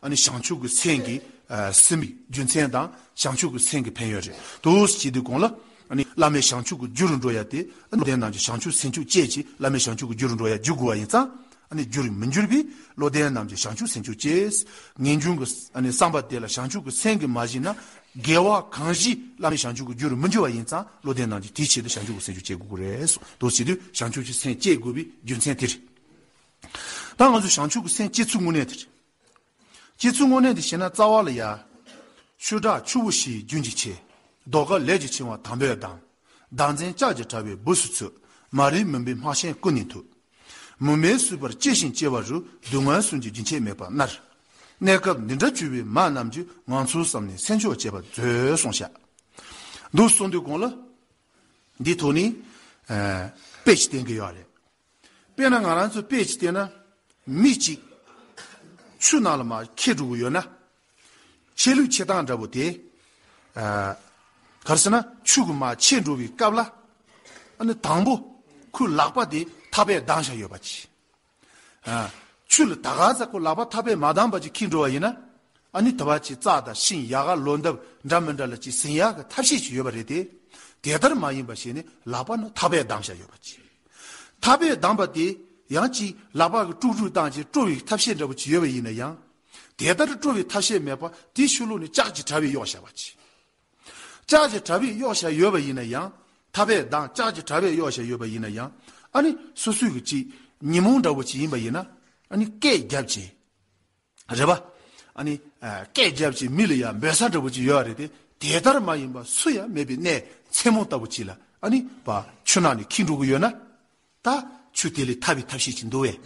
ཨ་ནི་བྱང་ཆུབ་ཀྱི་སེམས་ཀྱི། ཨ། ཟིན་པའི་རྒྱུ་མཚན་དང་བྱང་ཆུབ་ཀྱི་སེམས་ཀྱི་ཕན་ཡོན་རེད། འདུག་སེ་བྱེད་དུས་གོང་ལ། ཨ་ནི་བླ་མེད་བྱང་ཆུབ་ཀྱི་རྒྱུ་རུ་འགྲོ་ཡ་དེ། ཨ་ནི་བློ་ལྡན་རྣམས་ཀྱིས་བྱང་ཆུབ་སེམས་མཆོག་བསྐྱེད་ཅིག་བླ་མེད་བྱང་ཆུབ་ཀྱི་རྒྱུ་རུ་འགྲོ་ཡ་འཇུག་དགོས་པ་ཡིན་ཙང་། ཨ་ནི་རྒྱུར་མི་འགྱུར་བས་བློ་ལྡན་རྣམས་ཀྱིས་བྱང་ཆུབ་སེམས་མཆོག་བསྐྱེད། ངེས་འབྱུང་གི་ཨ་ནི་བསམ་པ་དེ་ལ་བྱང་ཆུབ་ཀྱི་སེམས་ཀྱིས་མ་ཞི་ན། དགེ་བ་གང་བཞེས་བླ་མེད་བྱང་ཆུབ་ཀྱི་རྒྱུ་རུ་མི་འགྱུར་བ་ཡིན་ཙང་བློ་ལྡན་རྣམས་ཀྱིས་དེའི་ཆེད་དུ་བྱང་ཆུབ་ཀྱི་སེམས་མཆོག་བསྐྱེད་དགོས་ཀྱི་རེད་གསུངས། འདུག་སེ་བྱེད་དུས་བྱང་ཆུབ་ཀྱི་སེམས་བསྐྱེད་དགོས་པའི་རྒྱུ་མཚན་དེ་རེད། ད་ང་ཚོས་བྱང་ཆུབ་ཀྱི་སེམས་བསྐྱེད་ཚུལ་དངོས་གནས་དེ་རེད། བསྐྱེད་ཚུལ་དངོས་གནས་དེ་བཤད་ན་རྩ་བ་ལ་ཡ། ཆོས་གྲགས་ཆུ་བོ་བཞིའི་རྒྱུན་གྱི་ཆེ། ཟློས་གར་ལས་ཀྱི་ཆེ་བ་དང་པོས་གདམས། བདག་འཛིན་ལྕགས་ཀྱི་དྲ་བས་སྦུབས་སུ་ཚུད། མ་རིག་མུན་པའི་སྨག་ཆེན་ཀུན་ནས་འཐུལ། མུན་མེད་སྲིད་པར་སྐྱེ་ཞིང་སྐྱེ་བ་རུ། སྡུག་བསྔལ་གསུམ་གྱི་རྒྱུན་ཆད་མེད་པར་མནར། གནས་སྐབས་འདི་འདྲ་བཅུ་པའི་མ་རྣམས་ཀྱིས། ངང་ཚུལ་བསམ་ནས་སེམས་མཆོག་བསྐྱེད་པར་མཛོད་གསུངས་ཤག་འདུག་གསུངས་དུས་གོང་ལ། འདིའི་ཐོག་ནས། ཨ། དཔེ་ཅིག་བསྟན་གྱི་ཡོད་རེད། དཔེར་ན་ང་རང་ཚོ་དཔེ་ཅིག་བལྟས་ན། མི་གཅིག་ཆུ་ནང་ལ་མར་འཁྱེར་འགྲོ་གི་ཡོད་ན། འཁྱེར་ལུགས་འཁྱེར་སྟངས་འདྲ་པོ་དེ། ཨ། ག་རེ་ཟེར་ན་ཆུ་གིས་མར་འཁྱེར་འགྲོ་བའི་སྐབས་ལ། ཨ་ནི་དང་པོ་ཁོའི་ལག་པ་དེ་ཐག་པས་བསྡམས་བཞག་ཡོད་པ་ཅིག་ཨ། ཆུ་ལ་ད་ག་ཚོད་ཁོ་ལག་པ་ཐག་པས་མ་བསྡམས་པ་ཅིག་འཁྱེར་འགྲོ་བ་ཡིན་ན། ཨ་ནི་དེ་བ་ཅིག་རྩྭ་དང་ཤིང་ཡལ་ག་ལོ་འདབ་འདྲ་མི་འདྲ་ལ་ཅིག་ཟིན་ཡག་གི་ཐབས་ཤེས་ཅིག་ཡོད་པ་རེད་དེ། དེ་ལྟར་མ་ཡིན་པ་ཞིག་ནི་ལག་པ་ནི་ཐག་པས་བསྡམས་བཞག་ཡོད་པ་ཅིག་ཐག་པས་བསྡམས་པ་དེ་ཡང་ཅིག་ལག་པ་གི་དཀྲུག་དཀྲུག་བཏང་ཅིག་དཀྲོག་པའི་ཐབས་ཤེས་འདྲ་པོ་ཅིག་ཡོད་པ་ཡིན་ན་ཡང་། དེ་ལྟར་དཀྲོག་པའི་ཐབས་ཤེས་མེད་པ་དེའི་ཕྱི་ལོགས་ནས་ལྕགས་ཀྱི་དྲ་བས་གཡོགས་བཞག་པ་ཅིག་ལྕགས་ཀྱི་དྲ་བས་གཡོགས་བཞག་ཡོད་པ་ཡིན་ན་ཡང་། ཐག་པས་བསྡམས་ལྕགས་ཀྱི་དྲ་བས་གཡོགས་བཞག་ཡོད་པ་ཡིན་ན་ཡང་། ཨ་ནི་སོ་སོའི་གི་ཅིག་ཉོན་མོངས་འདྲ་པོ་ཅིག་ཡིན་པ་ཡིན་ན། ཨ་ནི་སྐད་རྒྱབ་ཅིག་རེད་པ། ཨ་ནི་ཨ་སྐད་རྒྱབ་ཅིག་མི་ལ་ཡང་འབོད་ས་འདྲ་པོ་ཅིག་ཡོད་རེད་དེ། དེ་ལྟར་མ་ཡིན་པ་སུ་ཡང་མེད་པའི་གནས་མཚན་མོ་ལྟ་བུ་ཅིག་ལ་ཨ་ནི་པ་ཆུ་ནང་ནས་འཁྱེར་འགྲོ་གི་ཡོད་ན། ད་ཆུ་དེ་ལས་ཐར་བའི་ཐབས་ཤེས་ཅིག་འདུག་བས།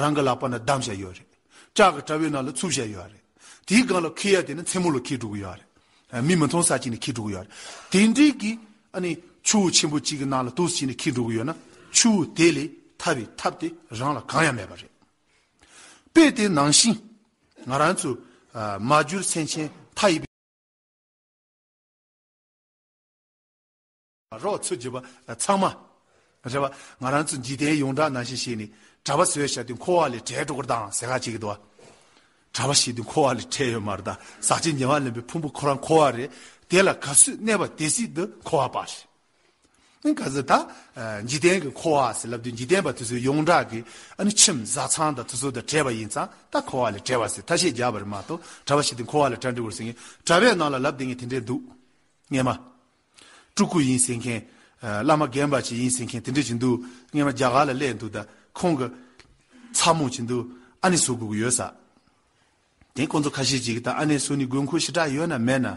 རང་གི་ལག་པ་ན་བསྡམས་བཞག་ཡོད་རེད། ལྕགས་ཀྱི་དྲ་བའི་ནང་ལ་ཚུད་བཞག་ཡོད་རེད། དེའི་སྒང་ལ་འཁྱེར་ཡ་དེ་ནི་མཚན་མོ་ལ་འཁྱེར་འགྲོ་གི་ཡོད་རེད། ཨ། མི་མི་མཐོང་ས་ཅིག་ནས་འཁྱེར་འགྲོ་གི་ཡོད་རེད། དེ་འདྲའི་གི་ཨ་ནི་ཆུ་བོ་ཆེན་པོ་གཅིག་གི་ནང་ལ་འདུག་སེ་བྱས་ནས་འཁྱེར་འགྲོ་གི་ཡོད་ན། ཆུ་བོ་དེ་ལས་ཐར་བའི་ཐབས་དེ་རང་ལ་གང་ཡང་མེད་པ་རེད། དཔེ་དེ་ནང་བཞིན་ང་རང་ཚོ། ཨ། མ་གྱུར་སེམས་ཅན་མཐའ་ཡས་པའི། རོགས་ཚུར་བརྒྱུད་པ་ཚང་མ། རེད་བ། ང་རང་ཚོ་འཇིག་རྟེན་ཡོངས་གྲགས་ནང་བཞིན་བྱས་ནས་གྲྭ་པ་བཟོས་བཞག་དུས་འཁོར་བ་ལས་བྲལ་འགྲོ་གི་རེད་དང་ཟེར་ག་བྱེད་ཀྱི་འདུག་བ། གྲྭ་པ་བྱེད་དུས་འཁོར་བ་ལས་བྲལ་ཡོད་མ་རེད་ད། ཟག་བཅས་ཉེ་བར་ལེན་པའི་ཕུང་པོ་ཁོ་རང་འཁོར་བ་རེད། དེ་ལ་ག་ཚོད་གནས་པ་དེ་ཚོད་དུ་འཁོར་བ་པ་རེད། ཨ་ནི་ག་ཚོད་ད། འཇིག་རྟེན་གྱི་འཁོར་བ་ཟེར་ལབ་དུས་འཇིག་རྟེན་པ་དེ་ཚོའི་ཡོངས་གྲགས་ཀྱི་ཨ་ནི་ཁྱིམ་བཟའ་ཚང་དང་དེ་ཚོ་དང་བྲལ་བ་ཡིན་ཙང་ད་འཁོར་བ་ལས་བྲལ་བ་ཟེར་ཐ་ཤལ་རྒྱག་པ་རེད་མ་གཏོགས་གྲྭ་པ་བྱེད་དུས་འཁོར་བ་ལས་བྲལ་འགྲོ་དགོས་ཟེར་མཁན་གྲྭ་པའི་ནང་ལ་ལབ་བསྡད་མཁན་དེ་འདྲས་འདུག་སྔས་མ། སྤྲུལ་སྐུ་ཡིན་ཟེར་མཁན། བླ་མ་རྒན་པ་ཅིག་ཡིན་ཟེར་མཁན་དེ་འདྲ་ཅིག་འདུག་སྔས་མ་རྒྱ་གར་ལ་སླེབས་འདུག་ད་ཁོང་གི་ཚ་མོ་ཅིག་འདུག་ཨ་ནེ་བཟོ་དགོས་ཀྱི་ཡོད་ས། དེ་ཁོང་ཚོ་ཁ་ཤས་ཅིག་གིས་ད་ཨ་ནེ་བཟོ་ནི་དགོས་མཁོ་ཞེ་དྲག་ཡོད་ན་མེད་ན།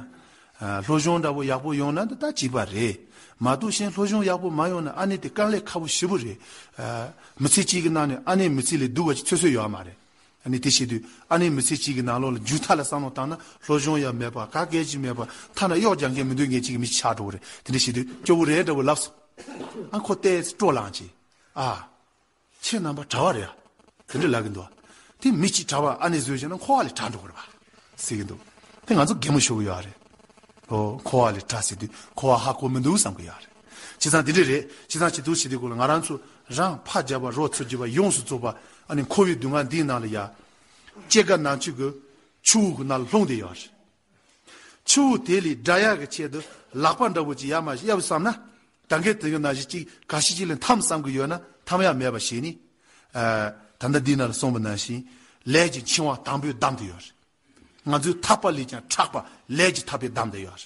སློབ་སྦྱོང་འདྲ་པོ་ཡག་པོ་ཡོང་ན་ད་ད་གཅིག་པ་རེད། མ་གཏོགས་གཞན་སློབ་སྦྱོང་ཡག་པོ་མ་ཡོང་ན་ཨ་ནེ་དེ་དཀའ་ལས་ཁག་པོ་ཞེ་པོ་རེད། མི་ཚེ་གཅིག་གི་ནང་ནས་ཨ་ནེ་མི་ཚེ་ལས་སྡུག་པ་ཅིག་ཚོད་ཚོད་ཡོད་མ་རེད། ཨ་ནི་དེ་བྱེད་དུས་ཨ་ནི་མི་ཚེ་གཅིག་གི་ནང་ལོགས་ལ་མཇུག་མཐའ་ལ་བསམ་བློ་བཏང་ན་སློབ་སྦྱོང་ཡང་མེད་པ་ག་གེ་ཅིག་མེད་པ་ཐ་ན་གཡོག་རྒྱག་མཁན་མི་འདོད་མཁན་གཅིག་གི་མི་ཆགས་འགྲོ་གི་རེད། དེ་འདྲ་བྱེད་དུས་སྐྱོ་བོ་རེད་འདྲ་བོ་ལབ་སོང་། ཨ་ཁོ་ལྟས་སྤྲོ་ལངས་ཀྱིས་ཨ། ཁྱེད་རྣམ་པ་གྲྭ་བ་རེད་ཨ། དེ་འདྲ་ལབ་གི་འདུག་ཨ། དེ་མི་གཅིག་གྲྭ་བ་ཨ་ནི་བཟོས་བྱས་ན་འཁོར་བ་ལས་གྲོལ་འགྲོ་གི་རེད་པ་ཟེར་གི་འདུག་དེ་ང་ཚོ་གད་མོ་ཤོར་གི་ཡོད་རེད། ཨོ་འཁོར་བ་ལས་གྲོལ་ཟེར་དུས་འཁོར་བ་ཧ་གོ་མི་འདུག་བསམ་གི་ཡོད་རེད། བྱས་ཙང་དེ་འདྲ་རེད། བྱས་ཙང་བྱེད་དུས་བྱེད་དུས་སྐོར་ལ་ང་རང་ཚོ་རང་ཕར་རྒྱབ་པ་རོགས་ཚུར་རྒྱབ་པ་ཡོངས་སུ་རྫོགས་པ་ཨ་ནི་འཁོར་བའི་སྡུག་བསྔལ་འདིའི་ནང་ལ་ཡ། སྐྱེ་རྒ་ན་འཆི་གི་ཆུ་བོ་གི་ནང་ལ་ལྷུང་བསྡད་ཡོད་རེད། ཆུ་བོ་དེ་ལས་བསྒྲལ་ཡག་གི་ཆེད་དུ་ལག་པ་འདྲ་བོ་ཅིག་ཡར་མར་གཡབ་བསམ་ན། ད་གིན་དེ་གི་ནང་བཞིན་གཅིག་ག་ཤེད་ཅིག་ལ་འཐམ་བསམ་གི་ཡོད་ན་འཐམ་ཡག་མེད་པ་ཞིག་ནི། ཨ། ད་ལྟ་འདི་ནང་ལ་གསུངས་པ་ནང་བཞིན་ལས་ཀྱི་འཆིང་བ་དང་པོས་བསྡམས་ཏེ་ཡོད་རེད། ང་ཚོའི་ཐག་པ་ལས་ཀྱང་ཕྲག་པ་ལས་ཀྱི་ཐག་པས་བསྡམས་ཏེ་ཡོད་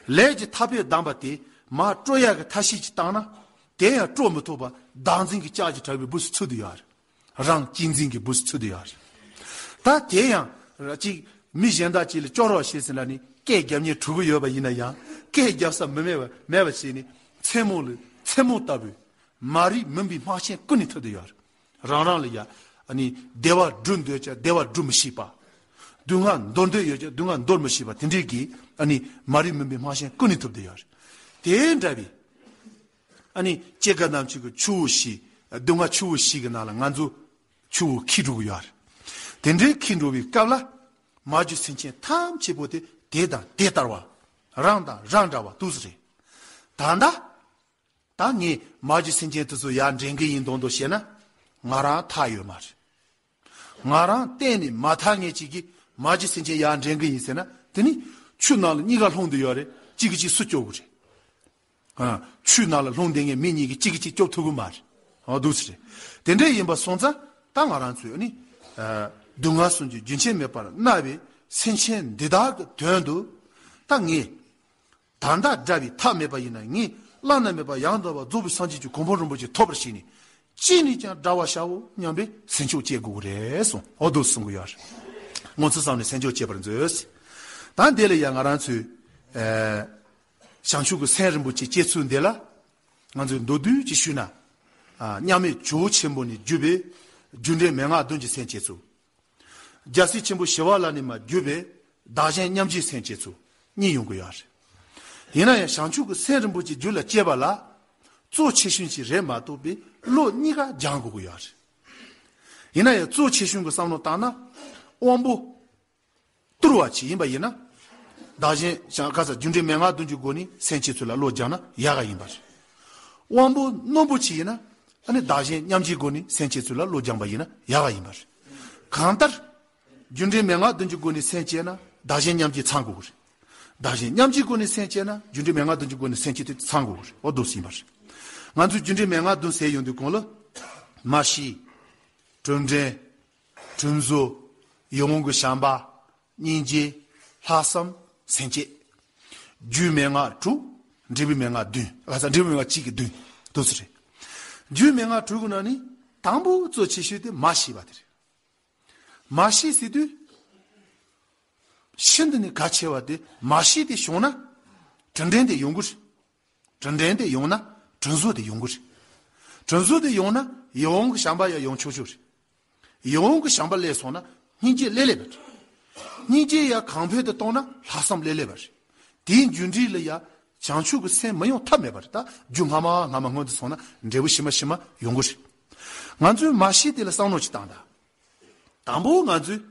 རེད། ལས་ཀྱི་ཐག་པས་བསྡམས་པ་དེ་མར་སྤྲོད་ཡག་གི་ཐབས་ཤེས་ཅིག་བཏང་ན་དེ་ཡང་སྤྲོད་མི་ཐུབ་པ་བདག་འཛིན་གྱི་ལྕགས་ཀྱི་དྲ་བའི་སྦུབས་སུ་ཚུད་དེ་ཡོད་རེད། རང་གཅེས་འཛིན་གྱི་སྦུབས་སུ་ཚུད་དེ་ཡོད་རེད། ད་དེ་ཡང་ཅིག་མི་གཞན་དག་ཅིག་ལ་སྐྱོ་རོགས་བྱེད་ཟེར་ན་ནི་སྐད་རྒྱབ་མཁན་ཕྲུ་གུ་ཡོད་པ་ཡིན་ན་ཡང་སྐད་རྒྱབ་ས་མི་མེད་པ་མེད་པ་བྱས་ནས་མཚན་མོ་ལ་མཚན་མོ་ལྟ་བུའི་མ་རིག་མུན་པའི་སྨག་ཆེན་ཀུན་ནས་ཐུག་དེ་ཡོད་རེད། རང་རང་ལ་ཡ་ཨ་ནི་བདེ་བ་སྒྲུབ་འདོད་ཀྱང་བདེ་བ་སྒྲུབ་མི་ཤེས་པ། སྡུག་བསྔལ་འདོར་འདོད་ཡོད་ཀྱང་སྡུག་བསྔལ་འདོར་མི་ཤེས་པ་དེ་འདྲའི་གི་ཨ་ནི་མ་རིག་མུན་པའི་སྨག་ཆེན་ཀུན་ནས་ཐུག་དེ་ཡོད་རེད། དེ་འདྲ་བའི། ཨ་ནི་སྐྱེ་རྒ་ན་འཆི་གི་ཆུ་བོ་བཞི། སྡུག་བསྔལ་ཆུ་བོ་བཞི་གི་ནང་ལ་ང་ཚོ་ཆུ་བོ་འཁྱིལ་འགྲོ་གི་ཡོད་རེད། དེ་འདྲའི་འཁྱིལ་འགྲོ་བའི་སྐབས་ལ་མ་གྱུར་སེམས་ཅན་ཐམས་ཅད་པོ་དེ་དེ་དང་དེ་ལྟ་བུ། རང་དང་རང་འདྲ་བ་དེ་ཚོ་རེད། ད་ལྟ། ད་ངས་མ་གྱུར་སེམས་ཅན་དེ་ཚོ་ཡར་འདྲེན་གི་ཡིན་མདོག་མདོག་བྱས་ན་ང་རང་ཐར་ཡོད་མ་རེད། ང་རང་གཏན་ནས་མ་ཐར་མཁན་ཅིག་གིས་མ་གྱུར་སེམས་ཅན་ཡར་འདྲེན་གི་ཡིན་ཟེར་ན་དེ་ནི་ཆུ་ནང་ལ་གཉིས་ཀ་ལྷུང་བསྡད་ཡོད་རེད། གཅིག་གིས་གཅིག་སུ་སྐྱོབ་དགོས་རེད། ཨ། ཆུ་ནང་ལ་ལྷུང་བསྡད་མཁན་མི་གཉིས་ཀྱིས་གཅིག་གིས་གཅིག་སྐྱོབ་ཐུབ་ཀྱི་མ་རེད། ཨ། འདུག་སེ་རེད། དེ་འདྲ་ཡིན་པ་སོང་ཙང་ད་ང་རང་ཚོས་ནི། ཨ། སྡུག་བསྔལ་གསུམ་གྱི་རྒྱུན་ཆད་མེད་པར་མནར་བའི་སེམས་ཅན་འདི་དག་གི་དོན་དུ་ད་ངས་ད་ལྟ་དགྲ་བའི་ཐབས་མེད་པ་ཡིན་ན་ངས་བླ་ན་མེད་པ་ཡང་དག་པར་རྫོགས་པའི་སངས་རྒྱས་ཀྱི་གོ་འཕང་རིན་པོ་ཆེ་ཐོབ་པར་བྱས་ནས་ཅི་ནས་ཀྱང་བསྒྲལ་བར་བྱའོ་སྙམ་པའི་སེམས་མཆོག་སྐྱེ་དགོས་ཀྱི་རེད་གསུངས། འོ་འདུག་གསུང་གི་ཡོད་རེད། སྔོན་ཚུད་བསམ་ནས་སེམས་མཆོག་སྐྱེ་བར་མཛོད། ད་འདི་ལ་ཡང་ང་རང་ཚོས། ཨ། བྱང་ཆུབ་ཀྱི་སེམས་རིན་པོ་ཆེ་སྐྱེ་ཚུལ་འདི་ལ། ང་ཚོས་མདོར་བསྡུས་ཅིག་ཞུས་ན། ཨ། མཉམ་མེད་ཇོ་བོ་ཆེན་པོ་ནས་བརྒྱུད་པའི་རྒྱུ་འབྲས་མན་ངག་བདུན་གྱི་སེམས་བསྐྱེད་ཚུལ། རྒྱལ་སྲས་ཆེན་པོ་ཞི་བ་ལྷ་ནས་མར་བརྒྱུད་པའི་བདག་གཞན་མཉམ་བརྗེའི་སེམས་བསྐྱེད་ཚུལ་གཉིས་ཡོང་གི་ཡོད་རེད། ཡིན་ན་ཡང་བྱང་ཆུབ་ཀྱི་སེམས་རིན་པོ་ཆེ་རྒྱུད་ལ་སྐྱེས་པ་ལ། གཙོ་ཆེ་ཆུང་ཅིག་རེད་མ་གཏོགས་པའི་བློ་གཉིས་ཀ་སྦྱང་དགོས་ཀྱི་ཡོད་རེད། ཡིན་ན་ཡང་གཙོ་ཆེ་ཆུང་གི་བསམ་བློ་བཏང་ན། དབང་པོ། དུལ་བ་ཅིག་ཡིན་པ་ཡིན་ན། བདག་གཞན་བྱང་ཁ་ས་རྒྱུ་འབྲས་མན་ངག་བདུན་གྱི་སྒོ་ནས་སེམས་བསྐྱེད་ཚུལ་ལ་བློ་སྦྱངས་ན་ཡག་ག་ཡིན་པ་རེད། དབང་པོ་རྣོན་པོ་ཅིག་ཡིན་ན། ཨ་ནི་བདག་གཞན་མཉམ་བརྗེའི་སྒོ་ནས་སེམས་བསྐྱེད་ཚུལ་ལ་བློ་སྦྱངས་པ་ཡིན་ན་ཡག་ག་ཡིན་པ་རེད། གང་ལྟར། རྒྱུ་འབྲས་མན་ངག་བདུན་གྱི་སྒོ་ནས་སེམས་བསྐྱེད་ན་བདག་གཞན་མཉམ་བརྗེ་ཚང་དགོས་ཀྱི་རེད། བདག་གཞན་མཉམ་བརྗེའི་སྒོ་ནས་སེམས་བསྐྱེད་ན་རྒྱུ་འབྲས་མན་ངག་བདུན་གྱི་སྒོ་ནས་སེམས་བསྐྱེད་དེ་ཚང་དགོས་ཀྱི་རེད། འོ་འདུག་སེ་ཡིན་པ་རེད། ང་ཚོས་རྒྱུ་འབྲས་མན་ངག་བདུན་ཟེར་ཡོང་དུས་གོང་ལ། མར་ཤེས། གྲུབ་འབྲས། དྲིན་གཟོ། ཡིད་འོང་གི་བྱམས་པ། སྙིང་རྗེ། ལྷག་བསམ། སེམས་བསྐྱེད། རྒྱུའི་མན་ངག་དྲུག་འབྲས་བུའི་མན་ངག་བདུན། ལྷག་བསམ་འབྲས་བུའི་མན་ངག་གཅིག་གི་བདུན། དེ་ཚོ་རེད། རྒྱུའི་མན་ངག་དྲུག་གི་ནང་ནས་དང་པོ་གཙོ་ཆེ་ཤོས་དེ་མར་ཤེས་པ་དེ་རེད། མར་ཤེས་ཟེར་དུས། ཤིན་ཏུ་ནས་གལ་ཆེ་བ་དེ་མར་ཤེས་དེ་བྱུང་ན། དྲིན་དྲན་དེ་ཡོང་གི་རེད། དྲིན་དྲན་དེ་ཡོང་ན་དྲིན་གཟོ་དེ་ཡོང་གི་རེད། དྲིན་གཟོ་དེ་ཡོང་ན་ཡིད་འོང་གི་བྱམས་པ་ཡང་ཡོང་ཆོག་ཆོག་རེད། ཡིད་འོང་གི་བྱམས་པ་སླེབས་སོང་ན་སྙིང་རྗེ་སླེབས་སླེབས་པ་རེད། སྙིང་རྗེ་ཡང་གོང་འཕེལ་དུ་གཏོང་ན་ལྷག་བསམ་སླེབས་སླེབས་པ་རེད། དེའི་རྒྱུ་འབྲས་ལ་ཡང་བྱང་ཆུབ་ཀྱི་སེམས་མི་ཡོང་ཐབས་མེད་པ་རེད། ད་རྒྱུ་སྔ་མ་སྔ་མ་སྔོན་དུ་སོང་ན་འབྲས་བུ་ཕྱི་མ་ཕྱི་མ་ཡོང་གི་རེད། ང་ཚོས་མར་ཤེས་དེ་ལ་བསམ་བློ་ཅིག་བཏང་དང་། དང་པོ་ང་ཚོས་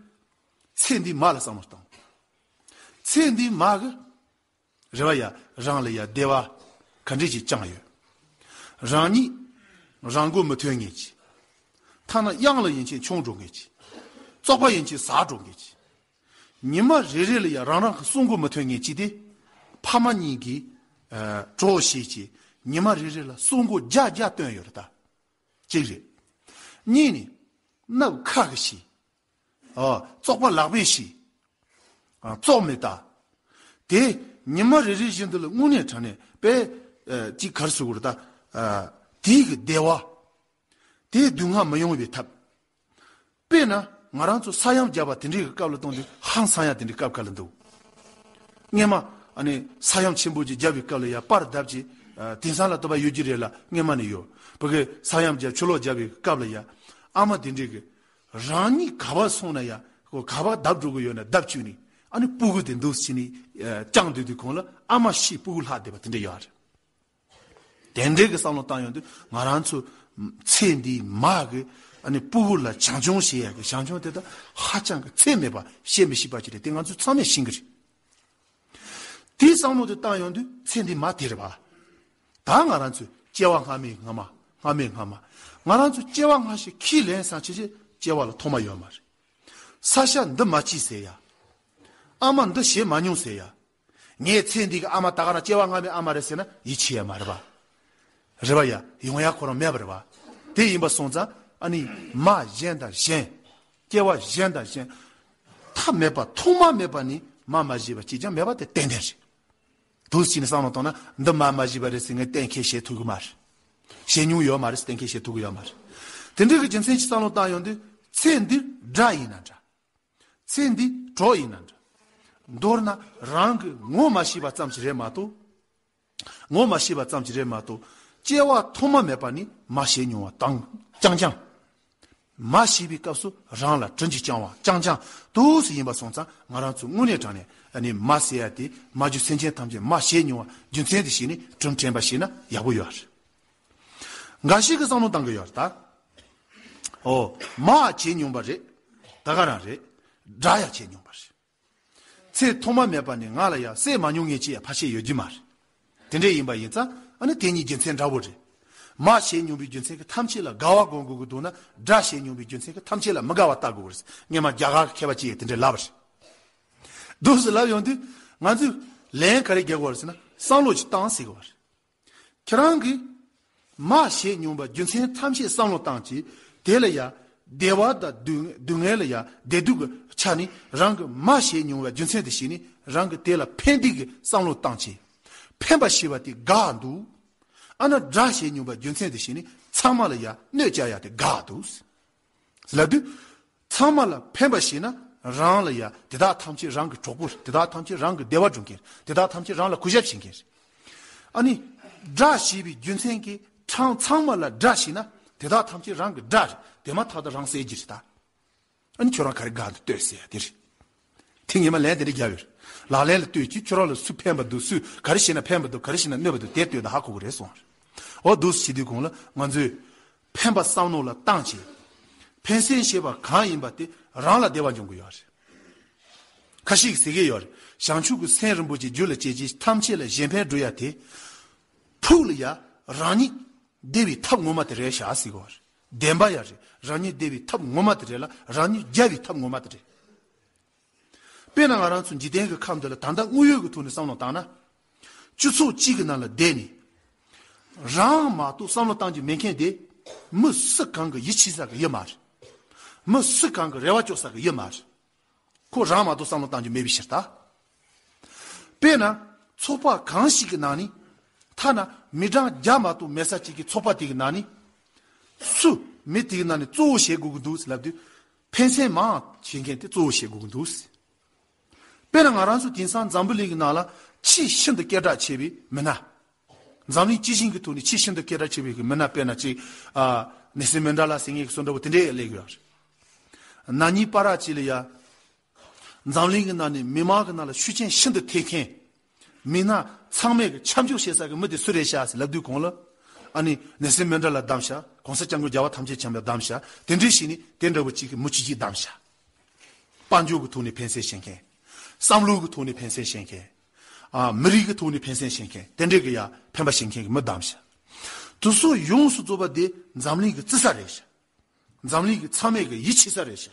ཚེ་འདིའི་མ་ལ་བསམ་བློ་བཏང་། ཚེ་འདིའི་མ་གི་རེ་བ་ཡ་རང་ལ་ཡ་བདེ་བ། ག་འདྲས་ཅིག་བཅངས་ཡོད། རང་ཉིད་རང་མགོ་མི་ཐོན་མཁན་ཅིག་ཐ་ན་གཡང་ལ་ཡིན་ཕྱིན་མཆོང་འགྲོ་མཁན་ཅིག་བཙོག་པ་ཡིན་ཕྱིན་ཟ་འགྲོ་མཁན་ཅིག་ཉི་མ་རེ་རེ་ལ་ཡང་རང་རང་གི་སྲོག་མགོ་མི་ཐོན་མཁན་ཅིག་དེ། ཕ་མ་གཉིས་ཀྱིས་ཨ་གྲོགས་བྱེད་ཅིག་ཉི་མ་རེ་རེ་ལ་སྲོག་མགོ་བརྒྱ་བརྒྱ་བཏོན་ཡོད་རེད་ད། གཅིག་རེད། གཉིས་ནི། སྣབས་ཁ་གི་ཤི། ཨ་བཙོག་པ་ལག་པས་ཤི། ཨ་བཙོག་མི་ལྟ། དེ་ཉི་མ་རེ་རེ་བཞིན་དུ་ལ་དངོས་གནས་དྲང་གནས་པས་ཨ་ཅིག་གར་སུ་གུར་ད། ཨ་དེའི་གི་བདེ་བ། དེའི་སྡུག་བསྔལ་མི་ཡོང་བའི་ཐབས། དཔེར་ན་ང་རང་ཚོ་ས་ཡོམ་བརྒྱབ་པ་དེ་འདྲའི་གི་སྐབས་ལ་གཏོང་དུས་ཧང་སང་ཡ་དེ་འདྲའི་སྐབས་ག་ལ་འདུག་སྔས་མ་ཨ་ནི་ས་ཡོམ་ཆེན་པོ་ཅིག་བརྒྱབ་པའི་སྐབས་ལ་ཡ་པར་བརྡབ་ཅིག་ཨ་དེང་སང་ལ་ལྟ་བ་ཡོད་ཀྱི་རེད་ལ། སྔས་མ་ནས་ཡོད། བོད་ཀྱི་ས་ཡོམ་བརྒྱབ་ཆུ་ལོག་བརྒྱབ་པའི་སྐབས་ལ་ཡ་ཨ་མ་དེ་འདྲའི་གི་རང་ཉིད་ག་པར་སོང་ན་ཡ་ཁོ་ག་པར་བརྡབ་འགྲོ་གི་ཡོད་ན་བརྡབ་བཅུག་ནས་ཨ་ནི་སྤུ་གུ་དེ་འདུག་སེ་བྱས་ནས་ཨ་བཅངས་སྡོད་དུས་གོང་ལ་ཨ་མ་ཤི་སྤུ་གུ་ལྷག་བསྡད་པ་དེ་འདྲ་ཡོད་རེད། དེ་འདྲའི་གི་བསམ་བློ་བཏང་ཡོང་དུས་ང་རང་ཚོ་ཚེ་འདིའི་མ་གི་ཨ་ནི་སྤུ་གུ་ལ་བྱམས་སྐྱོང་བྱེད་ཡ་གི་བྱམས་སྐྱོང་དེ་དག་ཧ་ཅང་གི་ཚད་མེད་པ་བཤད་མི་ཤེས་པ་ཅིག་རེད། དེ་ང་ཚོས་ཚང་མས་ཤེས་ཀྱི་རེད། དེའི་བསམ་བློ་དེ་བཏང་ཡོང་དུས་ཚེ་འདི་མ་དེ་རེད་པ། ད་ང་རང་ཚོས་སྐྱེ་བ་སྔ་མའི་སྔ་མ། སྔ་མའི་སྔ་མ། ང་རང་ཚོས་སྐྱེ་བ་སྔ་ཕྱི་ཁས་ལེན་སང་ཆེ་ཆེ་སྐྱེ་བ་ལ་ཐོག་མ་ཡོད་མ་རེད། ས་ཆ་འདི་མ་སྐྱིད་ཟེར་ཡ། ཨ་མ་འདི་བྱེད་མ་མྱོང་ཟེར་ཡ། ངའི་ཚེ་འདི་གི་ཨ་མ་ད་ག་རང་སྐྱེ་བ་སྔ་མའི་ཨ་མ་རེད་ཟེར་ན་ཡིད་ཆེས་ཡ་མ་རེད་པ། རེད་པ་ཡ། ཡོང་ཡ་ཁོ་རང་མེད་པ་རེད་པ། དེ་ཡིན་པ་སོང་ཙང་ཨ་ནི་མ་གཞན་དང་གཞན། སྐྱེ་བ་གཞན་དང་གཞན། མཐའ་མེད་པ་ཐོག་མ་མེད་པ་ནི་མ་མ་བྱས་པ་གཅིག་ཀྱང་མེད་པ་དེ་ཏན་ཏན་རེད། དུས་ཕྱིས་ནས་བསམ་བློ་བཏང་ན་འདི་མ་མ་བྱས་པ་རེད་ཟེར་ངས་གཏན་འཁེལ་བྱེད་ཐུབ་ཀྱི་མ་རེད། བྱེད་མྱོང་ཡོད་མ་རེད་ཟེར་གཏན་འཁེལ་བྱེད་ཐུབ་ཀྱི་ཡོད་མ་རེད། དེ་འདྲའི་གི་རྒྱུ་མཚན་གྱིས་བསམ་བློ་བཏང་ཡོང་དུས་ཚེ་འདི་དགྲ་ཡིན་ན་འདྲ། ཚེ་འདི་གྲོགས་ཡིན་ན་འདྲ། མདོར་ན་རང་གི་ངོ་མ་ཤེས་པ་ཙམ་ཞིག་རེད་མ་གཏོགས། ངོ་མ་ཤེས་པ་ཙམ་ཞིག་རེད་མ་གཏོགས། སྐྱེ་བ་ཐོག་མ་མེད་པ་ནས་མ་བྱས་མྱོང་བ་དང་རྐྱང་རྐྱང་། མ་བྱས་པའི་སྐབས་སུ་རང་ལ་དྲིན་གྱིས་བསྐྱངས་པ་རྐྱང་རྐྱང་དུས་སུ་ཡིན་པ་སོང་ཙང་ང་རང་ཚོ་དངོས་གནས་དྲང་གནས་ཨ་ནི་མ་ཟེར་ཡ་དེ་མ་རྒྱུ་སེམས་ཅན་ཐམས་ཅད་མ་བྱས་མྱོང་བ་རྒྱུ་མཚན་དེ་བྱས་ནས་དྲིན་དྲན་པ་བྱས་ན་ཡག་པོ་ཡོད་རེད། འགའ་ཞིག་གིས་བསམ་བློ་བཏང་གི་ཡོད་རེད་ད། ཨོ། མ་བྱས་མྱོང་པ་རེད། ད་ག་རང་རེད། དགྲ་ཡང་བྱས་མྱོང་པ་རེད། ཚེ་ཐོག་མ་མེད་པ་ནས་ང་ལ་ཡང་བསད་མ་མྱོང་ངེས་ཅི་ཡང་ཕལ་ཆེར་ཡོད་རྒྱུ་མ་རེད། དེ་འདྲས་ཡིན་པ་ཡིན་ཙང་ཨ་ནི་དེ་གཉིས་རྒྱུ་མཚན་འདྲ་བོ་རེད། མ་བྱས་མྱོང་པའི་རྒྱུ་མཚན་གྱིས་ཐམས་ཅད་ལ་དགའ་བ་སྒོམ་དགོས་ཀྱི་འདུག་ན་དགྲ་བྱས་མྱོང་པའི་རྒྱུ་མཚན་གྱིས་ཐམས་ཅད་ལ་མི་དགའ་བ་བལྟ་དགོས་ཀྱི་རེད། སྔས་མ་རྒྱ་གར་གྱི་མཁས་པ་ཅིག་ཡིས་དེ་འདྲས་ལབ་པ་རེད། འདུག་སེ་ལབ་ཡོང་དུས་ང་ཚོས་ལན་ག་རེ་རྒྱག་དགོས་རེད་ཟེར་ན་བསམ་བློ་ཅིག་བཏང་ཟེར་དགོས་པ་རེད། ཁྱེད་རང་གིས་མ་བྱས་མྱོང་བའི་རྒྱུ་མཚན་ཐམས་ཅད་བསམ་བློ་བཏང་བྱས། དེ་ལ་ཡ་བདེ་བ་དང་སྡུག་སྡུག་བསྔལ་ལ་ཡ་བདེ་སྡུག་གི་ཆ་ནས་རང་གིས་མ་བྱས་མྱོང་བའི་རྒྱུ་མཚན་དེ་ཤེས་ནས་རང་གིས་དེ་ལ་ཕན་བདེ་གི་བསམ་བློ་བཏང་བྱས། ཕན་པ་ཤེས་པ་དེ་དགའ་འདུག་ཨ་ན་དགྲ་བྱས་མྱོང་བའི་རྒྱུ་མཚན་དེ་ཤེས་ནས་ཚང་མ་ལ་ཡ་གནོད་བསྐྱལ་ཡ་དེ་དགའ་འདུག་ལབ་དུས། ཚང་མ་ལ་ཕན་པ་ཤེས་ན་རང་ལ་ཡ་དེ་དག་ཐམས་ཅད་རང་གི་གྲོགས་པོ་རེད། དེ་དག་ཐམས་ཅད་རང་གི་བདེ་བ་སྒྲུབ་མཁན་རེད། དེ་དག་ཐམས་ཅད་རང་ལ་གུས་ཞབས་བྱེད་མཁན་རེད། ཨ་ནི། དགྲ་ཞེས་པའི་རྒྱུ་མཚན་གྱིས་ཚང་ཚང་མ་ལ་དགྲ་ཤེས་ན་དེ་དག་ཐམས་ཅད་རང་གི་དགྲ་རེད། དེ་མ་ཐག་ཏུ་རང་བསད་ཀྱི་རེད་ད། ཨ་ནི་ཁྱོད་རང་ག་རེ་དགའ་འདུག་ལྟོས་ཟེར་ཡ་དེ་རེད། དེ་ངས་མ་ལན་དེ་འདྲ་རྒྱབ་ཡོད་རེད། ལག་ལེན་ལ་ལྟོས་ཀྱིས་ཁྱོད་རང་ལ་སུ་ཕན་པ་འདུག་སུས་ག་རེ་བྱས་ན་ཕན་པ་འདུག་ག་རེ་བྱས་ན་གནོད་པ་འདུག་དེ་ལྟོས་ད་ཧ་གོ་གི་རེད་གསུངས་པ་རེད། འོ་འདུག་སེ་བྱེད་དུས་གོང་ལ་ང་ཚོས། ཕན་པ་བསམ་བློ་ལ་བཏང་བྱས། ཕན་སེམས་བྱེད་པ་གང་ཡིན་པ་དེ་རང་ལ་བདེ་བ་འབྱུང་གི་ཡོད་རེད། ཁ་ཤས་ཀྱིས་ཟེར་གྱི་ཡོད་རེད། བྱང་ཆུབ་ཀྱི་སེམས་རིན་པོ་ཆེ་རྒྱུད་ལ་སྐྱེས་ཀྱིས་ཐམས་ཅད་ལ་གཞན་ཕན་སྒྲུབ་ཡ་དེ། ཕུགས་ལ་ཡ་རང་ཉིད་བདེ་བའི་ཐབས་ངོ་མ་དེ་རེད་ཤག་ཟེར་གྱི་ཡོད་རེད། བདེན་པ་ཡ་རེད། རང་ཉིད་བདེ་བའི་ཐབས་ངོ་མ་དེ་རེད་ལ་རང་ཉིད་རྒྱལ་བའི་ཐབས་ངོ་མ་དེ་རེད། དཔེར་ན་ང་རང་ཚོ་འཇིག་རྟེན་གྱི་ཁམས་འདི་ལ་ད་ལྟ་དངོས་ཡོད་ཀྱི་ཐོག་ནས་བསམ་བློ་བཏང་ན། སྤྱི་ཚོགས་གཅིག་གི་ནང་ལ་བསྡད་ནས། རང་མ་གཏོགས་བསམ་བློ་བཏང་རྒྱུ་མེད་མཁན་དེ། མི་སུ་གང་གི་ཡིད་ཆེས་ས་གི་ཡོད་མ་རེད། མི་སུ་གང་གི་རེ་བ་ཅོག་ས་གི་ཡོད་མ་རེད། ཁོ་རང་མ་གཏོགས་བསམ་བློ་བཏང་རྒྱུ་མེད་པའི་ཕྱིར་ད། དཔེར་ན། ཚོགས་པ་གང་ཞིག་གི་ནང་ནས། ཐ་ན་མི་གྲངས་བརྒྱ་མ་གཏོགས་མེད་ས་གཅིག་གི་ཚོགས་པ་དེ་གི་ནང་ནས། སུ། མི་དེ་གི་ནང་ནས་གཙོ་བོ་བྱེད་དགོས་ཀྱི་འདུག་ལབ་དུས། ཕན་སེམས་མང་བྱེད་མཁན་དེ་གཙོ་བོ་བྱེད་དགོས་ཀྱི་འདུག་དཔེར་ན་ང་རང་ཚོ་དེང་སང་འཛམ་བུ་གླིང་གི་ནང་ལ་ཆེས་ཤིན་ཏུ་སྐད་གྲགས་ཆེ་བའི་མི་སྣ། འཛམ་གླིང་སྤྱི་བྱིངས་ཀྱི་ཐོག་ནས་ཆེས་ཤིན་ཏུ་སྐད་གྲགས་ཆེ་བའི་མི་སྣ་དཔེར་ན་ཅིག་ཨ། ནེལ་སན་མན་ཌེ་ལ་ཟེར་མཁན་གྱི་བཟོ་འདྲ་བོ་དེ་འདྲས་སླེབས་ཡོད་རེད། ན་ནིང་བར་ཅིག་ལ་ཡ། འཛམ་གླིང་གི་ནང་ནས་མི་མང་གི་ནང་ལ་ཤུགས་རྐྱེན་ཤིན་ཏུ་ཐེབས་མཁན། མི་སྣ་ཚང་མས་ཀྱི་ཆབ་འཇུག་བྱེད་ས་གི་མི་དེ་སུ་རེད་ཤག་ཟེར་ལབ་དུས་གོང་ལ། ཨ་ནི་ནེལ་སན་མན་ཌེ་ལ་བདམས་ཤག་གོང་ས་སྐྱབས་མགོན་རྒྱལ་བ་ཐམས་ཅད་མཁྱེན་པ་བདམས་ཤག་དེ་འདྲའི་ཞིག་ནི་དེ་འདྲ་བོ་གཅིག་གི་མི་གཅིག་གཅིག་བདམས་ཤག་དཔལ་འབྱོར་གྱི་ཐོག་ནས་ཕན་སེམས་བྱེད་མཁན། བསམ་བློ་གི་ཐོག་ནས་ཕན་སེམས་བྱེད་མཁན། ཨ། མི་རིགས་ཀྱི་ཐོག་ནས་ཕན་སེམས་བྱེད་མཁན་དེ་འདྲའི་གི་ཡ་ཕན་པ་བྱེད་མཁན་གྱི་མི་བདམས་ཤག། དེ་ཚོ་ཡོངས་སུ་རྫོགས་པ་དེ་འཛམ་གླིང་གི་བརྩི་ས་རེད་ཤག། འཛམ་གླིང་གི་ཚང་མས་གི་ཡིད་ཆེས་ས་རེད་ཤག།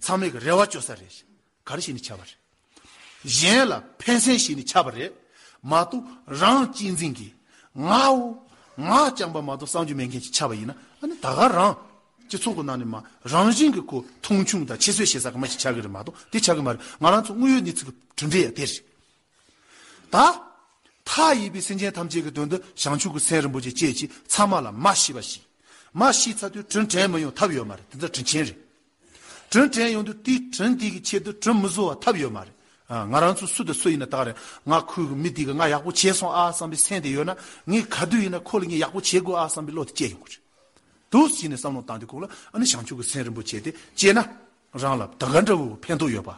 ཚང་མས་གི་རེ་བ་བཅོལ་ས་རེད་ཤག། ག་རེ་བྱས་ནས་ཆགས་པ་རེད། གཞན་ལ་ཕན་སེམས་བྱས་ནས་ཆགས་པ་རེད་མ་གཏོགས། རང་གཅེས་འཛིན་གྱིས་ངའོ། ང་རྐྱང་པ་མ་གཏོགས་བསམ་རྒྱུ་མེད་མཁན་ཅིག་ཆགས་པ་ཡིན་ན། ཨ་ནི་ད་ག་རང་སྤྱི་ཚོགས་ཀྱི་ནང་ནས་མ་རང་བཞིན་གྱི་ཁོ་མཐོང་ཆུང་དང་ཁྱད་གསོད་བྱེད་ས་གི་མི་ཞིག་ཆགས་ཀྱི་རེད་མ་གཏོགས། དེ་ཆགས་ཀྱི་མ་རེད། ང་རང་ཚོ་དངོས་ཡོད་གནས་ཚུལ་གྱི་གྲུབ་འབྲས་ཡང་དེ་རེད། ད་མཐའ་ཡས་པའི་སེམས་ཅན་ཐམས་ཅད་ཀྱི་དོན་དུ་བྱང་ཆུབ་ཀྱི་སེམས་རིན་པོ་ཆེ་བསྐྱེད་ཅིག། ཚང་མ་ལ་མར་ཤེས་པ་ཞིག། མར་ཤེས་ཚར་དུས་དྲིན་དྲན་མི་ཡོང་ཐབས་ཡོད་མ་རེད། དེ་ཚོ་དྲིན་ཆེན་རེད། དྲིན་དྲན་ཡོང་དུས་དེའི་དྲིན་དེ་གི་ཆེད་དུ་དྲིན་མི་གཟོ་བ་ཐབས་ཡོད་མ་རེད། ཨ། ང་རང་ཚོ་སུ་དང་སུ་ཡིན་ན་ད་ག་རེད། ང་ཁོའི་གི་མི་དེ་གི་ང་ཡག་པོ་བྱས་སོང་ཨ་བསམ་པའི་སེམས་དེ་ཡོད་ན། ངས་ག་དུས་ཡིན་ན་ཁོ་ལ་ངས་ཡག་པོ་བྱེད་དགོས་ཨ་བསམ་པའི་བློ་དེ་སྐྱེ་ཡོང་གི་རེད། འདུག་སེ་བྱས་ནས་བསམ་བློ་བཏང་དུས་ཁོ་ལ་ཨ་ནི་བྱང་ཆུབ་ཀྱི་སེམས་རིན་པོ་ཆེ་དེ་སྐྱེས་ན་རང་ལ་ད་ག་འདྲ་བོ་ཕན་ཐོགས་ཡོད་པ།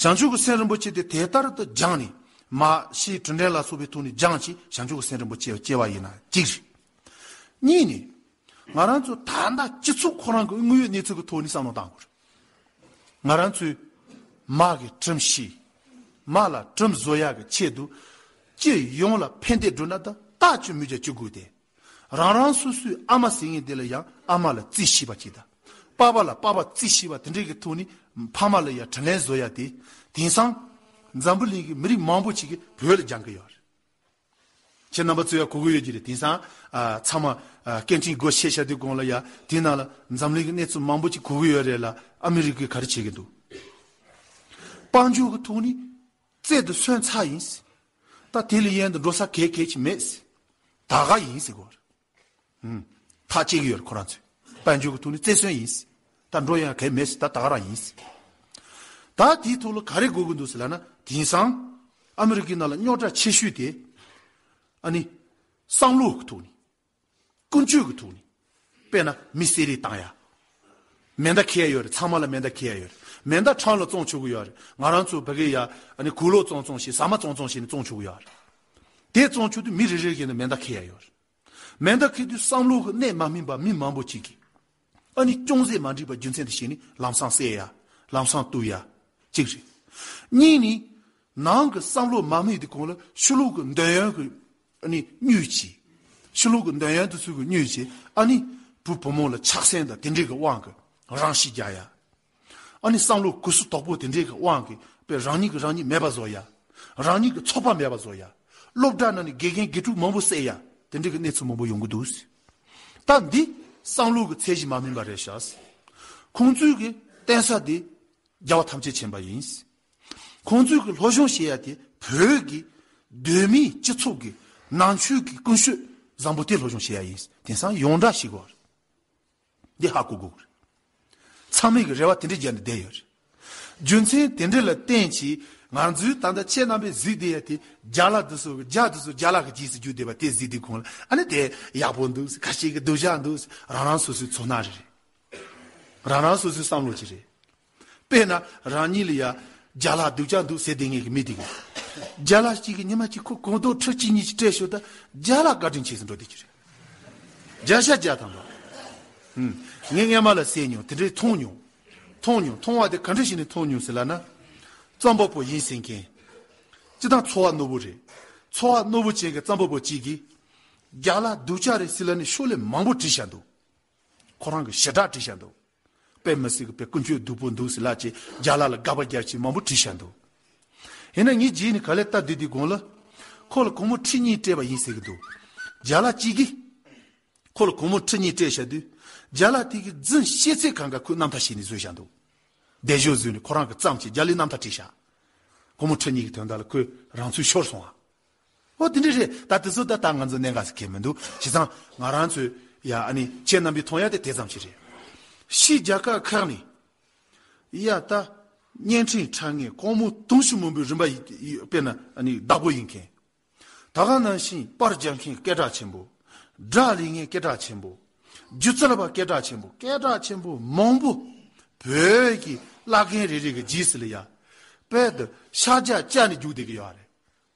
བྱང་ཆུབ་ཀྱི་སེམས་རིན་པོ་ཆེ་དེ་དེ་ལྟར་དུ་སྦྱངས་ནས། མར་ཤེས་དྲིན་དྲན་ལ་སོགས་པའི་ཐོག་ནས་སྦྱངས་ཅིག། བྱང་ཆུབ་ཀྱི་སེམས་རིན་པོ་ཆེ་སྐྱེ་བ་ཡིན་ན་གཅིག་རེད། གཉིས་ནས། ང་རང་ཚོ་ད་ལྟ་སྤྱི་ཚོགས་ཁོ་རང་གི་དངོས་ཡོད་གནས་ཚུལ་གྱི་ཐོག་ནས་བསམ་བློ་བཏང་དགོས་རེད། ང་རང་ཚོས་མར་གྱི་དྲིན་ཤེས། མར་ལ་དྲིན་གཟོ་ཡག་གི་ཆེད་དུ། སྤྱི་ཡོངས་ལ་ཕན་བདེ་བསྒྲུབ་ན་ད་ལྟ་ཅི་མི་བྱ་ཅི་དགོས་ཏེ། རང་རང་སོ་སོའི་ཨ་མ་ཟེར་མཁན་དེ་ལ་ཡང་ཨ་མ་ལ་བརྩི་ཤེས་པ་ཅིག་དང་། པ་ཕ་ལ་པ་ཕ་བརྩི་ཤེས་པ་དེ་འདྲའི་གི་ཐོག་ནས་ཕ་མ་ལ་ཡང་དྲིན་ལན་གཟོ་ཡག་དེ། དེང་སང་འཛམ་བུ་གླིང་གི་མི་རིགས་མང་པོ་ཅིག་གིས་བོད་ལ་སྦྱང་གི་ཡོད་རེད། ཁྱེད་རྣམ་པ་ཚོ་ཡང་གོ་གི་ཡོད་ཀྱི་རེད། དེང་སང་། ཨ། ཚང་མ། ཨ། སྐད་འཕྲིན་སྒོ་ཕྱེ་བཞག་དུས་གོང་ལ་ཡ་དེ་ནང་ལ་འཛམ་གླིང་གི་གནས་ཚུལ་མང་པོ་ཅིག་གོ་གི་ཡོད་རེད་ལ། ཨ་མི་རི་ཀས་ག་རེ་བྱེད་ཀྱི་འདུག། དཔལ་འབྱོར་གྱི་ཐོག་ནས་རྩལ་དུ་སོན་ཚར་ཡིན། ད་དེ་ལས་གཞན་དུ་འགྲོ་ས་གལ་གལ་ཅིག་མེད། ད་ག་ཡིན་ཟེར་གོ། ཐག་བཅད་ཀྱི་ཡོད་རེད་ཁོ་རང་ཚོས། དཔལ་འབྱོར་གྱི་ཐོག་ནས་རྩེར་སོན་ཡིན། ད་འགྲོ་ཡང་གལ་མེད། ད་ད་ག་རང་ཡིན། ད་དེའི་ཐོག་ལ་ག་རེ་དགོས་ཀྱི་འདུག་ཟེར་ལབ་ན། དེང་སང་ཨ་མི་རི་ཀའི་ནང་ལ་རྙོག་དྲ་ཆེ་ཤོས་དེ། ཨ་ནི། བསམ་བློ་གི་ཐོག་ནས། ཀུན་སྤྱོད་ཀྱི་ཐོག་ནས། དཔེར་ན་མི་བསད་རེས་བཏང་ཡ། མེ་མདའ་འཁྱེར་ཡ་ཡོད་རེད། ཚང་མ་ལ་མེ་མདའ་འཁྱེར་ཡ་ཡོད་རེད། མེ་མདའ་ཁྲམ་ལ་བཙོང་ཆོག་གི་ཡོད་རེད། ང་རང་ཚོ་བོད་སྐད་ཡ། ཨ་ནི་གོས་ལོག་བཙོང་བཙོང་བྱས། ཟ་མ་བཙོང་བཙོང་བྱས་ནས་བཙོང་ཆོག་གི་ཡོད་རེད། དེ་བཙོང་ཆོག་དུས་མི་རེ་རེ་གིས་ནི་མེ་མདའ་འཁྱེར་ཡ་ཡོད་རེད། མེ་མདའ་འཁྱེར་དུས་བསམ་བློ་གི་གནས་མ་སྨིན་པ་མི་མང་པོ་ཅིག་གིས། ཨ་ནི་ཅུང་ཟད་མ་འགྲིག་པ་རྒྱུ་མཚན་དེ་བྱས་ནས་ལམ་སང་བསད་ཡ། ལམ་སང་གཏུབ་ཡ། གཅིག་རེད། གཉིས་ནི། ནང་གི་བསམ་བློ་མ་སྨིན་དུས་གོང་ལ་ཕྱི་ལོགས་ཀྱི་འདོད་ཡོན་གྱི། ཨ་ནི་བསྙོན་བྱས། ཕྱི་ལོགས་ཀྱི་འདོད་ཡོན་དེ་ཚོ་གི་བསྙོན་བྱས། ཨ་ནི་བུ་བུ་མོ་ལ་ཆགས་སེམས་དང་དེ་འདྲའི་གི་དབང་གིས་རང་ཤི་རྒྱག་ཡ། ཨ་ནི་བསམ་བློ་གུ་སུ་དོག་པོ་དེ་འདྲའི་གི་དབང་གིས་དཔེ་རང་ཉིད་ཀྱིས་རང་ཉིད་མེད་པ་བཟོ་ཡ། རང་ཉིད་ཀྱི་ཚོགས་པ་མེད་པ་བཟོ་ཡ། སློབ་གྲྭ་ནང་ནས་དགེ་རྒན་དགེ་ཕྲུག་མང་པོ་བསད་ཡ། དེ་འདྲའི་གི་གནས་ཚུལ་མང་པོ་ཡོང་གི་འདུག། ད་འདི་བསམ་བློ་གི་ཚད་གཞི་མ་སྨིན་པ་རེད་ཤག། ཁོང་ཚོའི་གི་བརྟེན་ས་དེ་རྒྱལ་བ་ཐམས་ཅད་མཁྱེན་པ་ཡིན། ཁོང་ཚོའི་གི་སློབ་སྦྱོང་བྱེད་ཡ་དེ་བོད་ཀྱི་གདོད་མའི་སྤྱི་ཚོགས་ཀྱི་ནང་ཆོས་ཀྱི་ཀུན་སྤྱོད་བཟང་པོ་དེ་སློབ་སྦྱོང་བྱེད་ཡ་ཡིན། དེང་སང་ཡོངས་གྲགས་ཤིག་གོ། འདི་ཧ་གོ་དགོས། ཚང་མས་གི་རེ་བ་དེ་འདྲ་རྒྱབ་ནས་བསྡད་ཡོད་རེད། རྒྱུ་མཚན་དེ་འདྲ་ལ་བརྟེན་གྱིས་ང་ཚོའི་ད་ལྟ་ཁྱེད་རྣམ་པས་གཟིགས་བསྡད་ཡ་དེ་རྒྱ་ལ་འདི་ཚོ་གི་རྒྱ་འདི་ཚོ་རྒྱ་ལ་གི་རྗེས་སུ་རྒྱུག་བསྡད་པ་དེ་གཟིགས་དུས་གོང་ལ། ཨ་ནི་དེ་ཡག་པོ་འདུག་ཟེར། ཁ་ཤས་ཀྱིས་སྡུག་ཅག་འདུག་ཟེར། རང་རང་སོ་སོའི་ཚོར་སྣང་རེ་རེད། རང་རང་སོ་སོའི་བསམ་བློ་ཅིག་རེད། དཔེར་ན་རང་ཉིད་ལ་ཡ་རྒྱ་ལ་སྡུག་ཅག་འདུག་ཟེར་བསྡད་མཁན་གྱི་མི་དེ་གིས། རྒྱ་ལ་གཅིག་གིས་ཉི་མ་གཅིག་ཁོ་གོ་རྟོགས་ཁྲི་གཅིག་གཉིས་ཅིག་སྤྲད་ཤོག་ད་རྒྱ་ལ་བཀའ་དྲིན་ཆེ་ཟེར་འགྲོ་བསྡད་ཀྱི་རེད། བརྒྱ་ཆ་བརྒྱ་ཐམ་པ། ཧུམ། ངས་སྔས་མ་ལ་བསད་མྱོང་། དེ་འདྲའི་མཐོང་མྱོང་། མཐོང་མྱོང་། མཐོང་བ་དེ་ག་འདྲ་ཞིག་ནས་མཐོང་མྱོང་ཟེར་ལབ་ན། རྩོམ་པ་པོ་ཡིན་ཟེར་མཁན། སྤྱིར་བཏང་ཚོར་བ་རྣོ་པོ་རེད། ཚོར་བ་རྣོ་པོ་ཅན་གྱི་རྩོམ་པ་པོ་གཅིག་གིས། རྒྱ་ལ་སྡུག་ཅག་རེད་ཟེར་ལབ་ནས་ཤོག་ལྷེ་མང་པོ་བྲིས་བཞག་འདུག། ཁོ་རང་གི་ཞེ་དྲག་བྲིས་བཞག་འདུག། དཔེ་མི་སྲིད་ཀྱི་དཔེ་ཀུན་སྤྱོད་སྡུག་པོ་འདུག་ཟེར་ལབ་བྱས་རྒྱ་ལ་ལ་དགག་པ་རྒྱབ་བྱས་མང་པོ་བྲིས་བཞག་འདུག། ཡིན་ན་ངས་རྗེས་ནས་ག་ལེར་ལྟ་བསྡད་དུས་གོང་ལ། ཁོ་ལ་སྒོར་མོ་ཁྲི་གཉིས་སྤྲད་པ་ཡིན་ཟེར་གྱི་འདུག། རྒྱ་ལ་གཅིག་གིས་ཁོ་ལ་སྒོར་མོ་ཁྲི་གཉིས་སྤྲད་བཞག་དུས། རྒྱ་ལ་དེ་གིས་རྫུན་བཤད་ཚད་གང་ག་ཁོས་རྣམ་ཐར་བྱས་ནས་བཟོས་བཞག་འདུག། བདེ་སྦྱོར་བཟོས་ནས་ཁོ་རང་གིས་བརྩམས་བྱས་རྒྱ་ལའི་རྣམ་ཐར་བྲིས་བཞག། སྒོར་མོ་ཁྲི་གཉིས་ཀྱི་དོན་དག་ལ་ཁོས་རང་ཚུགས་ཤོར་སོང་བ། ཨོ་དེ་འདྲ་རེད། ད་དེ་ཚོ་ད་ད་ང་ཚོ་གནད་འགག་ཟེར་མཁན་མི་འདུག། བྱས་ཙང་ང་རང་ཚོས་ཡ་ཨ་ནི་ཁྱེད་རྣམ་པས་མཐོང་ཡ་དེ་དེ་ཙམ་ཞིག་རེད། ཕྱིའི་རྒྱལ་ཁབ་ཁག་ནས་ཡ་ད་བརྙན་འཕྲིན་འཁྲབ་མཁན་སྒོར་མོ་དུང་ཕྱུར་མང་པོའི་རིན་པ་ཡི་ཡི་དཔེར་ན་ཨ་ནི་བདག་པོ་ཡིན་མཁན། ད་ག་ནང་བཞིན་པར་རྒྱག་མཁན་སྐད་གྲགས་ཆེན་པོ། སྒྲ་ལེན་མཁན་སྐད་གྲགས་ཆེན་པོ། སྒྱུ་རྩལ་པ་སྐད་གྲགས་ཆེན་པོ། སྐད་གྲགས་ཆེན་པོ་མང་པོ་བོད་ཀྱི་བླ་རྒན་རེ་རེ་གི་རྗེས་སུ་ལ་ཡ་དཔལ་དུ་ཤ་རྒྱགས་བཅག་ནས་རྒྱུག་བསྡད་ཀྱི་ཡོད་རེད།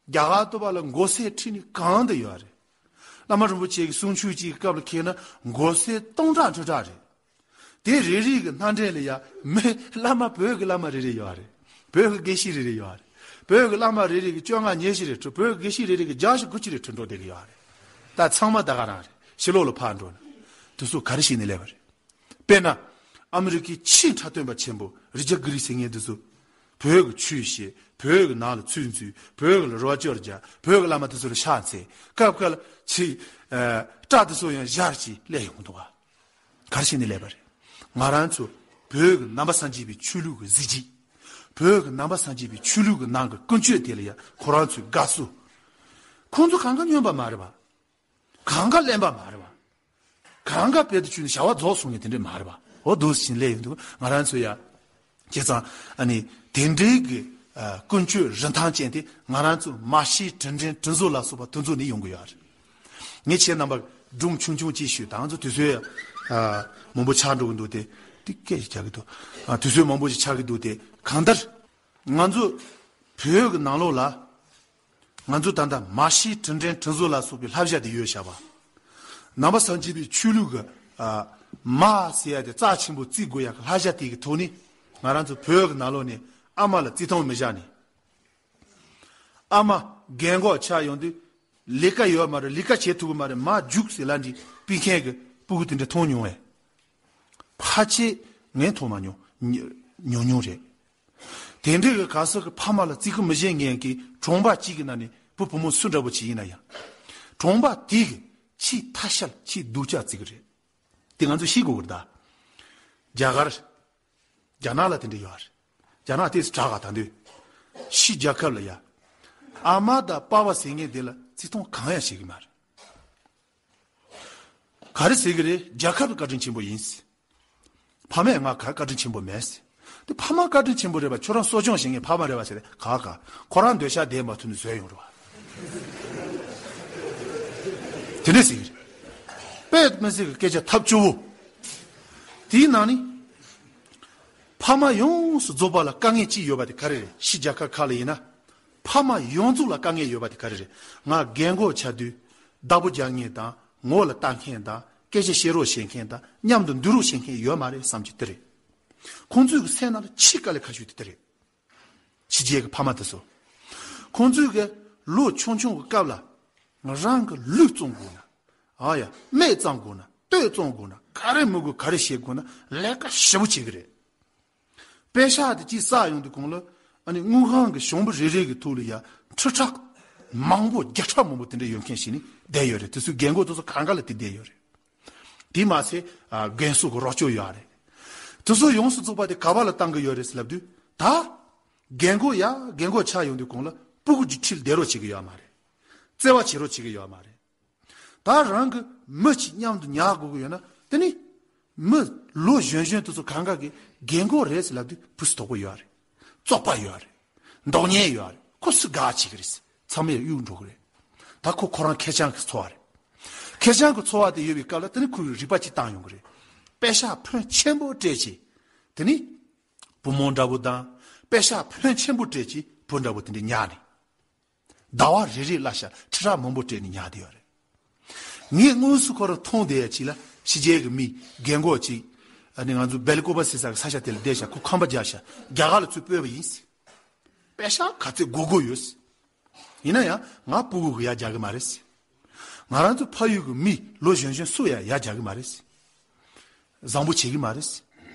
རྒྱ་གར་དུ་བ་ལ་མགོ་སེར་ཁྲིད་ནས་གང་དུ་ཡོད་རེད། བླ་མ་རིན་པོ་ཆེ་གི་གསུང་ཆོས་ཅིག་གི་སྐབས་ལ་འཁེལ་ན་མགོ་སེར་སྟོང་ཕྲག་ཁྲི་ཕྲག་རེད། དེ་རེ་རེ་གི་སྣ་འདྲེན་ལ་ཡ་མི་བླ་མ་བོད་ཀྱི་བླ་མ་རེ་རེ་ཡོད་རེད། བོད་ཀྱི་དགེ་བཤེས་རེ་རེ་ཡོད་རེད། བོད་ཀྱི་བླ་མ་རེ་རེ་གིས་བཅོ་ལྔ་ཉི་ཤུ་རེ་ཁྲིད། བོད་ཀྱི་དགེ་བཤེས་རེ་རེ་གིས་བརྒྱད་ཅུ་དགུ་བཅུ་རེ་ཁྲིད་འགྲོ་བསྡད་ཀྱི་ཡོད་རེད། ད་ཚང་མ་ད་ག་རང་རེད། ཕྱི་ལོགས་ལ་ཕར་འགྲོ་ན། དེ་ཚོ་ག་རེ་བྱས་ནས་སླེབས་པ་རེད། དཔེར་ན། ཨ་མི་རི་ཀའི་ཆེས་འཁྲབ་སྟོན་པ་ཆེན་པོ་རི་ཅར་གྷི་རིས་ཟེར་མཁན་དེ་ཚོ། བོད་ཀྱི་ཆོས་བཤད། བོད་ཀྱི་ནང་ལ་ཚུར་འཛུལ། བོད་ཀྱི་ལ་རོགས་སྐྱོར་རྒྱག། བོད་ཀྱི་བླ་མ་དེ་ཚོ་ལ་ཕྱག་འཚལ། སྐབས་སྐབས་ལ་ཆེས། ཨ། སྐྲ་དེ་ཚོ་ཡང་སྦྱར་བྱས་སླེབས་ཡོང་གི་འདུག་ག་ག་རེ་བྱས་ནས་སླེབས་པ་རེད། ང་རང་ཚོ་བོད་ཀྱི་ནང་པ་སངས་རྒྱས་པའི་ཆོས་ལུགས་ཀྱི་གཟི་བརྗིད། བོད་ཀྱི་ནང་པ་སངས་རྒྱས་པའི་ཆོས་ལུགས་ཀྱི་ནང་གི་ཀུན་སྤྱོད་དེ་ལ་ཡང་ཁོ་རང་ཚོས་དགའ་བསུ། ཁོང་ཚོ་གང་ག་སྨྱོན་པ་མ་རེད་པ། གང་ག་གླེན་པ་མ་རེད་པ། གང་ག་དཔལ་དུ་ཆུད་ནས་བྱ་བ་རྫོགས་སོང་ངེས་དེ་འདྲས་མ་རེད་པ། འོ་འདུག་སེ་བྱས་ནས་སླེབས་ཡོང་དུས་ང་རང་ཚོ་ཡ། བྱས་ཙང་ཨ་ནི་དེ་འདྲའི་གི་ཨ་ཀུན་སྤྱོད་རིན་ཐང་ཅན་དེ་ང་རང་ཚོ་མ་ཤེས་དྲིན་དྲན་དྲིན་གཟོ་ལ་སོགས་པ་དེ་ཚོ་ནས་ཡོང་གི་ཡོད་རེད། ངས་ཁྱེད་རྣམ་པར་སྒྲུང་ཆུང་ཆུང་ཅིག་ཞུས། ད་ང་ཚོ་དུས་ཚོད་ཨ་མང་པོ་ཆགས་འགྲོ་གི་འདུག་སྟེ། འདི་སྐད་ཅིག་རྒྱག་གི་འདུག་ཨ་དུས་ཚོད་མང་པོ་ཞིག་ཆགས་ཀྱི་འདུག་སྟེ། གང་ལྟར་ང་ཚོ་བོད་ཀྱི་ནང་ལོགས་ལ། ང་ཚོ་ད་ལྟ་མ་ཤེས་དྲིན་དྲན་དྲིན་གཟོ་ལ་སོགས་པའི་བསླབ་བྱ་དེ་ཡོད་བྱ་བ། ནང་པ་སངས་རྒྱས་པའི་ཆོས་ལུགས་ཀྱི་ཨ་མ་ཟེར་ཡ་དེ་རྩ་ཆེན་པོ་བརྩི་དགོས་ཡ་གི་བསླབ་བྱ་དེ་གི་ཐོག་ནས། ང་རང་ཚོ་བོད་ཀྱི་ནང་ལོགས་ནས་ཨ་མ་ལ་བརྩི་མཐོང་མི་བཞག་ནས། ཨ་མ་རྒན་གོག་ཆགས་ཡོང་དུས་ལས་ཀ་ཡོད་མ་རེད། ལས་ཀ་བྱེད་ཐུབ་ཀྱི་མ་རེད། མར་རྒྱུགས་ཟེར་ལབ་འདི་ཕུད་མཁན་གྱི་སྤུ་གུ་དེ་འདྲ་མཐོང་མྱོང་བས། ཕལ་ཆེར་ངས་མཐོང་མ་མྱོང་། ཉུང་ཉུང་རེད། དེ་འདྲའི་གི་ག་ས་གི་ཕ་མ་ལ་བརྩི་བཀུར་མི་བྱེད་མཁན་གྱི་གྲོང་པ་གཅིག་གི་ནང་ནས་བུ་བུ་མོ་སུ་འདྲ་པོ་ཅིག་ཡིན་ན་ཡང་། གྲོང་པ་དེ་གི་ཆེས་ཐ་ཤལ་ཆེས་སྡུག་ཅག་བརྩི་གི་རེད། དེ་ང་ཚོས་ཤེས་དགོས་ཀྱི་རེད་ད། རྒྱ་གར། རྒྱ་ནག་ལ་དེ་འདྲ་ཡོད་རེད། རྒྱ་ནག་དེ་དྲག་ག་ད་འདོད། ཕྱི་རྒྱལ་ཁབ་ལ་ཡ། ཨ་མ་དང་པ་ཕ་ཟེར་མཁན་དེ་ལ་བརྩི་མཐོང་གང་ཡང་བྱེད་ཀྱི་མ་རེད། ག་རེ་ཟེར་གི་རེད། རྒྱལ་ཁབ་ཀྱི་བཀའ་དྲིན་ཆེན་པོ་ཡིན། ཕ་མས་ང་ག་བཀའ་དྲིན་ཆེན་པོ་མེད། དེ་ཕ་མ་བཀའ་དྲིན་ཆེན་པོ་རེད་པ། ཁྱོད་རང་གསོ་སྐྱོང་བྱེད་མཁན་ཕ་མ་རེད་པ་ཟེར། ག་ག་ཁོ་རང་འདོད་ཆགས་བསྡད་མ་ཐུབ་ནས་བཟོས་ཡོང་རེད་པ། དེ་འདྲས་ཟེར་གི་རེད། དཔེ་མི་སྲིད་ཀྱི་སྐད་ཆ་ཐབས་སྐྱོ་བོ། དེའི་ནང་ནས་ཕ་མ་ཡོངས་སུ་རྫོགས་པ་ལ་དཀའ་ངལ་གཅིག་ཡོད་པ་དེ་ག་རེ་རེད། ཕྱི་རྒྱལ་ཁབ་ཁག་ལ་ཡིན་ན། ཕ་མ་ཡོངས་རྫོགས་ལ་དཀའ་ངལ་ཡོད་པ་དེ་ག་རེ་རེད། ང་རྒན་གོག་ཆགས་དུས་བདག་པོ་རྒྱག་མཁན་དང་ངོ་ལ་ལྟ་མཁན་དང་སྐད་ཆ་བཤད་རོགས་བྱེད་མཁན་དང་མཉམ་དུ་འདུག་རོགས་བྱེད་མཁན་ཡོད་མ་རེད་བསམ་གྱི་དེ་རེད། ཁོང་ཚོའི་གི་སེམས་ནང་ལ་ཆེས་དཀའ་ལས་ཁག་ཤོས་དེ་དེ་རེད། ཕྱི་རྒྱལ་གི་ཕ་མ་དེ་ཚོ། ཁོང་ཚོའི་གི་ལོ་ཆུང་ཆུང་གི་སྐབས་ལ་རང་གི་ལུས་བཙོང་དགོས་ན། ཨ་ཡ། སྨད་བཙོང་དགོས་ན། སྟོད་བཙོང་དགོས་ན། ག་རེ་མི་དགོས་ག་རེ་བྱེད་དགོས་ན་ལས་ཀ་ཞེ་པོ་བྱེད་གི་རེད། པེ་ཤག་དེ་གཅིག་བསགས་ཡོང་དུས་གོང་ལ། ཨ་ནི་དངུལ་ཁང་གི་ཞོང་པ་རེ་རེ་གི་ཐོག་ལ་ཡ་ཁྲི་ཕྲག་མང་པོ་བརྒྱ་ཕྲག་མང་པོ་དེ་འདྲ་ཡོད་མཁན་ཞིག་ནི་བསྡད་ཡོད་རེད། དེ་ཚོའི་རྒན་གོག་དེ་ཚོ་གང་ག་ལ་དེ་བསྡད་ཡོད་རེད། དེ་མ་ཚད་ཨ་རྒན་གསོ་གི་རོགས་སྐྱོར་ཡོད་རེད། དེ་ཚོ་ཡོངས་སུ་རྫོགས་པ་དེ་ག་པ་ལ་བཏང་གི་ཡོད་རེད་ཟེར་ལབ་དུས་ད། རྒན་གོག་ཡ་རྒན་གོག་ཆགས་ཡོང་དུས་གོང་ལ་སྤུ་གུ་གི་འཁྲིས་ལ་བསྡད་རོགས་བྱེད་གི་ཡོད་མ་རེད། བརྩེ་བ་བྱེད་རོགས་བྱེད་གི་ཡོད་མ་རེད། ད་རང་གི་མི་གཅིག་མཉམ་དུ་ཉར་དགོས་ཀྱི་ཡོད་ན་དེ་ནི། མི་ལོ་གཞོན་གཞོན་དེ་ཚོ་གང་ག་གི་རྒན་གོག་རེད་ཟེར་ལབ་དུས་ཕུ་སུ་དོག་པོ་ཡོད་རེད། བཙོག་པ་ཡོད་རེད། མདོག་ཉེས་ཡོད་རེད། ཁོ་སུ་དགའ་བྱེད་ཀྱི་རེད། ཚང་མས་གཡུག་འགྲོ་གི་རེད། ད་ཁོ་ཁོ་རང་ཁེར་རྐྱང་གི་འཚོ་བ་རེད། ཁེར་རྐྱང་གི་འཚོ་བ་དེ་ཡོད་པའི་སྐབས་ལ་དེ་ནི་ཁོའི་རིག་པ་ཅིག་བཏང་ཡོང་གི་རེད། པེ་ཤག་ཕོན་ཆེན་པོ་སྤྲད་བྱས། དེ་ནི། བུ་མོ་འདྲ་པོ་དང་། པེ་ཤག་ཕོན་ཆེན་པོ་སྤྲད་བྱས་བུ་འདྲ་པོ་དེ་འདྲ་ཉར་ནས། ཟླ་བ་རེ་རེ་ལ་ཤ་ཁྲི་ཕྲག་མང་པོ་སྤྲད་ནས་ཉར་བསྡད་ཡོད་རེད། ངས་དངོས་སུ་ཁོ་རང་མཐོང་བསྡད་ཡ་ཅིག་ལ་ཕྱི་རྒྱལ་གྱི་མི་རྒན་གོག་ཅིག་ཨ་ནི་ང་ཚོ་སྦེལ་ཀོབ་ཟེར་ས་གི་ས་ཆ་དེ་ལ་བསྡད་ཤག་ཁོ་ཁང་པ་རྒྱག་ཤག་རྒྱ་གར་ལ་ཚུར་སྤོས་པ་ཡིན། པེ་ཤག་ག་ཚོད་དགོས་དགོས་ཡོད། ཡིན་ན་ཡང་ང་སྤུ་གུ་གི་ཡ་རྒྱག་གི་མ་རེད། ང་རང་ཚོ་ཕ་ཡུལ་གྱི་མི་ལོ་གཞོན་གཞོན་སུ་ཡ་ཡ་རྒྱག་གི་མ་རེད། བཟང་པོ་བྱེད་ཀྱི་མ་རེད།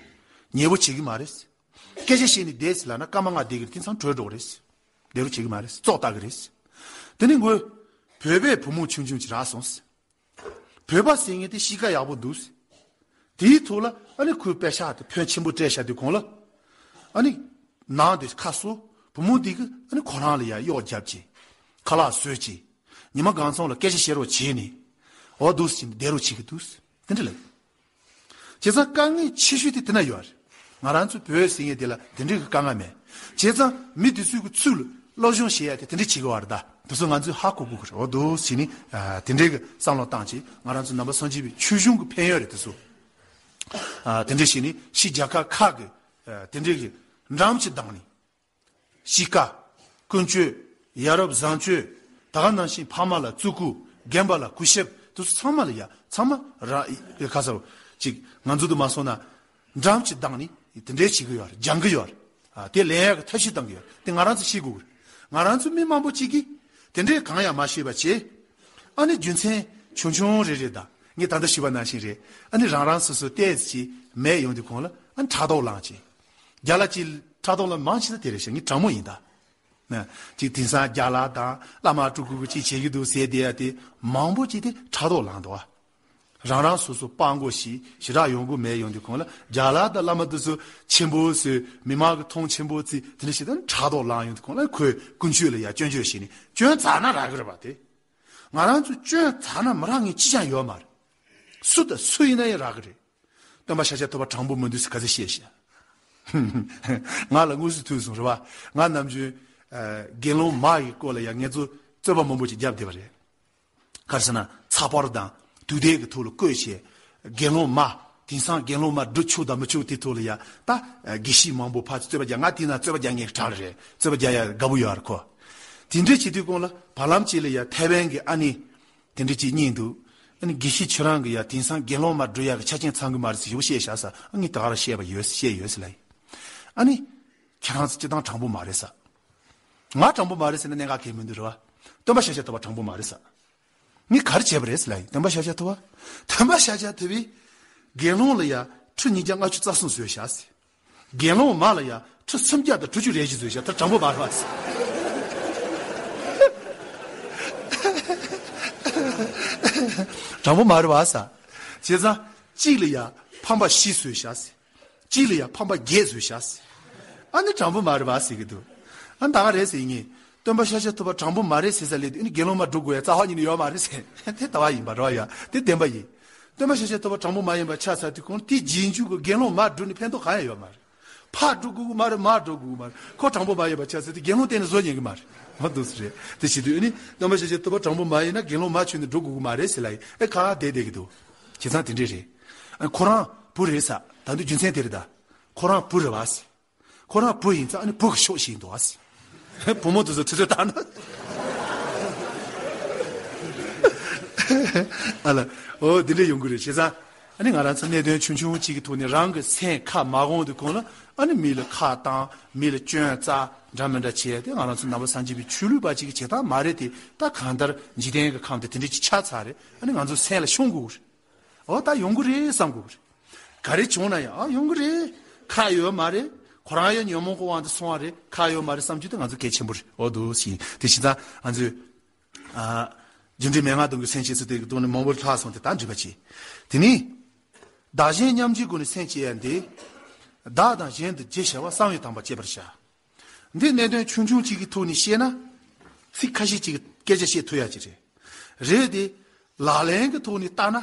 ཉེས་པོ་བྱེད་ཀྱི་མ་རེད། སྐད་ཆ་བཤད་ནས་བསྡད་ཟེར་ལབ་ན་སྐར་མ་ལྔ་བསྡད་ཀྱི་རེད། དེང་སང་བྲོས་འགྲོ་གི་རེད། བསྡད་རོགས་བྱེད་ཀྱི་མ་རེད། བཙོག་ལྟ་གི་རེད། དེ་ནས་ངོས། བོད་པའི་བུ་མོ་ཆུང་ཆུང་ཅིག་རག་སོང་། བོད་པ་ཟེར་མཁན་དེ་གཤིས་ཀ་ཡག་པོ་འདུག་དེའི་ཐོག་ལ་ཨ་ནི་ཁོའི་པེ་ཤག་དེ་ཕོན་ཆེན་པོ་སྤྲད་བཞག་དུས་གོང་ལ། ཨ་ནི། ནང་དེ་ཁ་གསོ། བུ་མོ་དེ་གི་ཨ་ནི་ཁོ་རང་ལ་ཡ་གཡོག་རྒྱབ་ཀྱི། ཁ་ལག་བཟོས་ཀྱི། ཉི་མ་གང་ཚང་ལ་སྐད་ཆ་བཤད་རོགས་བྱས་ནས། འོ་འདུག་སེ་བྱས་ནས་བསྡད་རོགས་བྱེད་ཀྱི་འདུག་དེ་འདྲ་ལབ། བྱས་ཙང་དཀའ་ངལ་ཆེ་ཤོས་དེ་དེ་ན་ཡོད་རེད། ང་རང་ཚོ་བོད་ཟེར་མཁན་དེ་ལ་དེ་འདྲའི་གི་དཀའ་ངལ་མེད། བྱས་ཙང་མི་དེ་ཚོའི་གི་ཚུར་ལ་སློབ་སྦྱོང་བྱེད་ཡ་དེ་དེ་འདྲ་བྱེད་གི་ཡོད་རེད་ད། དེ་ཚོ་ང་ཚོས་ཧ་གོ་དགོས་གི་རེད། འོ་འདུག་སེ་བྱས་ནས་ཨ་དེ་འདྲའི་གི་བསམ་བློ་བཏང་བྱས་ང་རང་ཚོ་ནང་པ་སངས་རྒྱས་པའི་ཆོས་གཞུང་གི་ཕན་ཡོན་རེད་དེ་ཚོ། ཨ་དེ་འདྲ་བྱས་ནས་ཕྱི་རྒྱལ་ཁབ་ཁག་གི་ཨ་དེ་འདྲའི་གི་འགྲམ་གྱི་གདངས་ནས། གཤིས་ཀ། ཀུན་སྤྱོད། ཡ་རབས་བཟང་སྤྱོད། ད་ག་ནང་བཞིན་ཕ་མ་ལ་བརྩི་བཀུར། རྒན་པ་ལ་གུས་ཞབས། དེ་ཚོ་ཚང་མ་ལ་ཡ་ཚང་མ་ར་ཡ་ཁ་ས་ཅིག་ང་ཚོ་དུ་མ་སོང་ན་འགྲམ་གྱི་གདངས་ནས་དེ་འདྲའི་བྱེད་ཀྱི་ཡོད་རེད། སྦྱང་གི་ཡོད་རེད། ཨ་དེ་ལེན་ཡག་གི་ཐབས་ཤེས་གཏང་གི་ཡོད་རེད། དེ་ང་རང་ཚོ་ཤེས་དགོས་གི་རེད། ང་རང་ཚོ་མི་མང་པོ་གཅིག་གིས་དེ་འདྲའི་གང་ཡང་མ་ཤེས་པ་བྱས། ཨ་ནི་རྒྱུ་མཚན་ཆུང་ཆུང་རེ་རེ་དང་ངས་ད་ལྟ་ཞུས་པ་ནང་བཞིན་རེད། ཨ་ནི་རང་རང་སོ་སོ་ཏོག་ཙམ་ཅིག་མེད་ཡོང་དུས་གོང་ལ་ཨ་ནི་ཕྲག་དོག་ལངས་བྱས། རྒྱ་ལ་ཅིག་ཕྲག་དོག་ལངས་མང་ཆེ་ས་དེ་རེད་ཤག་ངས་དྲང་མོ་ཡིན་ད། ན། ཅིག་དེང་སང་རྒྱ་ལ་དང་བླ་མ་སྤྲུལ་སྐུ་གི་ཅིག་བྱེད་ཀྱི་འདུག་ཟེར་བསྡད་ཡ་དེ་མང་པོ་ཅིག་དེ་ཕྲག་དོག་ལངས་འདུག་ཨ། རང་རང་སོ་སོ་སྤང་དགོས་ཤིག་ཞེ་དྲག་ཡོང་གི་མེད་ཡོང་དུས་གོང་ལ་རྒྱ་ལ་དང་བླ་མ་དེ་ཚོ་ཆེན་པོ་ཟེར་མི་མང་གི་མཐོང་ཆེན་པོ་བརྩི་དེ་འདྲ་ཞིག་དང་ཕྲག་དོག་ལངས་ཡོང་དུས་གོང་ལ་ཁོས་ཀུན་སྤྱོད་ལ་ཡ་སྐྱོན་བརྗོད་བྱས་ནས་སྐྱོན་ཚར་ན་རག་གི་རེད་པ་དེ། ང་རང་ཚོ་སྐྱོན་ཚར་ན་མི་རག་མཁན་ཅི་ཡང་ཡོད་མ་རེད། སུ་དང་སུ་ཡིན་ན་ཡང་རག་གི་རེད། སྟོན་པ་ཤཱཀྱ་ཐུབ་པ་དྲང་པོ་མི་འདུག་ཟེར་ག་ཚོད་བཤད་ཤག་ང་ལ་དངོས་སུ་ཐུག་སོང་རེད་པ། ང་ནམ་རྒྱུན་ཨ་དགེ་སློང་མ་ཡི་སྐོར་ལ་ཡང་ངེད་ཚོ་རྩོད་པ་མང་པོ་ཅིག་བརྒྱབ་བསྡད་པ་རེད། ག་རེ་ཟེར་ན་ཚགས་པར་དང་དུས་དེབ་ཀྱི་ཐོག་ལ་བཀོད་བྱས། དགེ་སློང་མ། དེང་སང་དགེ་སློང་མ་སྒྲུབ་ཆོག་དང་མི་ཆོག་དེ་ཐོག་ལ་ཡ་ད་ཨ་དགེ་བཤེས་མང་པོ་ཕར་ཚུར་རྩོད་པ་རྒྱག་ང་དེ་ན་རྩོད་པ་རྒྱག་མཁན་གྲགས་རེད། རྩོད་པ་རྒྱག་ཡ་དགའ་པོ་ཡོད་རེད་ཁོ། དེ་འདྲ་བྱེད་དུས་གོང་ལ་བར་ལམ་གཅིག་ལ་ཡ་ཐའེ་ཝན་གྱི་ཨ་ནེ། དེ་འདྲ་ཅིག་རྙེད་འདུག་ཨ་ནི་དགེ་བཤེས་ཁྱོད་རང་གི་ཡ་དེང་སང་དགེ་སློང་མ་སྒྲུབ་ཡག་གི་ཆ་རྐྱེན་ཚང་གི་མ་རེད་ཟེར་ཞུ་བཤད་བཞག་ས་ཨ་ངས་ད་ག་རང་བཤད་པ་ཡོད་བཤད་ཡོད་ཟེར་ལ་ཡིན། ཨ་ནི། ཁྱེད་རང་ཚོ་སྤྱི་བཏང་དྲང་པོ་མ་རེད་ས། ང་དྲང་པོ་མ་རེད་ཟེར་ན་གནད་འགག་གང་ཡང་མི་འདུག་རེད་བ། སྟོན་པ་ཤཱཀྱ་ཐུབ་པ་དྲང་པོ་མ་རེད་ས། ངས་ག་རེ་བྱས་པ་རེད་ཟེར་ལ་ཡིན་སྟོན་པ་ཤཱཀྱ་ཐུབ་པ། སྟོན་པ་ཤཱཀྱ་ཐུབ་པས། དགེ་སློང་ལ་ཡ་ཁྲི་ཉིས་བརྒྱ་ལྔ་བཅུ་རྩ་གསུམ་བཟོས་བཞག་ཟེར། དགེ་སློང་མ་ལ་ཡ་ཁྲི་སུམ་བརྒྱ་དང་དྲུག་ཅུ་རེ་བཞི་བཟོས་བཞག་ད་དྲང་པོ་མ་རེད་བ་ཟེར། དྲང་པོ་མ་རེད་བ་ཟེར། བྱས་ཙང་གཅིག་ལ་ཡ་ཕམ་པ་བཞི་བཟོས་བཞག་ཟེར། གཅིག་ལ་ཡ་ཕམ་པ་བརྒྱད་བཟོས་བཞག་ཟེར། ཨ་ནི་དྲང་པོ་མ་རེད་བ་ཟེར་གི་འདུག་ཨ་ད་ག་རེད་ཟེར་ངས། སྟོན་པ་ཤཱཀྱ་ཐུབ་པ་དྲང་པོ་མ་རེད་ཟེར་ས་ལས་དུས་ཨ་ནི་དགེ་སློང་མ་སྒྲུབ་དགོས་ཡ་རྩ་བ་ཉིད་ནས་ཡོད་མ་རེད་ཟེར། དེ་ལྟ་བ་ཡིན་པ་རེད་བ་ཡ་དེ་བདེན་པ་ཡིན། སྟོན་པ་ཤཱཀྱ་ཐུབ་པ་དྲང་པོ་མ་ཡིན་པ་ཆགས་ཚར་དུས་གོང་དེ་རྗེས་འཇུག་གི་དགེ་སློང་མ་སྒྲུབ་ནས་ཕན་ཐོགས་གང་ཡང་ཡོད་མ་རེད། ཕར་སྒྲུབ་དགོས་ཀྱི་མ་རེད་མར་སྒྲུབ་དགོས་ཀྱི་མ་རེད་ཁོ་དྲང་པོ་མ་ཡིན་པ་ཆགས་ཚར་དུས་དགེ་སློང་གཏན་ནས་བཟོ་ཉན་གི་མ་རེད། མ་འདུག་སེ་རེད། དེ་བྱེད་དུས་ཨ་ནི་སྟོན་པ་ཤཱཀྱ་ཐུབ་པ་དྲང་པོ་མ་ཡིན་ན་དགེ་སློང་མ་ཆོས་ནས་སྒྲུབ་དགོས་ཀྱི་མ་རེད་ཟེར་ལ་ཡིན་ཨེ་ཁ་བདེ་བདེ་གི་འདུག་བྱས་ཙང་དེ་འདྲས་རེད། ཨ་ཁོ་རང་བུ་རེད་ས་ད་དུང་རྒྱུ་མཚན་དེ་རེད་ད། ཁོ་རང་བུ་རེད་བ་ཟེར། ཁོ་རང་བུ་ཡིན་ཙང་ཨ་ནི་བུ་གི་ཕྱོགས་ཤིག་ཡིན་འདུག་བ་ཟེར། བུ་མོ་དེ་ཚོ་དུས་ཚོད་བཏང་ན། ཨ་ལ། འོ་འདི་འདྲས་ཡོང་གི་རེད་བྱས་ཙང་། ཨ་ནི་ང་རང་ཚོ་གནད་དོན་ཆུང་ཆུང་གཅིག་གི་ཐོག་ནས་རང་གི་སེམས་ཁ་མ་དགོངས་དུས་གོང་ལ་ཨ་ནི་མི་ལ་ཁ་བཏང་མི་ལ་སྐྱོན་བཙག་འདྲ་མི་འདྲ་བྱས་ཏེ་ང་རང་ཚོ་ནང་པ་སངས་རྒྱས་པའི་ཆོས་ལུགས་པ་གཅིག་གི་བྱེད་སྟངས་མ་རེད་དེ་ད་གང་ལྟར་འཇིག་རྟེན་གྱི་ཁམས་དེ་དེ་འདྲས་ཅིག་ཆགས་ཚར་རེད་ཨ་ནི་ང་ཚོ་སེམས་ལ་ཤོང་དགོས་གི་རེད། འོ་ད་ཡོང་གི་རེད་བསམ་དགོས་གི་རེད། ག་རེ་བྱུང་ན་ཡང་ཨ་ཡོང་གི་རེད། ཁག་ཡོད་མ་རེད། ཁོ་རང་ཡང་ཉོན་མོངས་ཀྱི་དབང་དུ་སོང་བ་རེད་ཁག་ཡོད་མ་རེད་བསམ་རྒྱུ་དེ་ང་ཚོ་གལ་ཆེན་པོ་རེད་འོ་འདུག་ཟིན་དེ་བྱས་ཙང་ང་ཚོས། ཨ། རྒྱུ་འབྲས་མན་ངག་དང་གི་སེམས་བསྐྱེད་ཚུལ་དེ་གི་ཐོག་ནས་མང་པོ་ལྷག་སོང་སྟེ་ད་འགྲིག་པ་བྱེད། དེ་ནི། བདག་གཞན་མཉམ་བརྗེའི་སྒོ་ནས་སེམས་བསྐྱེད་ཡ་འདི། བདག་དང་གཞན་དུ་བརྗེ་བྱ་བ་བསམ་ཡས་དམ་པར་བསྐྱེད་པར་བྱ། འདི་གནད་དོན་ཆུང་ཆུང་གཅིག་གི་ཐོག་ནས་བཤད་ན། ཚིག་ཁ་ཤས་གཅིག་གི་སྐད་ཆ་བཤད་ཐུབ་ཡ་ཅིག་རེད། རེད་དེ། ལག་ལེན་གྱི་ཐོག་ནས་བལྟས་ན།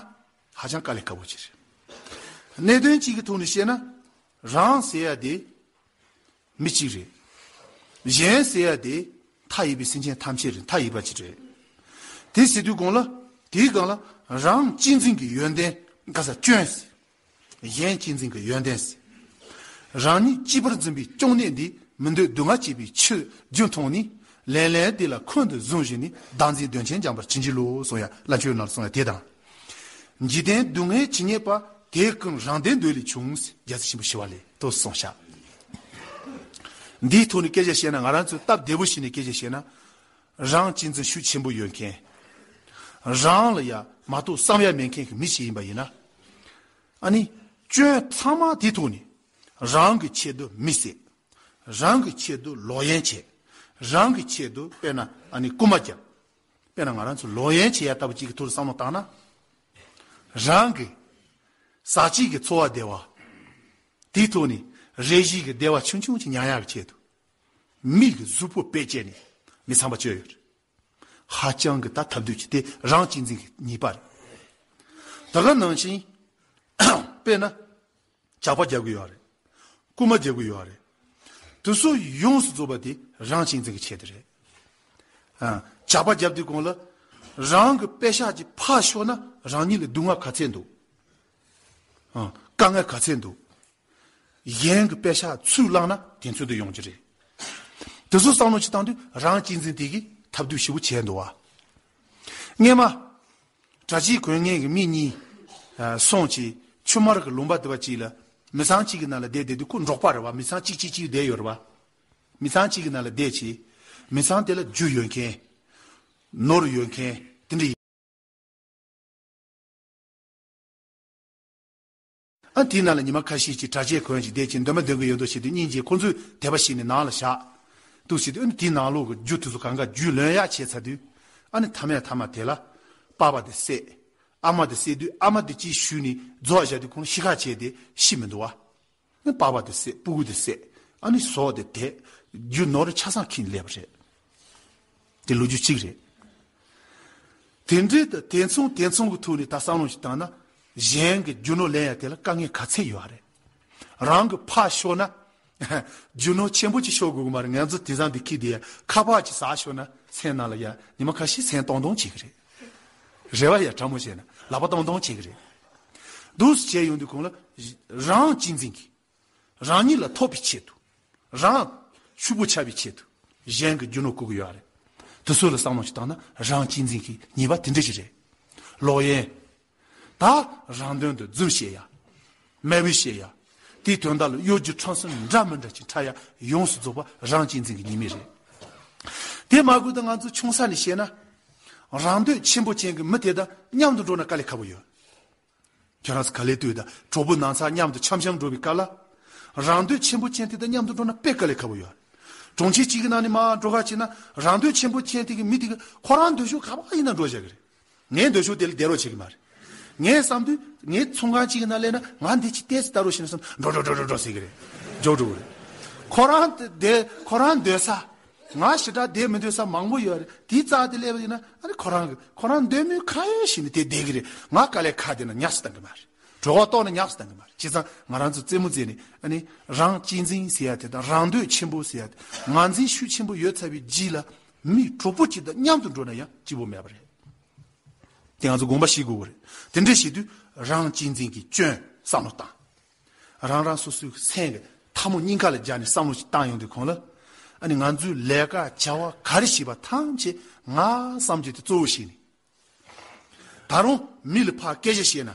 ཧ་ཅང་དཀའ་ལས་ཁག་པོ་ཅིག་རེད། གནད་དོན་གཅིག་གི་ཐོག་ནས་བཤད་ན། རང་ཟེར་ཡ་དེ། མི་གཅིག་རེད། གཞན་ཟེར་ཡ་དེ་མཐའ་ཡས་པའི་སེམས་ཅན་ཐམས་ཅད་རེད་མཐའ་ཡས་པ་ཅིག་རེད། དེ་ཟེར་དུས་གོང་ལ་དེའི་སྒང་ལ་རང་གཅེས་འཛིན་གྱི་ཡོན་ཏན་ག་ས་སྐྱོན་ཟེར། གཞན་གཅེས་འཛིན་གྱི་ཡོན་ཏན་ཟེར། རང་ཉིད་གཅེས་པར་འཛིན་པའི་གཅོང་ནད་འདི་མི་འདོད་སྡུག་བསྔལ་སྐྱེད་པའི་ཆུ་རྒྱུན་མཐོང་ནས་ལན་ལན་དེ་ལ་འཁོན་དུ་བཟུང་བཞིན་ནི་བདག་འཛིན་གདོན་ཆེན་སྦྱངས་པར་བྱིན་གྱིས་རློབས་གསུངས་ཡ་བླ་མཆོད་ནང་གསུངས་ཡ་དེ་དང་། འཇིག་རྟེན་སྡུག་བསྔལ་ཇི་སྙེད་པ། དེ་ཀུན་རང་བདེ་འདོད་ལས་བྱུང་། རྒྱལ་སྲས་ཆེན་པོ་ཞི་བ་ལྷས་དོ་གསུངས་ཤག་འདིའི་ཐོག་ནས་སྐད་ཆ་བཤད་ན་ང་རང་ཚོས་སྟབས་བདེ་པོ་ཞིག་ནས་སྐད་ཆ་བཤད་ན། རང་གཅེས་འཛིན་ཤུགས་ཆེན་པོ་ཡོད་མཁན། རང་ལ་ཡ་མ་གཏོགས་བསམ་ཡ་མེད་མཁན་གྱི་མི་ཞིག་ཡིན་པ་ཡིན་ན། ཨ་ནི། སྐྱོན་ཚང་མ་དེའི་ཐོག་ནས། རང་གི་ཆེད་དུ་མི་བསད། རང་གི་ཆེད་དུ་ལོག་གཡེམ་བྱས། རང་གི་ཆེད་དུ་དཔེར་ན་ཨ་ནི་རྐུན་མ་རྒྱབ། དཔེར་ན་ང་རང་ཚོ་ལོག་གཡེམ་བྱེད་ཡ་ལྟ་བུ་གཅིག་གི་ཐོག་ལ་བསམ་བློ་བཏང་ན། རང་གི་ཟག་བཅས་ཀྱི་འཚོ་བ་བདེ་བ། དེའི་ཐོག་ནས་རེ་ཞིག་གི་བདེ་བ་ཆུང་ཆུང་ཅིག་མྱང་ཡག་གི་ཆེད་དུ། མི་གི་གཟུགས་པོ་བེད་སྤྱད་ནས་མི་ཚངས་པ་སྤྱོད་ཡོད་རེད། ཧ་ཅང་གི་ད་ཐབས་སྡུག་ཅིག་དེ་རང་གཅེས་འཛིན་གྱི་ཉེས་པ་རེད། ད་ག་ནང་བཞིན། དཔེར་ན། ཇག་པ་རྒྱག་གི་ཡོད་རེད། རྐུན་མ་རྒྱག་གི་ཡོད་རེད། དེ་ཚོ་ཡོངས་སུ་རྫོགས་པ་དེ་རང་གཅེས་འཛིན་གྱི་ཆེད་དུ་རེད། ཨ། ཇག་པ་རྒྱབ་དུས་གོང་ལ། རང་གི་པེ་ཤག་ཅིག་ཕར་ཤོར་ན་རང་ཉིད་ལ་སྡུག་བསྔལ་ག་ཚད་འདུག་ཨ། དཀའ་ངལ་ག་ཚད་འདུག་གཞན་གྱི་པེ་ཤག་ཚུར་བླངས་ན་དེ་ཚོད་དུ་ཡོང་གི་རེད། དེ་ཚོ་བསམ་བློ་ཅིག་བཏང་དུས་རང་གཅེས་འཛིན་དེ་གིས་ཐབས་སྡུག་ཞེ་པོ་བྱས་འདུག་བ། སྔས་མ། གྲྭ་ཆས་གོན་མཁན་གྱི་མི་གཉིས། ཨ། སོང་བྱས་ཆུ་དམར་གྱི་ལུང་པ་དེ་བ་ཅིག་ལ། མི་ཚང་གཅིག་གི་ནང་ལ་བསྡད་བསྡད་དུས་ཁོ་འབྲོག་པ་རེད་བ་མི་ཚང་གཅིག་གཅིག་གཅིག་བསྡད་ཡོད་རེད་བ། མི་ཚང་གཅིག་གི་ནང་ལ་བསྡད་བྱས། མི་ཚང་དེ་ལ་རྒྱུ་ཡོད་མཁན། ནོར་ཡོད་མཁན་དེ་འདྲ་ཡིན། ཨ་དེའི་ནང་ལ་ཉི་མ་ཁ་ཤས་ཀྱིས་གྲྭ་ཆས་གོན་ཅིག་བསྡད་ཅིག་འདོན་པ་འདོན་གི་ཡོད་འདུག་བྱས་དུས་སྙིང་རྗེ། ཁོ་ཚོས་དད་པ་བྱས་ནས་ནང་ལ་བཞག་འདུག་བྱས་དུས། ཨ་ནི་དེའི་ནང་ལོགས་ཀྱི་རྒྱུ་དེ་ཚོ་གང་ག་རྒྱུས་ལོན་ཡག་བྱས་ཚར་དུས། ཨ་ནི་མཐའ་མའི་མཐའ་མ་དེ་ལ་པགས་པ་དེ་བསད། ཨ་མ་དེ་བསད་དུས། ཨ་མ་དེ་ཅིག་ཞུས་ནས་རྫོགས་བཞག་དུས། ཁོང་ཤི་ཁ་བྱས་ཏེ་ཤི་མི་འདུག་བ། ནི་པགས་པ་དེ་བསད། སྤུ་གུ་དེ་བསད། ཨ་ནི་ཟོག་དེ་དེད། རྒྱུ་ནོར་ཆ་ཚང་ཁྱེར་སླེབས་པ་རེད། དེ་ལོ་རྒྱུས་གཅིག་རེད། དེ་འདྲའི་དེ་དེ་མཚུངས་དེ་མཚུངས་ཀྱི་ཐོག་ནས་ད་བསམ་བློ་ཞིག་བཏང་ན། གཞན་གྱི་རྒྱུ་ནོར་ལེན་ཡ་དེ་ལ་དཀའ་ངལ་ག་ཚད་ཡོད་རེད། རང་གི་ཕར་ཤོར་ན། རྒྱུ་ནོར་ཆེན་པོ་ཅིག་ཤོར་དགོས་ཀྱི་མ་རེད། ང་ཚོ་དེང་སང་འདི་ཁྱི་དེ་ཡ་ཁ་པར་ཅིག་ཟ་ཤོར་ན། སེམས་ནང་ལ་ཡ་ཉི་མ་ཁ་ཤས་སེམས་སྟོང་སྟོང་བྱེད་ཀྱི་རེད། རེ་བ་ཡ་དྲང་མོ་བྱས་ན་ལག་པ་སྟོང་སྟོང་བྱེད་ཀྱི་རེད། འདུག་སེ་བྱས་ཡོང་དུས་གོང་ལ། རང་གཅེས་འཛིན་གྱིས། རང་ཉིད་ལ་ཐོབ་པའི་ཆེད་དུ། རང་ཕྱུག་པོ་ཆགས་པའི་ཆེད་དུ། གཞན་གྱི་རྒྱུ་ནོར་རྐུ་གི་ཡོད་རེད། དེ་ཚོ་ལ་བསམ་བློ་ཞིག་བཏང་ན། རང་གཅེས་འཛིན་གྱི་ཉེས་པ་དེ་འདྲ་ཞིག་རེད། ལོག་གཡེམ། ད་རང་དོན་དུ་རྫུན་བཤད་ཡ། མེད་པ་བཤད་ཡ། དེའི་དོན་དག་ལ་གཡོ་སྒྱུ་ཁྲམ་གསུམ་འདྲ་མི་འདྲ་ཅིག་འཁྲབ་ཡ་ཡོངས་སུ་རྫོགས་པ་རང་གཅེས་འཛིན་གྱི་ཉེས་དམིགས་རེད། དེ་མ་དགོས་ད་ང་ཚོ་ཆུང་ས་ནས་བཤད་ན། རང་འདོད་ཆེན་པོ་ཅན་གྱི་མི་དེ་དང་མཉམ་དུ་འགྲོ་ན་དཀའ་ལས་ཁག་པོ་ཡོད། ཁྱེད་རང་ཚོ་ག་ལེར་ལྟོས་དང་། གྲོགས་པོ་ནང་ཚང་མཉམ་དུ་འཆམ་འཆམ་འགྲོ་བའི་སྐབས་ལ། རང་འདོད་ཆེན་པོ་ཅན་དེ་དང་མཉམ་དུ་འགྲོ་ན་དཔེ་དཀའ་ལས་ཁག་པོ་ཡོད། གྲོང་ཁྱེར་གཅིག་གི་ནང་ནས་མར་འགྲོ་ག་བྱེད་ན། རང་འདོད་ཆེན་པོ་ཅན་དེ་གི་མི་དེ་གི་ཁོ་རང་འདོད་ཤོག་ག་པར་ཡིན་ན་འགྲོ་བཞག་གི་རེད། ངའི་འདོད་ཤོག་དེ་ལ་བསྡད་རོགས་བྱེད་ཀྱི་མ་རེད། ངས་བསམ་དུས་ངའི་ཚོང་ཁང་གཅིག་གི་ནང་སླེབས་ན། ང་འདི་ཅིག་ལྟས་སུ་ལྟ་རོགས་བྱས་ན་བསམ། འགྲོ་འགྲོ་འགྲོ་འགྲོ་འགྲོ་ཟེར་གི་རེད། འཇོག་འགྲོ་གི་རེད། ཁོ་རང་དེ་ཁོ་རང་འདོད་ས། ང་ཞེ་དྲག་བསྡད་མི་འདོད་ས་མང་པོ་ཡོད་རེད། དེའི་རྩ་དེ་སླེབས་པ་ཡིན་ན། ཨ་ནི་ཁོ་རང་གི་ཁོ་རང་འདོད་མོས་གང་ཡོད་བྱས་ནས་དེ་བསྡད་ཀྱི་རེད། ང་དཀའ་ལས་ཁག་དེ་ན་ཉར་སུ་བཏང་གི་མ་རེད། གྲོད་ཁོག་ལྟོགས་ན་ཉར་སུ་བཏང་གི་མ་རེད། བྱས་ཙང་ང་རང་ཚོ་རྩེད་མོ་རྩེས་ནས། ཨ་ནི་རང་གཅེས་འཛིན་ཟེར་ཡ་དེ་དང་། རང་འདོད་ཆེན་པོ་ཟེར་ཡ་དེ། ངར་འཛིན་ཤུགས་ཆེན་པོ་ཡོད་ཚར་བའི་རྗེས་ལ་མི་གྲོགས་པོ་གཅིག་དང་མཉམ་དུ་འགྲོ་ན་ཡང་སྐྱིད་པོ་མེད་པ་རེད། དེ་ང་ཚོ་དགོངས་པ་བཞེས་དགོས་པ་རེད། དེ་འདྲ་བྱེད་དུས་རང་གཅེས་འཛིན་གྱི་སྐྱོན་བསམ་བློ་བཏང་། རང་རང་སོ་སོའི་སེམས་ཀྱི་མཐའ་མོ་སྙིང་ཁ་ལ་སྦྱར་ནས་བསམ་བློ་ཞིག་བཏང་ཡོང་དུས་གོང་ལ། ཨ་ནི་ང་ཚོའི་ལས་ཀ་བྱ་བ་ག་རེ་བྱེད་པ་ཐམས་ཅད་ང་བསམ་རྒྱུ་དེ་གཙོ་བོ་བྱས་ནས། ད་རུང་མི་ལ་ཕར་སྐད་ཆ་བཤད་ན།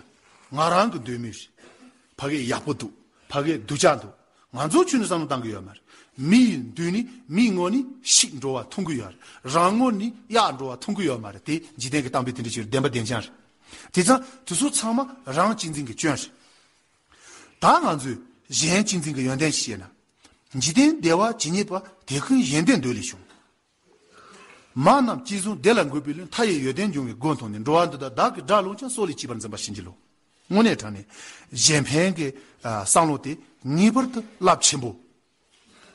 ང་རང་གི་འདོད་མོས་རེད། ཕ་གིར་ཡག་པོ་འདུག་ཕ་གིར་སྡུག་ཅག་འདུག་ང་ཚོ་ཁྱོན་ནས་བསམ་བློ་བཏང་གི་ཡོད་མ་རེད། མི་ཡི་མདུན་ནས་མིའི་ངོ་ནས་ཤིག་འགྲོ་བ་མཐོང་གི་ཡོད་རེད། རང་ངོ་ནས་གཡག་འགྲོ་བ་མཐོང་གི་ཡོད་མ་རེད། དེ་འཇིག་རྟེན་གྱི་གཏམ་དཔེ་དེ་འདྲ་ཞིག་རེད། བདེན་པ་བདེན་རྐྱང་རེད། དེ་ཙང་དེ་ཚོ་ཚང་མ་རང་གཅེས་འཛིན་གྱི་སྐྱོན་རེད། ད་ང་ཚོས་གཞན་གཅེས་འཛིན་གྱི་ཡོན་ཏན་ཞིག་བཤད་ན། འཇིག་རྟེན་བདེ་བ་ཇི་སྙེད་པ། དེ་ཀུན་གཞན་དོན་འདོད་ལས་བྱུང་། མ་རྣམས་གཅེས་བཟུང་བདེ་ལ་འགོད་པའི་བློས། མཐའ་ཡས་ཡོན་ཏན་འབྱུང་བའི་སྒོ་མཐོང་ནས། འགྲོ་བ་འདི་དག་བདག་གིས་དགྲ་ལོངས་ཀྱང་། སྲོག་ལས་གཅེས་པར་འཛིན་པར་བྱིན་གྱིས་རློབས། དངོས་གནས་དྲང་གནས་གཞན་ཕན་གྱི་ཨ་བསམ་བློ་དེ་ངེས་པར་དུ་རླབས་ཆེན་པོ།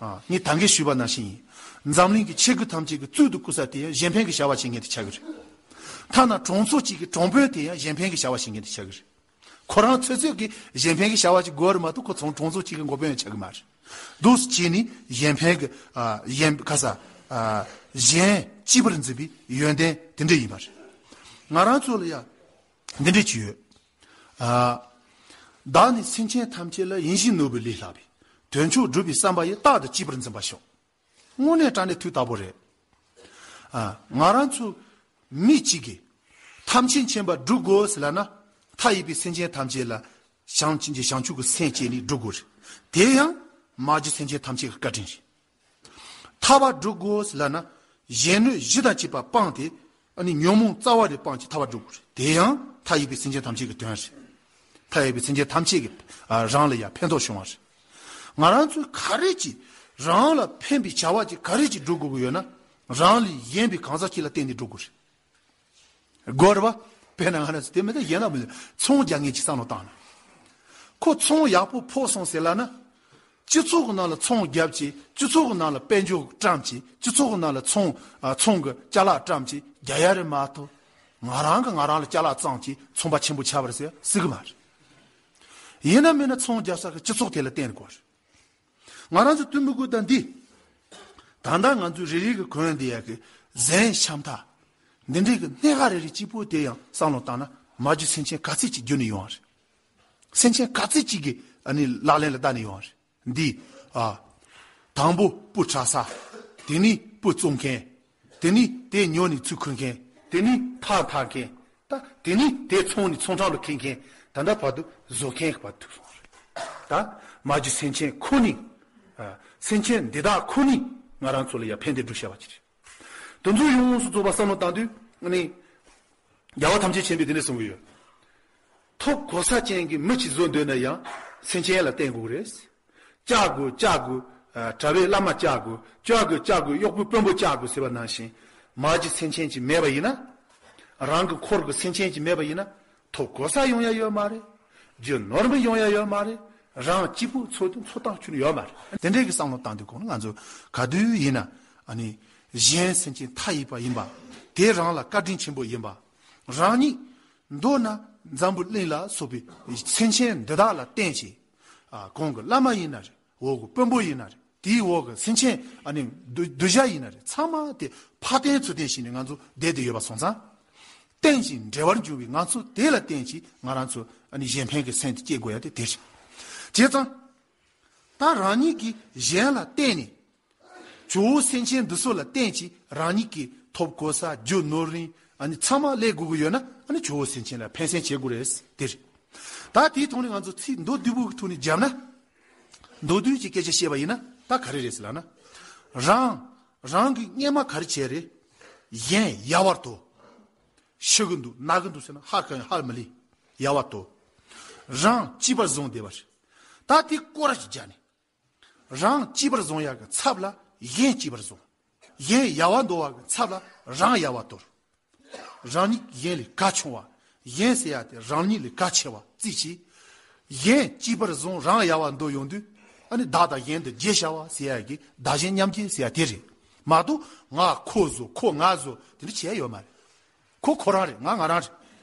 ཨ་ངས་ད་གིན་ཞུས་པ་ནང་བཞིན་ཡིན། འཛམ་གླིང་གི་ཆེ་རྒུ་ཐམས་ཅད་ཀྱི་གཙུག་ཏུ་བཀུར་ས་དེ་ཡང་གཞན་ཕན་གྱི་བྱ་བ་བྱེད་མཁན་དེ་ཆགས་ཀྱི་རེད། ཐ་ན་གྲོང་ཚོ་གཅིག་གི་གྲོང་དཔོན་དེ་ཡང་གཞན་ཕན་གྱི་བྱ་བ་བྱེད་མཁན་དེ་ཆགས་ཀྱི་རེད། ཁོ་རང་ཚོད་ཚོད་ཀྱིས་གཞན་ཕན་གྱི་བྱ་བ་ཅིག་དགོས་རེད་མ་གཏོགས། ཁོ་ཚོང་གྲོང་ཚོ་གཅིག་གི་འགོ་དཔོན་ཡང་ཆགས་ཀྱི་མ་རེད། འདུག་སེ་བྱས་ནས་གཞན་ཕན་གྱི་ཨ་གཞན་ག་ས་ཨ་གཞན་གཅེས་པར་འཛིན་པའི་ཡོན་ཏན་དེ་འདྲ་ཡིན་པ་རེད། ང་རང་ཚོ་ལ་ཡང་འདི་འདྲ་ཅིག་ཡོད། ཨ་བདག་ནི་སེམས་ཅན་ཐམས་ཅད་ལ། ཡིད་བཞིན་ནོར་བུ་ལས་ལྷག་པའི། དོན་མཆོག་སྒྲུབ་པའི་བསམ་པ་ཡིས། རྟག་ཏུ་གཅེས་པར་འཛིན་པར་ཤོག་དངོས་གནས་དྲང་གནས་དུས་རྟག་པོ་རེད། ཨ་ང་རང་ཚོ་མི་གཅིག་གིས་ཐམས་ཅད་མཁྱེན་པ་སྒྲུབ་དགོས་ཟེར་ལབ་ན། མཐའ་ཡས་པའི་སེམས་ཅན་ཐམས་ཅད་ལ་བྱང་ཆུབ་ཀྱི་བྱང་ཆུབ་ཀྱི་སེམས་བསྐྱེད་ནས་སྒྲུབ་དགོས་རེད། དེ་ཡང་མ་གྱུར་སེམས་ཅན་ཐམས་ཅད་ཀྱི་བཀའ་དྲིན་རེད། ཐར་པ་སྒྲུབ་དགོས་ཟེར་ལབ་ན། གཞན་གནོད་གཞི་དང་བཅས་པ་སྤངས་ཏེ། ཨ་ནི་ཉོན་མོངས་རྩ་བ་རེ་སྤངས་ཀྱིས་ཐར་པ་སྒྲུབ་དགོས་རེད། དེ་ཡང་མཐའ་ཡས་པའི་སེམས་ཅན་ཐམས་ཅད་ཀྱི་དོན་རེད། མཐའ་ཡས་པའི་སེམས་ཅན་ཐམས་ཅད་ཀྱི་ཨ་རང་ལ་ཡང་ཕན་ཐོགས་བྱུང་བ་རེད། ང་རང་ཚོས་ག་རེ་ཅིག་རང་ལ་ཕན་པའི་བྱ་བ་ཅིག་ག་རེ་ཅིག་སྒྲུབ་དགོས་ཀྱི་ཡོད་ན། རང་ལས་གཞན་པའི་གང་ཟག་ཅིག་ལ་བརྟེན་ནས་སྒྲུབ་དགོས་རེད། དགོས་རེད་པ། དཔེར་ན་ང་རང་ཚོ་དེ་མི་འདྲ་གཞན་ལ་མི་འདྲ། ཚོང་རྒྱག་མཁན་ཅིག་བསམ་བློ་བཏང་ན། ཁོ་ཚོང་ཡག་པོ་ཕོག་སོང་ཟེར་ལབ་ན། སྤྱི་ཚོགས་ཀྱི་ནང་ལ་ཚོང་བརྒྱབ་ཅིག་སྤྱི་ཚོགས་ཀྱི་ནང་ལ་དཔལ་འབྱོར་བཀྲམ་ཅིག་སྤྱི་ཚོགས་ཀྱི་ནང་ལ་ཚོང་ཨ་ཚོང་གི་ཅ་ལག་བཀྲམ་ཅིག་རྒྱག་ཡ་རེད་མ་གཏོགས། ང་རང་གིས་ང་རང་ལ་ཅ་ལག་བཙོངས་ཅིག་ཚོང་པ་ཆེན་པོ་ཆགས་པ་རེད་ཟེར་སྲིད་གི་མ་རེད། ཡིན་ན་མིན་ན་ཚོང་རྒྱག་ས་གི་སྤྱི་ཚོགས་དེ་ལ་བརྟེན་དགོས་རེད། ང་རང་ཚོ་ཏུན་ཧོང་ཀོ་དང་འདི། ད་ལྟ་ང་ཚོ་རེ་རེ་གི་གོན་བསྡད་ཡ་གི་གཟན་ཤམ་ཐབས། འདི་འདྲའི་གི་སྣ་ཁ་རེ་རེ་གཅིག་པོ་དེ་ཡང་བསམ་བློ་བཏང་ན། མ་གྱུར་སེམས་ཅན་ག་ཚད་ཅིག་བརྒྱུད་ནས་ཡོང་བ་རེད། སེམས་ཅན་ག་ཚད་ཅིག་གི་ཨ་ནི་ལག་ལེན་ལ་བཏང་ནས་ཡོང་བ་རེད། འདི། ཨ། དང་པོ་སྤུ་གྲགས་ས། དེ་ནས་སྤུ་བཙོང་མཁན། དེ་ནས་དེ་ཉོ་ནས་ཚུར་འཁུར་མཁན། དེ་ནས་ཐག་འཐག་མཁན། ད་དེ་ནས་དེ་ཚོང་ནས་ཚོང་ཁང་ལ་འཁྱེར་མཁན། ད་ལྟ་བར་དུ་བཟོ་མཁན་གྱི་བར་དུ་སོང་བ་རེད། ད་མ་གྱུར་སེམས་ཅན་ཁོ་ནི། ཨ། སེམས་ཅན་འདི་དག་ཁོ་ནི་ང་རང་ཚོ་ལ་ཡང་ཕན་བདེ་སྒྲུབ་བྱ་བ་ཅིག་རེད། དེ་ཚོ་ཡོངས་སུ་རྫོགས་པ་བསམ་བློ་བཏང་དུས་ཨ་ནི། རྒྱལ་བ་ཐམས་ཅད་མཁྱེན་པས་དེ་འདྲ་གསུང་གི་ཡོད། ཐོབ་གོ་ས་ཅན་གྱི་མི་གཅིག་བཟོ་འདོད་ན་ཡང་སེམས་ཅན་ལ་བརྟེན་དགོས་རེད། བཅའ་དགོས་བཅའ་དགོས། ཨ། གྲྭ་པའི་བླ་མ་བཅའ་དགོས། བཅའ་དགོས་བཅའ་དགོས། གཡོག་པོའི་དཔོན་པོ་བཅའ་དགོས་ཟེར་བ་ནང་བཞིན། མ་གཞི་སེམས་ཅན་གཅིག་མེད་པ་ཡིན་ན། རང་གི་འཁོར་གྱི་སེམས་ཅན་གཅིག་མེད་པ་ཡིན་ན། ཐོབ་གོ་ས་ཡོང་ཡ་ཡོད་མ་རེད། རྒྱུ་ནོར་མི་ཡོང་ཡ་ཡོད་མ་རེད། རང་གཅིག་པུ་འཚོ་དུས་འཚོ་སྟངས་ཁྱོན་ནས་ཡོད་མ་རེད། དེ་འདྲའི་གི་བསམ་བློ་བཏང་དུས་གོང་ན་ང་ཚོ་ག་དུས་ཡིན་ན་ཨ་ནི་གཞན་སེམས་ཅན་མཐའ་ཡས་པ་ཡིན་པ། དེ་རང་ལ་བཀའ་དྲིན་ཆེན་པོ་ཡིན་པ། རང་ཉིད་མདོར་ན་འཛམ་བུ་གླིང་ལ་སོགས་པའི་སེམས་ཅན་འདི་དག་ལ་བརྟེན་ཅིང་། ཨ། གོང་གི་བླ་མ་ཡིན་ན་རེད། འོག་གི་དཔོན་པོ་ཡིན་ན་རེད། དེའི་འོག་གི་སེམས་ཅན་ཨ་ནི་གདུལ་གདུལ་བྱ་ཡིན་ན་རེད། ཚང་མ་དེ་ཕར་བརྟེན་ཚུར་བརྟེན་བྱས་ནས་ང་ཚོ་བསྡད་དེ་ཡོད་པ་སོང་ཙང་། རྟེན་ཅིང་འབྲེལ་བར་འབྱུང་བའི་ང་ཚོ་དེ་ལ་བརྟེན་ཅིང་ང་རང་ཚོ་ཨ་ནི་གཞན་ཕན་གྱི་སེམས་དེ་སྐྱེ་དགོས་ཡ་དེ་དེ་རེད། བྱས་ཙང་། ད་རང་ཉིད་ཀྱིས་གཞན་ལ་བརྟེན་ནས། ཇོ་བོ་སེམས་ཅན་འདི་ཚོ་ལ་བརྟེན་ཅིང་རང་ཉིད་ཀྱིས་ཐོབ་གོ་ས་རྒྱུ་ནོར་རིན་ཨ་ནི་ཚང་མ་ལས་དགོས་ཀྱི་ཡོད་ན་ཨ་ནི་ཇོ་བོ་སེམས་ཅན་ལ་ཕན་སེམས་བྱེད་དགོས་རེད་དེ་རེད། ད་དེའི་ཐོག་ནས་ང་ཚོ་ཚིག་མདོ་བསྡུས་པོའི་ཐོག་ནས་བརྒྱབ་ན། མདོ་བསྡུས་ཀྱི་སྐད་ཆ་བཤད་པ་ཡིན་ན་ད་ག་རེ་རེད་ཟེར་ལབ་ན། རང་རང་གི་སྔན་མ་ག་རེ་བྱས་རེད། གཞན་ཡལ་བར་དོར། ཤི་གི་འདུག་ན་གི་འདུག་ཟེར་ན་ཧ་ག་ཧ་མི་ལས་ཡལ་བར་དོར། རང་གཅེས་པར་བཟུང་བསྡད་པ་རེད། ད་དེ་སྐོར་ར་ཅིག་བརྒྱབ་ནས། རང་གཅེས་པར་བཟུང་ཡག་གི་ཚབ་ལ་གཞན་གཅེས་པར་བཟུང་། གཞན་ཡལ་བར་འདོར་བ་གི་ཚབ་ལ་རང་ཡལ་བར་དོར། རང་ཉིད་གཞན་ལས་གལ་ཆུང་བ། གཞན་ཟེར་ཡ་དེ་རང་ཉིད་ལས་གལ་ཆེ་བ་རྩིས་བྱས། གཞན་གཅེས་པར་བཟུང་རང་ཡལ་བར་འདོར་ཡོང་དུས། ཨ་ནི་བདག་དང་གཞན་དུ་བརྗེ་བྱ་བ་ཟེར་ཡ་གི་བདག་གཞན་མཉམ་བརྗེ་ཟེར་ཡ་དེ་རེད། མ་གཏོགས་ང་ཁོ་བཟོ་ཁོ་ང་བཟོ་དེ་འདྲ་བྱས་ཡོད་མ་རེད། ཁོ་ཁོ་རང་རེད། ང་ང་རང་རེད།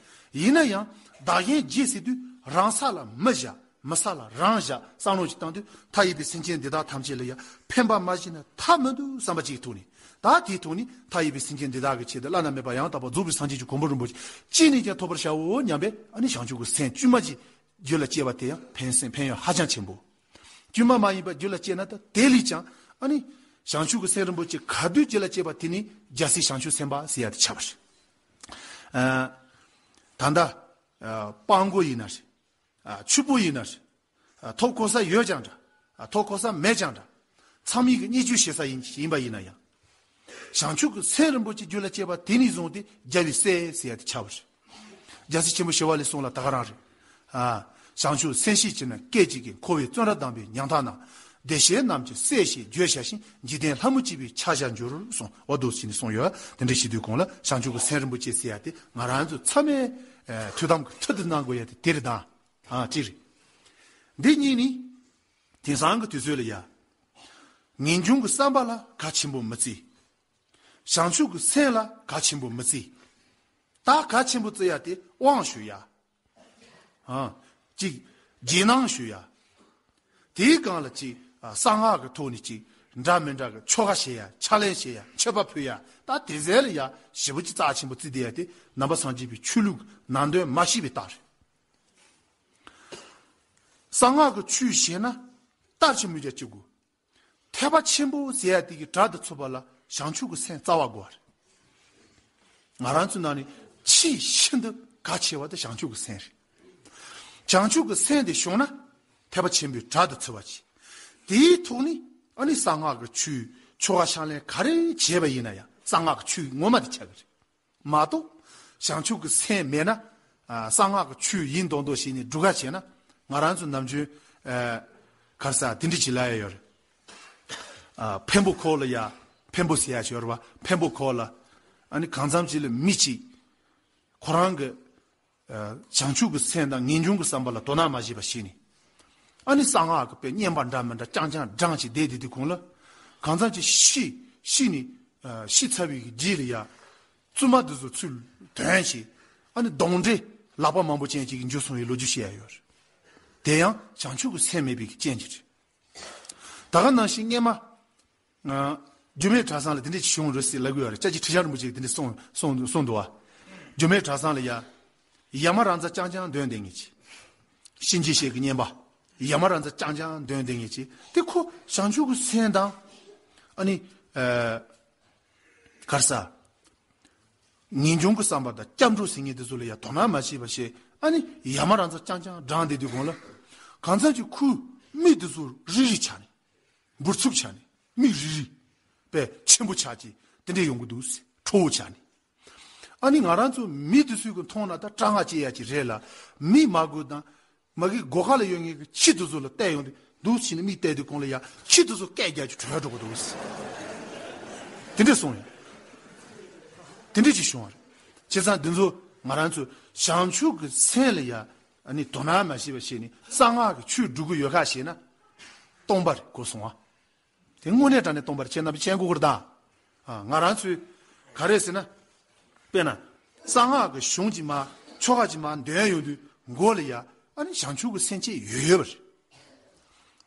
ཡིན་ན་ཡང་བདག་གཞན་བརྗེ་ཟེར་དུས་རང་ས་ལ་མི་བཞག་མི་ས་ལ་རང་བཞག་བསམ་བློ་ཞིག་བཏང་དུས་མཐའ་ཡས་པའི་སེམས་ཅན་འདི་དག་ཐམས་ཅད་ལ་ཡང་ཕན་པ་མ་བྱིན་ན་ཐབས་མི་འདུག་བསམ་པ་ཅིག་ཐུག་ནས། ད་དེའི་ཐོག་ནས་མཐའ་ཡས་པའི་སེམས་ཅན་འདི་དག་གི་ཆེད་དུ་བླ་ན་མེད་པ་ཡང་དག་པར་རྫོགས་པའི་སངས་རྒྱས་ཀྱི་གོ་འཕང་རིན་པོ་ཆེ་ཅི་ནས་ཀྱང་ཐོབ་པར་བྱའོ་སྙམ་པའི་ཨ་ནི་བྱང་ཆུབ་ཀྱི་སེམས་དཀྱུས་མ་ཅིག་རྒྱུད་ལ་སྐྱེས་པ་དེ་ཡང་ཕན་སེམས་ཕན་ཡོན་ཧ་ཅང་ཆེན་པོ། དཀྱུས་མ་མ་ཡིན་པ་རྒྱུད་ལ་སྐྱེས་ན་ད་དེ་ལས་ཀྱང་ཨ་ནི་བྱང་ཆུབ་ཀྱི་སེམས་རིན་པོ་ཆེ་ག་དུས་རྒྱུད་ལ་སྐྱེས་པ་དེ་ནི་རྒྱལ་སྲས་བྱང་ཆུབ་སེམས་དཔའ་ཟེར་ཡ་དེ་ཆགས་པ་རེད། ཨ། ད་ལྟ་ཨ་སྤྲང་པོ་ཡིན་ན་རེད། ཨ་ཕྱུག་པོ་ཡིན་ན་རེད། ཨ་ཐོབ་གོ་ས་ཡོད་ཀྱང་འདྲ། ཨ་ཐོབ་གོ་ས་མེད་ཀྱང་འདྲ། ཚང་མས་ཀྱི་བརྙས་བཅོས་བྱེད་ས་ཡིན་ཡིན་པ་ཡིན་ན་ཡང་། བྱང་ཆུབ་ཀྱི་སེམས་རིན་པོ་ཆེ་རྒྱུད་ལ་སྐྱེས་པ་དེ་ནས་བཟུང་སྟེ་རྒྱལ་བའི་སྲས་ཟེར་ཡ་དེ་ཆགས་པ་རེད། རྒྱལ་སྲས་ཆེན་པོ་ཞི་བ་ལྷས་གསུངས་ལ་ད་ག་རང་རེད། ཨ། བྱང་ཆུབ་སེམས་ཤེས་བྱས་ན་སྐད་ཅིག་གིས། འཁོར་བའི་བཙོན་རར་བསྡམས་པའི་ཉམ་ཐག་རྣམས། བདེ་གཤེགས་རྣམས་ཀྱི་སྲས་ཞེས་བརྗོད་བྱ་ཞིང་། འཇིག་རྟེན་ལྷ་མོ་བཅས་པའི་ཆ་བྱར་འགྱུར་གསུངས། འོ་འདུག་ཟེར་ནས་གསུངས་ཡོད། དེ་འདྲ་བྱེད་དུས་གོང་ལ་བྱང་ཆུབ་ཀྱི་སེམས་རིན་པོ་ཆེ་ཟེར་ཡ་དེ་ང་རང་ཚོ་ཚང་མས་ཨ་ཐུགས་དམ་གྱི་ཐུགས་དེ་གནང་དགོས་ཡ་དེ་དེ་རེད་ད། ཨ་ཅི་རེད། འདི་གཉིས་ནི། དེང་སང་གི་དུས་ཚོད་ལ་ཡ། ངེས་འབྱུང་གི་བསམ་པ་ལ་གལ་ཆེན་པོ་མི་བརྩི། བྱང་ཆུབ་ཀྱི་སེམས་ལ་གལ་ཆེན་པོ་མི་བརྩི། ད་གལ་ཆེན་པོ་བརྩི་ཡ་དེ་དབང་ཞུ་ཡ། ཨ། གཅིག་རྗེས་གནང་ཞུ་ཡ། དེའི་སྒང་ལ་གཅིག་ཨ་གསང་སྔགས་ཀྱི་ཐོག་ནས་གཅིག་འདྲ་མི་འདྲ་གི་ཆོ་ག་བྱེད་ཡ། ཕྱག་ལེན་བྱེད་ཡ། མཆོད་པ་ཕུལ་ཡ། ད་དེ་ཟས་ལ་ཡ་ཞེ་པོ་ཅིག་རྩ་ཆེན་པོ་བརྩི་བསྡད་ཡ་དེ་ནང་པ་སངས་རྒྱས་པའི་ཆོས་ལུགས་ནང་དོན་མ་ཤེས་པའི་རྟགས་རེད། གསང་སྔགས་ཀྱི་ཆོས་བྱེད་ན་རྟགས་ཆེན་པོ་རྒྱ་ཆེ་དགོས། ཐེག་པ་ཆེན་པོ་ཟེར་ཡ་དེ་གི་གྲལ་དུ་ཚུད་པ་ལ་བྱང་ཆུབ་ཀྱི་སེམས་རྩ་བ་དགོས་པ་རེད། ང་རང་ཚོའི་ནང་ནས་ཆེས་ཤིན་ཏུ་གལ་ཆེ་བ་དེ་བྱང་ཆུབ་ཀྱི་སེམས་རེད། བྱང་ཆུབ་ཀྱི་སེམས་དེ་བྱུང་ན་ཐེག་པ་ཆེན་པོའི་གྲལ་དུ་ཚུད་པ་བྱེད། དེའི་ཐོག་ནས་ཨ་ནི་གསང་སྔགས་ཀྱི་ཆོས་ཆོ་ག་ཕྱག་ལེན་ག་རེ་བྱས་པ་ཡིན་ན་ཡང་གསང་སྔགས་ཀྱི་ཆོས་ངོ་མ་དེ་ཆགས་ཀྱི་རེད། མ་གཏོགས་བྱང་ཆུབ་ཀྱི་སེམས་མེད་ན། ཨ་གསང་སྔགས་ཀྱི་ཆོས་ཡིན་མདོག་མདོག་བྱས་ནས་སྒྲུབ་ག་བྱས་ན། ང་རང་ཚོ་ནམ་རྒྱུན་ཨ་ག་རེ་ཟ་དེ་འདྲ་ཅིག་ལབ་ཡ་ཡོད་རེད། ཨ་འཕན་པོ་ཁོག་ལ་ཡ། འཕན་པོ་ཟེར་ཡ་ཅིག་ཡོད་རེད་པ། འཕན་པོ་ཁོག་ལ་ཨ་ནི་གང་འཚམ་ཅིག་ལ་མི་གཅིག་ཁོ་རང་གི་ཨ་བྱང་ཆུབ་ཀྱི་སེམས་དང་ངེས་འབྱུང་གི་བསམ་པ་ལ་དོ་སྣང་མ་བྱས་པ་ཞིག་ནས། ཨ་ནི་གསང་སྔགས་ཀྱི་དཔེ་བསྙེན་པ་འདྲ་མི་འདྲ་རྐྱང་རྐྱང་བགྲངས་བྱས་བསྡད་བསྡད་དུས་གོང་ལ། གང་འཚམ་ཅིག་ཤི་ཤི་ནས་ཨ་ཤི་ཚར་བའི་རྗེས་ལ་ཡ། བཙུན་མ་འདི་ཚོ་ཚུར་དོན་བྱས། ཨ་ནི་གདོན་འདྲེ་ལག་པ་མང་པོ་ཅན་ཅིག་གིས་འཇུ་སོང་བའི་ལོ་རྒྱུས་བཤད་ཡ་ཡོད་རེད། དེ་ཡང་བྱང་ཆུབ་ཀྱི་སེམས་མེད་པའི་རྐྱེན་གྱིས་རེད། ད་ག་ནང་བཞིན་སྔོན་མ། ཨ་རྒྱུད་སྨད་གྲྭ་ཚང་ལ་དེ་འདྲ་ཅིག་བྱུང་རེད་ཟེར་ལབ་གི་ཡོད་རེད། སྐྱབས་རྗེ་ཁྲི་བྱང་རིན་པོ་ཆེས་དེ་འདྲ་གསུངས་གསུངས་གསུངས་འདུག་བ། རྒྱུད་སྨད་གྲྭ་ཚང་ལ་ཡ། ཡ་མ་ར་ཛ་རྐྱང་རྐྱང་འདོན་བསྡད་མཁན་ཅིག་གཤིན་རྗེ་གཤེད་ཀྱི་བསྙེན་པ། ཡ་མ་ར་ཛ་རྐྱང་རྐྱང་འདོན་བསྡད་མཁན་ཅིག་དེ་ཁོ་བྱང་ཆུབ་ཀྱི་སེམས་དང་། ཨ་ནི། ཨ་ག་རེ་ཟ། ངེས་འབྱུང་གི་བསམ་པ་དང་སྐྱབས་འགྲོ་ཟེར་མཁན་དེ་ཚོ་ལ་ཡ་དོ་སྣང་མ་བྱས་པ་བྱས། ཨ་ནི་ཡ་མ་ར་ཛ་རྐྱང་རྐྱང་བགྲངས་བསྡད་དུས་གོང་ལ། གང་འཚམ་གྱི་ཁོའི་མིག་དེ་ཚོ་རིལ་རིལ་ཆགས་ནས། འབུར་འཚུབ་ཆགས་ནས་མིག་རིལ་རིལ། དཔེ་ཆེན་པོ་ཆགས་ཀྱི་དེ་འདྲས་ཡོང་གི་འདུག་ཟེར། ཕྲོ་བོ་ཆགས་ནས། ཨ་ནི་ང་རང་ཚོ་མི་དེ་ཚོས་གི་མཐོང་ན་ད་སྐྲག་སྣང་སྐྱེ་ཡ་ཅིག་རེད་ལ། མི་མ་དགོས་དང་། མ་གི་སྒོ་ཁ་ལ་ཡོད་མཁན་གྱི་ཁྱི་དེ་ཚོ་ལ་བལྟས་ཡོང་དུས་འདུག་བྱས་ནས་མིག་བལྟས་དུས་གོང་ལ་ཡ་ཁྱི་དེ་ཚོ་སྐད་རྒྱག་རྒྱུ་བྲོས་འགྲོ་གི་འདུག་དེ་འདྲས་སོང་ཡ། དེ་འདྲས་ཅིག་བྱུང་བ་རེད། བྱས་ཙང་འདི་ཚོ་ང་རང་ཚོ་བྱང་ཆུབ་ཀྱི་སེམས་ལ་ཡ་ཨ་ནི་དོ་སྣང་མ་བྱས་པ་བྱས་ནས་གསང་སྔགས་ཀྱི་ཆོས་སྒྲུབ་ཀྱི་ཡོད་ཁ་ཞེ་ན། སྟོང་པ་རེད་གོ་སོང་ཨ། དེ་དངོས་གནས་དྲང་གནས་སྟོང་པར་ཁྱེད་རྣམ་པས་མཁྱེན་དགོས་ཀྱི་རེད་ད། ཨ། ང་རང་ཚོས་ག་རེ་ཟེར་ན། དཔེར་ན། གསང་སྔགས་ཀྱི་གཞུང་ཅིག་མར་ཆོ་ག་ཅིག་མར་འདོན་ཡོང་དུས་མགོ་ལ་ཡ་ཨ་ནི་བྱང་ཆུབ་ཀྱི་སེམས་བསྐྱེད་ཡོད་ཡོད་པ་རེད།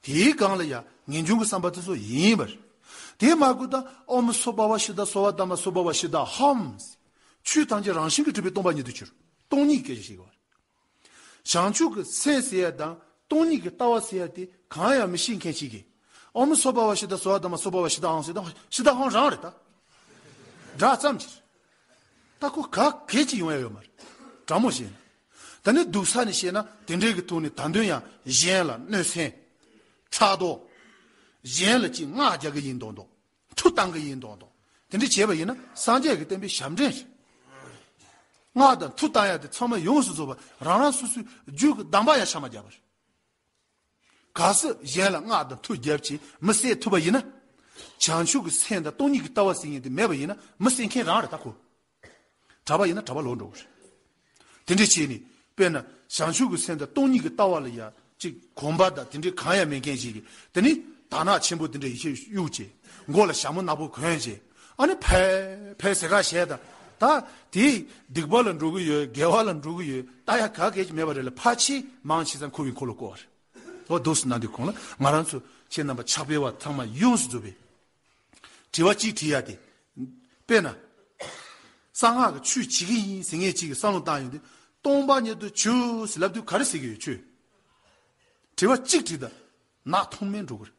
དེའི་སྒང་ལ་ཡ་ངེས་འབྱུང་གི་བསམ་པ་དེ་ཚོ་ཡིན་པ་རེད། དེ་མ་དགོས་ད་ཨོཾ་སྭ་བྷཱ་ཝ་ཤུདྡྷ་སརྦ་དྷརྨ་སྭ་བྷཱ་ཝ་ཤུདྡྷ་ཧཾ། ཆོས་ཐམས་ཅད་རང་བཞིན་གྱིས་གྲུབ་པའི་སྟོང་པ་ཉིད་དུ་གྱུར། སྟོང་ཉིད་སྐད་ཆ་བཤད་ཀྱི་ཡོད་པ་རེད། བྱང་ཆུབ་ཀྱི་སེམས་ཟེར་ཡ་དང་སྟོང་ཉིད་ཀྱི་ལྟ་བ་ཟེར་ཡ་དེ་གང་ཡང་མི་ཤེས་མཁན་ཞིག་གིས། ཨོཾ་སྭ་བྷཱ་ཝ་ཤུདྡྷ་སརྦ་དྷརྨ་སྭ་བྷཱ་ཝ་ཤུདྡྷ་ཧཾ་ཟེར་དང་ཤུདྡྷ་ཧཾ་རང་རེད་ད། སྒྲ་ཙམ་གྱིས། ད་ཁོ་ག་གེ་ཅིག་ཡོང་ཡ་ཡོད་མ་རེད། དྲང་མོ་བཤད་ན། ད་ནི་སྡུག་ས་ནས་བཤད་ན་དེ་འདྲའི་གི་ཐོག་ནས་ད་དུང་ཡང་གཞན་ལ་གནོད་སེམས། ཕྲག་དོག་གཞན་ལ་ཅིག་སྔགས་རྒྱག་གི་ཡིན་མདོག་མདོག་མཐུ་བཏང་གི་ཡིན་མདོག་མདོག་དེ་འདྲ་བྱས་པ་ཡིན་ན་སངས་རྒྱས་ཀྱི་བསྟན་པའི་ཞབས་འདྲེན་རེད། སྔགས་དང་མཐུ་བཏང་ཡ་དེ་ཚང་མ་ཡོངས་སུ་རྫོགས་པ་རང་རང་སོ་སོའི་རྒྱུད་ཀྱི་གདམས་པ་ཡང་ཤ་མ་རྒྱག་པར། གལ་སྲིད་གཞན་ལ་སྔགས་དང་མཐུ་རྒྱབ་ཅིང་མི་བསད་ཐུབ་པ་ཡིན་ན། བྱང་ཆུབ་ཀྱི་སེམས་དང་སྟོང་ཉིད་ཀྱི་ལྟ་བ་ཟེར་མཁན་དེ་མེད་པ་ཡིན་ན་མི་བསད་མཁན་རང་རེད་ད་ཁོ། གྲྭ་པ་ཡིན་ན་གྲྭ་པ་ལོག་འགྲོ་གི་རེད། དེ་འདྲ་བྱས་ནས་དཔེར་ན་བྱང་ཆུབ་ཀྱི་སེམས་དང་སྟོང་ཉིད་ཀྱི་ལྟ་བ་ལ་ཡ་གཅིག་གོམས་པ་དང་དེ་འདྲའི་གང་ཡང་མེད་མཁན་ཞིག་གིས་དེ་ནི་དར་ནག་ཆེན་པོ་དེ་འདྲ་ཡིད་ཆེས་གཡུག་བྱས། མགོ་ལ་ཞྭ་མོ་ནག་པོ་གོན་བྱས། ཨ་ནི་ཕལ་ཕལ་ཟེར་ག་བྱས་དང་། ད་དེ་སྡིག་པ་ལ་འགྲོ་གི་ཡོད། དགེ་བ་ལ་འགྲོ་གི་ཡོད། ལྟ་ཡ་ག་གེ་ཅིག་མེད་པ་རེད་ལ། ཕལ་ཆེར་མང་ཆེ་ཚང་ཁོ་བོའི་འཁོར་ལོ་བསྐོར་བ་རེད། འོ་འདུག་སེ་གནང་དུས་གོང་ལ་ང་རང་ཚོ་ཁྱེད་རྣམ་པ་ཕྱག་དཔེ་བ་ཚང་མ་ཡོངས་སུ་རྫོགས་པའི་དྲི་བ་གཅིག་དྲིས་ཡ་དེ། དཔེར་ན། གསང་སྔགས་ཀྱི་ཆོས་བྱེད་ཀྱི་ཡིན་ཟེར་མཁན་གཅིག་གིས་བསམ་བློ་བཏང་ཡོང་དུས་སྟོང་པ་ཉིད་དུ་གྱུར་ཟེར་ལབ་དུས་ག་རེ་ཟེར་གྱི་ཡོད་ཁྱོད། དྲི་བ་གཅིག་དྲིས་དང་། ནག་ཐོག་མེད་འགྲོ་གི་རེད།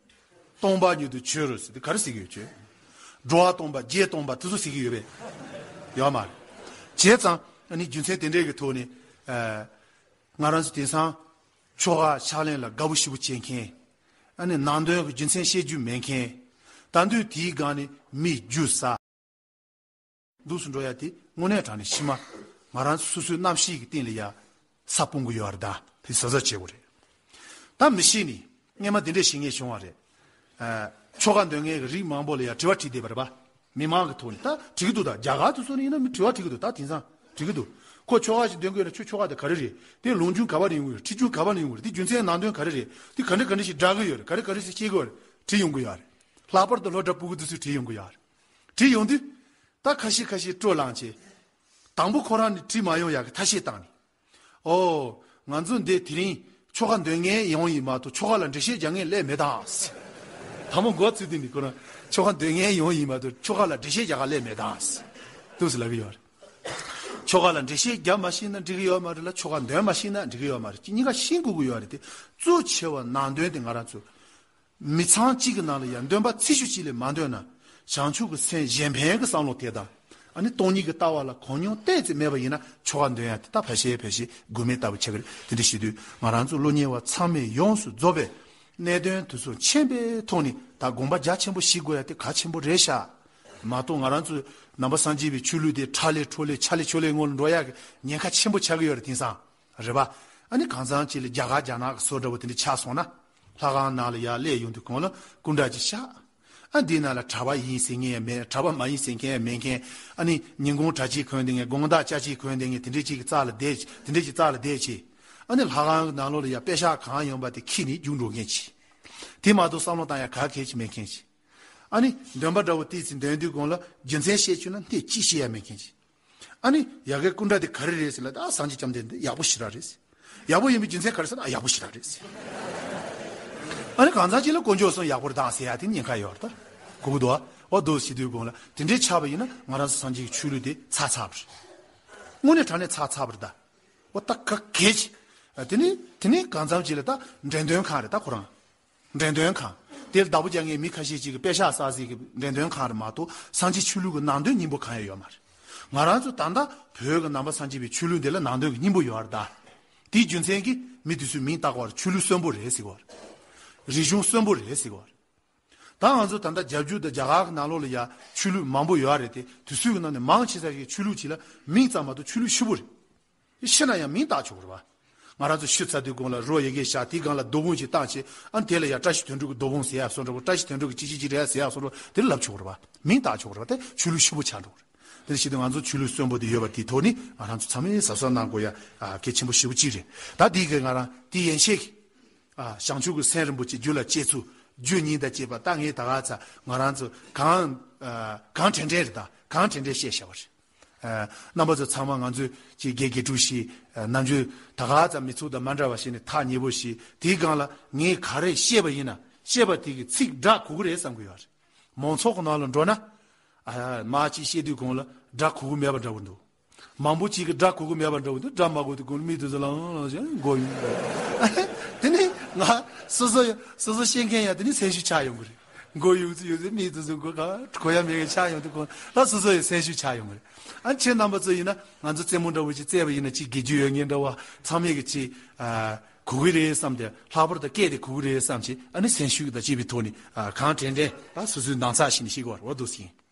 སྟོང་པ་ཉིད་དུ་གྱུར་ཟེར་དུས་ག་རེ་ཟེར་གྱི་ཡོད་ཁྱོད། འགྲོ་བ་སྟོང་པ་བརྒྱད་སྟོང་པ་དེ་ཚོ་ཟེར་གྱི་ཡོད་པས། ཡོད་མ་རེད། བྱས་ཙང་ཨ་ནི་རྒྱུ་མཚན་དེ་འདྲའི་གི་ཐོག་ནས། ཨ། ང་རང་ཚོ་དེང་སང་ཆོ་ག་ཕྱག་ལེན་ལ་དགའ་པོ་ཞེ་པོ་བྱེད་མཁན། ཨ་ནི་ནང་དོན་གྱི་རྒྱུ་མཚན་ཤེས་རྒྱུ་མེད་མཁན། ད་དུང་དེའི་སྒང་ནས་མི་རྒྱུ་ཟ། འདུག་སེ་འགྲོ་ཡ་དེ་དངོས་གནས་དྲང་གནས་ཕྱི་མ་ང་རང་ཚོ་སོ་སོའི་རྣམ་ཤེས་ཀྱི་སྟེང་ལ་ཡ་ས་སྤུངས་གི་ཡོད་རེད་ད། དེ་གཟབ་གཟབ་བྱེད་དགོས་རེད། ད་མི་ཤེས་ནི་སྔས་མ་དེ་འདྲས་བྱེད་མཁན་བྱུང་བ་རེད། ཨ། ཆོ་ག་འདོན་མཁན་གྱི་རིགས་མང་པོ་ལ་ཡ་དྲི་བ་དྲིས་བསྡད་པ་རེད་པ། མི་མང་གི་ཐོག་ནས་ད་དྲི་གི་འདུག་ད་རྒྱ་གར་དུ་སོང་ནས་ཡིན་ན་མི་དྲི་བ་དྲི་གི་འདུག་ད་དེང་སང་དྲི་གི་འདུག་ཁོ་ཆོ་ག་ཞིག་འདོན་གི་ཡོད་ན་ཁྱོད་ཆོ་ག་དེ་ག་རེ་རེད། དེ་ལུང་ཆུང་ག་པ་ནས་ཡོང་གི་རེད། ཁྲིད་ཆུང་ག་པ་ནས་ཡོང་གི་རེད། དེ་རྒྱུ་མཚན་ནང་དོན་ག་རེ་རེད། དེ་ག་འདྲ་ག་འདྲ་ཞིག་སྒྲ་གི་ཡོད་རེད། ག་རེ་ག་རེ་ཞིག་སྐྱེ་གི་ཡོད་རེད། དྲིས་ཡོང་གི་ཡོད་རེད། ལྷག་པར་དུ་སློབ་གྲྭ་སྤུ་གུ་དེ་ཚོས་དྲིས་ཡོང་གི་ཡོད་རེད། དྲིས་ཡོང་དུས། ད་ཁ་ཤས་ཁ་ཤས་སྤྲོ་ལངས་བྱས། དང་པོ་ཁོ་རང་ནས་དྲིས་མ་ཡོང་ཡག་གི་ཐ་ཤལ་བཏང་ནས། ཨོ། ང་ཚོ་འདི་དེ་རིང་ཆོ་ག་འདོན་མཁན་ཡོང་ཡིན་མ་གཏོགས་ཆོ་ག་ལ་འགྲེལ་བཤད་རྒྱག་མཁན་སླེབས་མེད་ད། དང་པོ་མགོ་ཚོས་དུས་ནས་ཁོ་རང་ཆོ་ག་འདོན་མཁན་ཡོང་ཡིན་མ་གཏོགས་ཆོ་ག་ལ་འགྲེལ་བཤད་རྒྱག་ག་སླེབས་མེད་ད། འདུག་སེ་ལབ་ཀྱི་ཡོད་རེད། ཆོ་ག་ལ་འགྲེལ་བཤད་རྒྱག་མ་ཤེས་ན་འགྲིག་གི་ཡོད་མ་རེད་ལ། ཆོ་ག་འདོན་མ་ཤེས་ན་འགྲིག་གི་ཡོད་མ་རེད། གཉིས་ཀ་ཤེས་དགོས་ཀྱི་ཡོད་རེད་དེ། གཙོ་ཆེ་བ་ནང་དོན་དེ་ང་རང་ཚོ། མི་ཚང་གཅིག་གི་ནང་ལ་ཡང་འདོན་པ་ཚིག་ཤུགས་གཅིག་ལས་མ་འདོན་ན། བྱང་ཆུབ་ཀྱི་སེམས་གཞན་ཕན་གྱི་བསམ་བློ་དེ་དང་། ཨ་ནི་སྟོང་ཉིད་ཀྱི་ལྟ་བ་ལ་གོ་མྱོང་ཏོག་ཙམ་མེད་པ་ཡིན་ན་ཆོ་ག་འདོན་ཡ་དེ་ད་ཕལ་ཆེར་ཕལ་ཆེར་དགོས་མེད་ལྟ་བུ་ཆགས་ཀྱི་རེད། དེ་འདྲ་བྱེད་དུས་ང་རང་ཚོ་སློབ་གཉེར་བ་ཚང་མས་ཡོངས་སུ་རྫོགས་པའི་གནད་དོན་དེ་ཚོ་མཁྱེན་པའི་ཐོག་ནས་ད་དགོངས་པ་རྒྱ་ཆེན་པོ་བཞེས་དགོས་ཡ་དེ་གལ་ཆེན་པོ་རེད་ཤག་མ་གཏོགས་ང་རང་ཚོ་ནང་པ་སངས་རྒྱས་པའི་ཆོས་ལུགས་དེ་ཁྲ་ལེ་ཁྲོ་ལེ་ཆ་ལེ་ཆོ་ལེ་ངོ་ལ་འགྲོ་ཡ་གི་ཉེན་ཁ་ཆེན་པོ་ཆགས་ཀྱི་ཡོད་རེད། དེང་སང་། རེད་པ། ཨ་ནི་གང་འཚམ་ཅིག་ལ་རྒྱ་གར་རྒྱ་ནག་གི་བཟོ་འདྲ་བོ་དེ་འདྲ་ཆགས་སོང་ན། ལྷ་ཁང་ནང་ལ་ཡར་སླེབས་ཡོང་དུས་གོང་ལ་སྐུ་འདྲ་ཅིག་བཞག་ཨ་འདི་ནང་ལ་གྲྭ་པ་ཡིན་ཟེར་མཁན་ཡང་མེད། གྲྭ་པ་མ་ཡིན་ཟེར་མཁན་ཡང་མེད་མཁན། ཨ་ནི་ཉིན་གུང་གྲྭ་ཆས་གོན་བསྡད་མཁན། དགོང་དག་ཅ་ཆས་གོན་བསྡད་མཁན་དེ་འདྲས་ཅིག་གི་རྩ་ལ་བསྡད། དེ་འདྲས་ཅིག་རྩ་ལ་བསྡད་བྱས། ཨ་ནི་ལྷ་ཁང་གི་ནང་ལོགས་ལ་ཡར་པེ་ཤག་གང་ཡོང་པ་དེ་ཁྱེར་ནས་རྒྱུགས་འགྲོ་མཁན་ཅིག་དེ་མ་གཏོགས་བསམ་བློ་བཏང་ཡ་ག་གེ་ཅིག་མེད་མཁན་ཅིག་ཨ་ནི་འདོན་པ་འདྲ་བོ་ཏོག་ཙམ་འདོན་དུས་གོང་ལ་རྒྱུ་མཚན་བཤད་བཅུག་ན་སྣེ་གཅིག་བཤད་ཡ་མེད་མཁན་ཅིག་ཨ་ནི་ཡ་གའི་སྐུ་འདྲ་དེ་ག་རེ་རེད་ཟེར་ལ། ད་སངས་རྒྱས་བཅོམ་ལྡན་འདས་ཡག་པོ་ཞེ་དྲག་རེད་ཟེར། ཡག་པོ་ཡིན་པའི་རྒྱུ་མཚན་ག་རེ་ཟེར་ན། ཨ་ཡག་པོ་ཞེ་དྲག་རེད་ཟེར། ཨ་ནི་གང་ཟག་ཅིག་ལ་དཀོན་མཆོག་གསུམ་ཡག་པོ་རེད་ད་ཟེར་ཡ་དེ་ཉེན་ཁ་ཡོད་རེད་ད། གོ་གི་འདུག་ཨ། འོ་འདུག་སེ་བྱེད་དུས་གོང་ལ་དེ་འདྲའི་ཆགས་པ་ཡིན་ན་ང་རང་ཚོ་སངས་རྒྱས་ཀྱི་ཆོས་ལུགས་དེ་ཚར་ཚར་བ་རེད། དངོས་གནས་དྲང་གནས་ཚར་ཚར་བ་རེད་ད། འོ་ད་ག་གེ་ཅིག་དེ་ནི་དེ་ནི་གང་འཚམ་ཅིག་ལ་ད་འགྲེམས་སྟོན་ཁང་རེད་ད་ཁོ་རང་། འགྲེམས་སྟོན་ཁང་། དེར་བདག་པོ་རྒྱག་མཁན་མི་ཁ་ཤས་ཅིག་གིས་པེ་ཤག་བསགས་ཟིག་གི་འགྲེམས་སྟོན་ཁང་རེད་མ་གཏོགས་སངས་རྒྱས་ཆོས་ལུགས་ཀྱི་ནང་དོན་སྙིང་པོ་གང་ཡང་ཡོད་མ་རེད། ང་རང་ཚོ་ད་ལྟ་བོད་ཀྱི་ནང་པ་སངས་རྒྱས་པའི་ཆོས་ལུགས་འདི་ལ་ནང་དོན་གྱི་སྙིང་པོ་ཡོད་རེད་ད། དེའི་རྒྱུ་མཚན་གྱིས་མི་དེ་ཚོས་མིང་བཏགས་པ་རེད། ཆོས་ལུགས་གསོན་པོ་རེད་ཟེར་གི་རེད། རིག་གཞུང་གསོན་པོ་རེད་ཟེར་གི་རེད། ད་ ད་ང་ཚོ་ད་ལྟ་རྒྱ་བརྒྱུད་དང་རྒྱ་གར་གྱི་ནང་ལོགས་ལ་ཡ་ཆོས་ལུགས་མང་པོ་ཡོད་རེད་དེ། དེ་ཚོའི་གི་ནང་ནས་མང་ཆེ་ས་ཞིག་ཆོས་ལུགས་གཅིག་ལ་མིང་ཙམ་མ་གཏོགས་ཆོས་ལུགས་ཕྱུག་པོ་རེད། ཤི་ན་ཡང་མིང་བཏགས་ཆོག་གི་རེད་པ། ང་རང་ཚོ་ཤི་ཚར་དུས་གོང་ལ་རོ་ཡི་གེ་བཞག་དེའི་སྒང་ལ་རྡོ་སྦུབ་ཅིག་བཏགས་བྱས། ཨ་ནི་དེ་ལ་ཡ་བཀྲ་ཤིས་དོན་གྲུབ་ཀྱི་རྡོ་སྦུབ་ཟེར་ཡ་བཟོ་འདྲ་པོ། བཀྲ་ཤིས་དོན་གྲུབ་ཀྱི་ཅི་ཅི་ཅི་རེད་ཟེར་ཡ་བཟོ་འདྲ་པོ་དེ་ལབ་ཆོག་གི་རེད་པ། མིང་བཏགས་ཆོག་གི་རེད་པ། དེ་ཆོས་ལུགས་ཕྱུག་པོ་ཆགས་འགྲོ་གི་རེད། དེ་བྱེད་དུས་ང་ཚོ་ཆོས་ལུགས་གསོན་པོ་དེ་ཡོད་པ་དེའི་ཐོག་ནས་ང་རང་ཚོ་ཚང་མས་གཟབ་གཟབ་གནང་དགོས་ཡ་གལ་ཆེན་པོ་ཞེ་པོ་ཅིག་རེད། ད་དེའི་གི་ང་རང་དེ་ཡན་ཆད་ཀྱི་ཨ་བྱང་ཆུབ་ཀྱི་སེམས་རིན་པོ་ཆེ་རྒྱུད་ལ་སྐྱེ་ཚུལ། རྒྱུ་གཉིས་དང་བཅས་པ་ད་ངས་ད་ག་ཚ་ང་རང་ཚོ་གང་ཨ་གང་དྲན་དྲན་རེད། ད་གང་དྲན་དྲན་བཤད་བཞག་པ་རེད། ཨ་རྣམ་པ་ཚོ་ཚང་མ་ང་ཚོས་ཅིག་དགེ་དགེ་ཕྲུག་ཞིག་ཨ་ནམ་རྒྱུན་ད་ག་ཚ་མི་ཚུགས་དང་མ་འདྲ་བ་ཞིག་ནས་ཐག་ཉེ་པོ་ཞིག་དེའི་སྒང་ལ་ངས་ག་རེ་བཤད་པ་ཡིན་ན་བཤད་པ་དེ་གི་ཚིག་སྒྲ་གོ་གི་རེད་བསམ་གི་ཡོད་རེད། མང་ཚོགས་ཀྱི་ནང་ལ་འགྲོ་ན། ཨ་མ་གཅིག་བཤད་དུས་གོང་ལ་སྒྲ་གོ་གི་མེད་པ་འདྲ་བོ་འདུག་མང་པོ་གཅིག་གི་སྒྲ་གོ་གི་མེད་པ་འདྲ་བོ་འདུག་སྒྲ་མ་གོ་དུས་གོང་ལ་མི་དེ་ཚོ་ལང་ལང་བྱས་མགོ་གཡུག་དེ་ནས་ང་སོ་སོ་ཡ་སོ་སོ་བཤད་མཁན་ཡ་དེ་ནས་སེམས་ཤུགས་ཆག་ཡོང་གི་རེད། མགོ་གཡུག་ཚུལ་ཡོད་ཚད་མི་དེ་ཚོ་མགོ་ག་གོ་ཡ་མེད་གི་ཆག་ཡོང་དུས་གོང་ལ་སོ་སོ་ཡ་སེམས་ཤུགས་ཆག་ཡོང་གི་རེད། ཨ་ཁྱེད་རྣམ་པ་ཚོ་ཡིན་ན་ང་ཚོ་རྩེད་མོ་འདྲ་བོ་ཅིག་རྩེས་པ་ཡིན་ན་ཅིག་དགེ་རྒྱུ་ཡོད་མཁན་འདྲ་བོ་ཚང་མས་གི་ཅིག་ཨ་གོ་གི་རེད་བསམ་སྟེ། ལྷག་པར་དུ་སྐད་དེ་གོ་གི་རེད་བསམ་བྱས། ཨ་ནི་སེམས་ཤུགས་དང་བཅས་པའི་ཐོག་ནས་ཨ་གང་དྲན་དྲན་ད་སོ་སོའི་ནང་ཚགས་ཤིག་ནས་ཤེས་དགོས་པ་རེད་འདུག་ཟིན།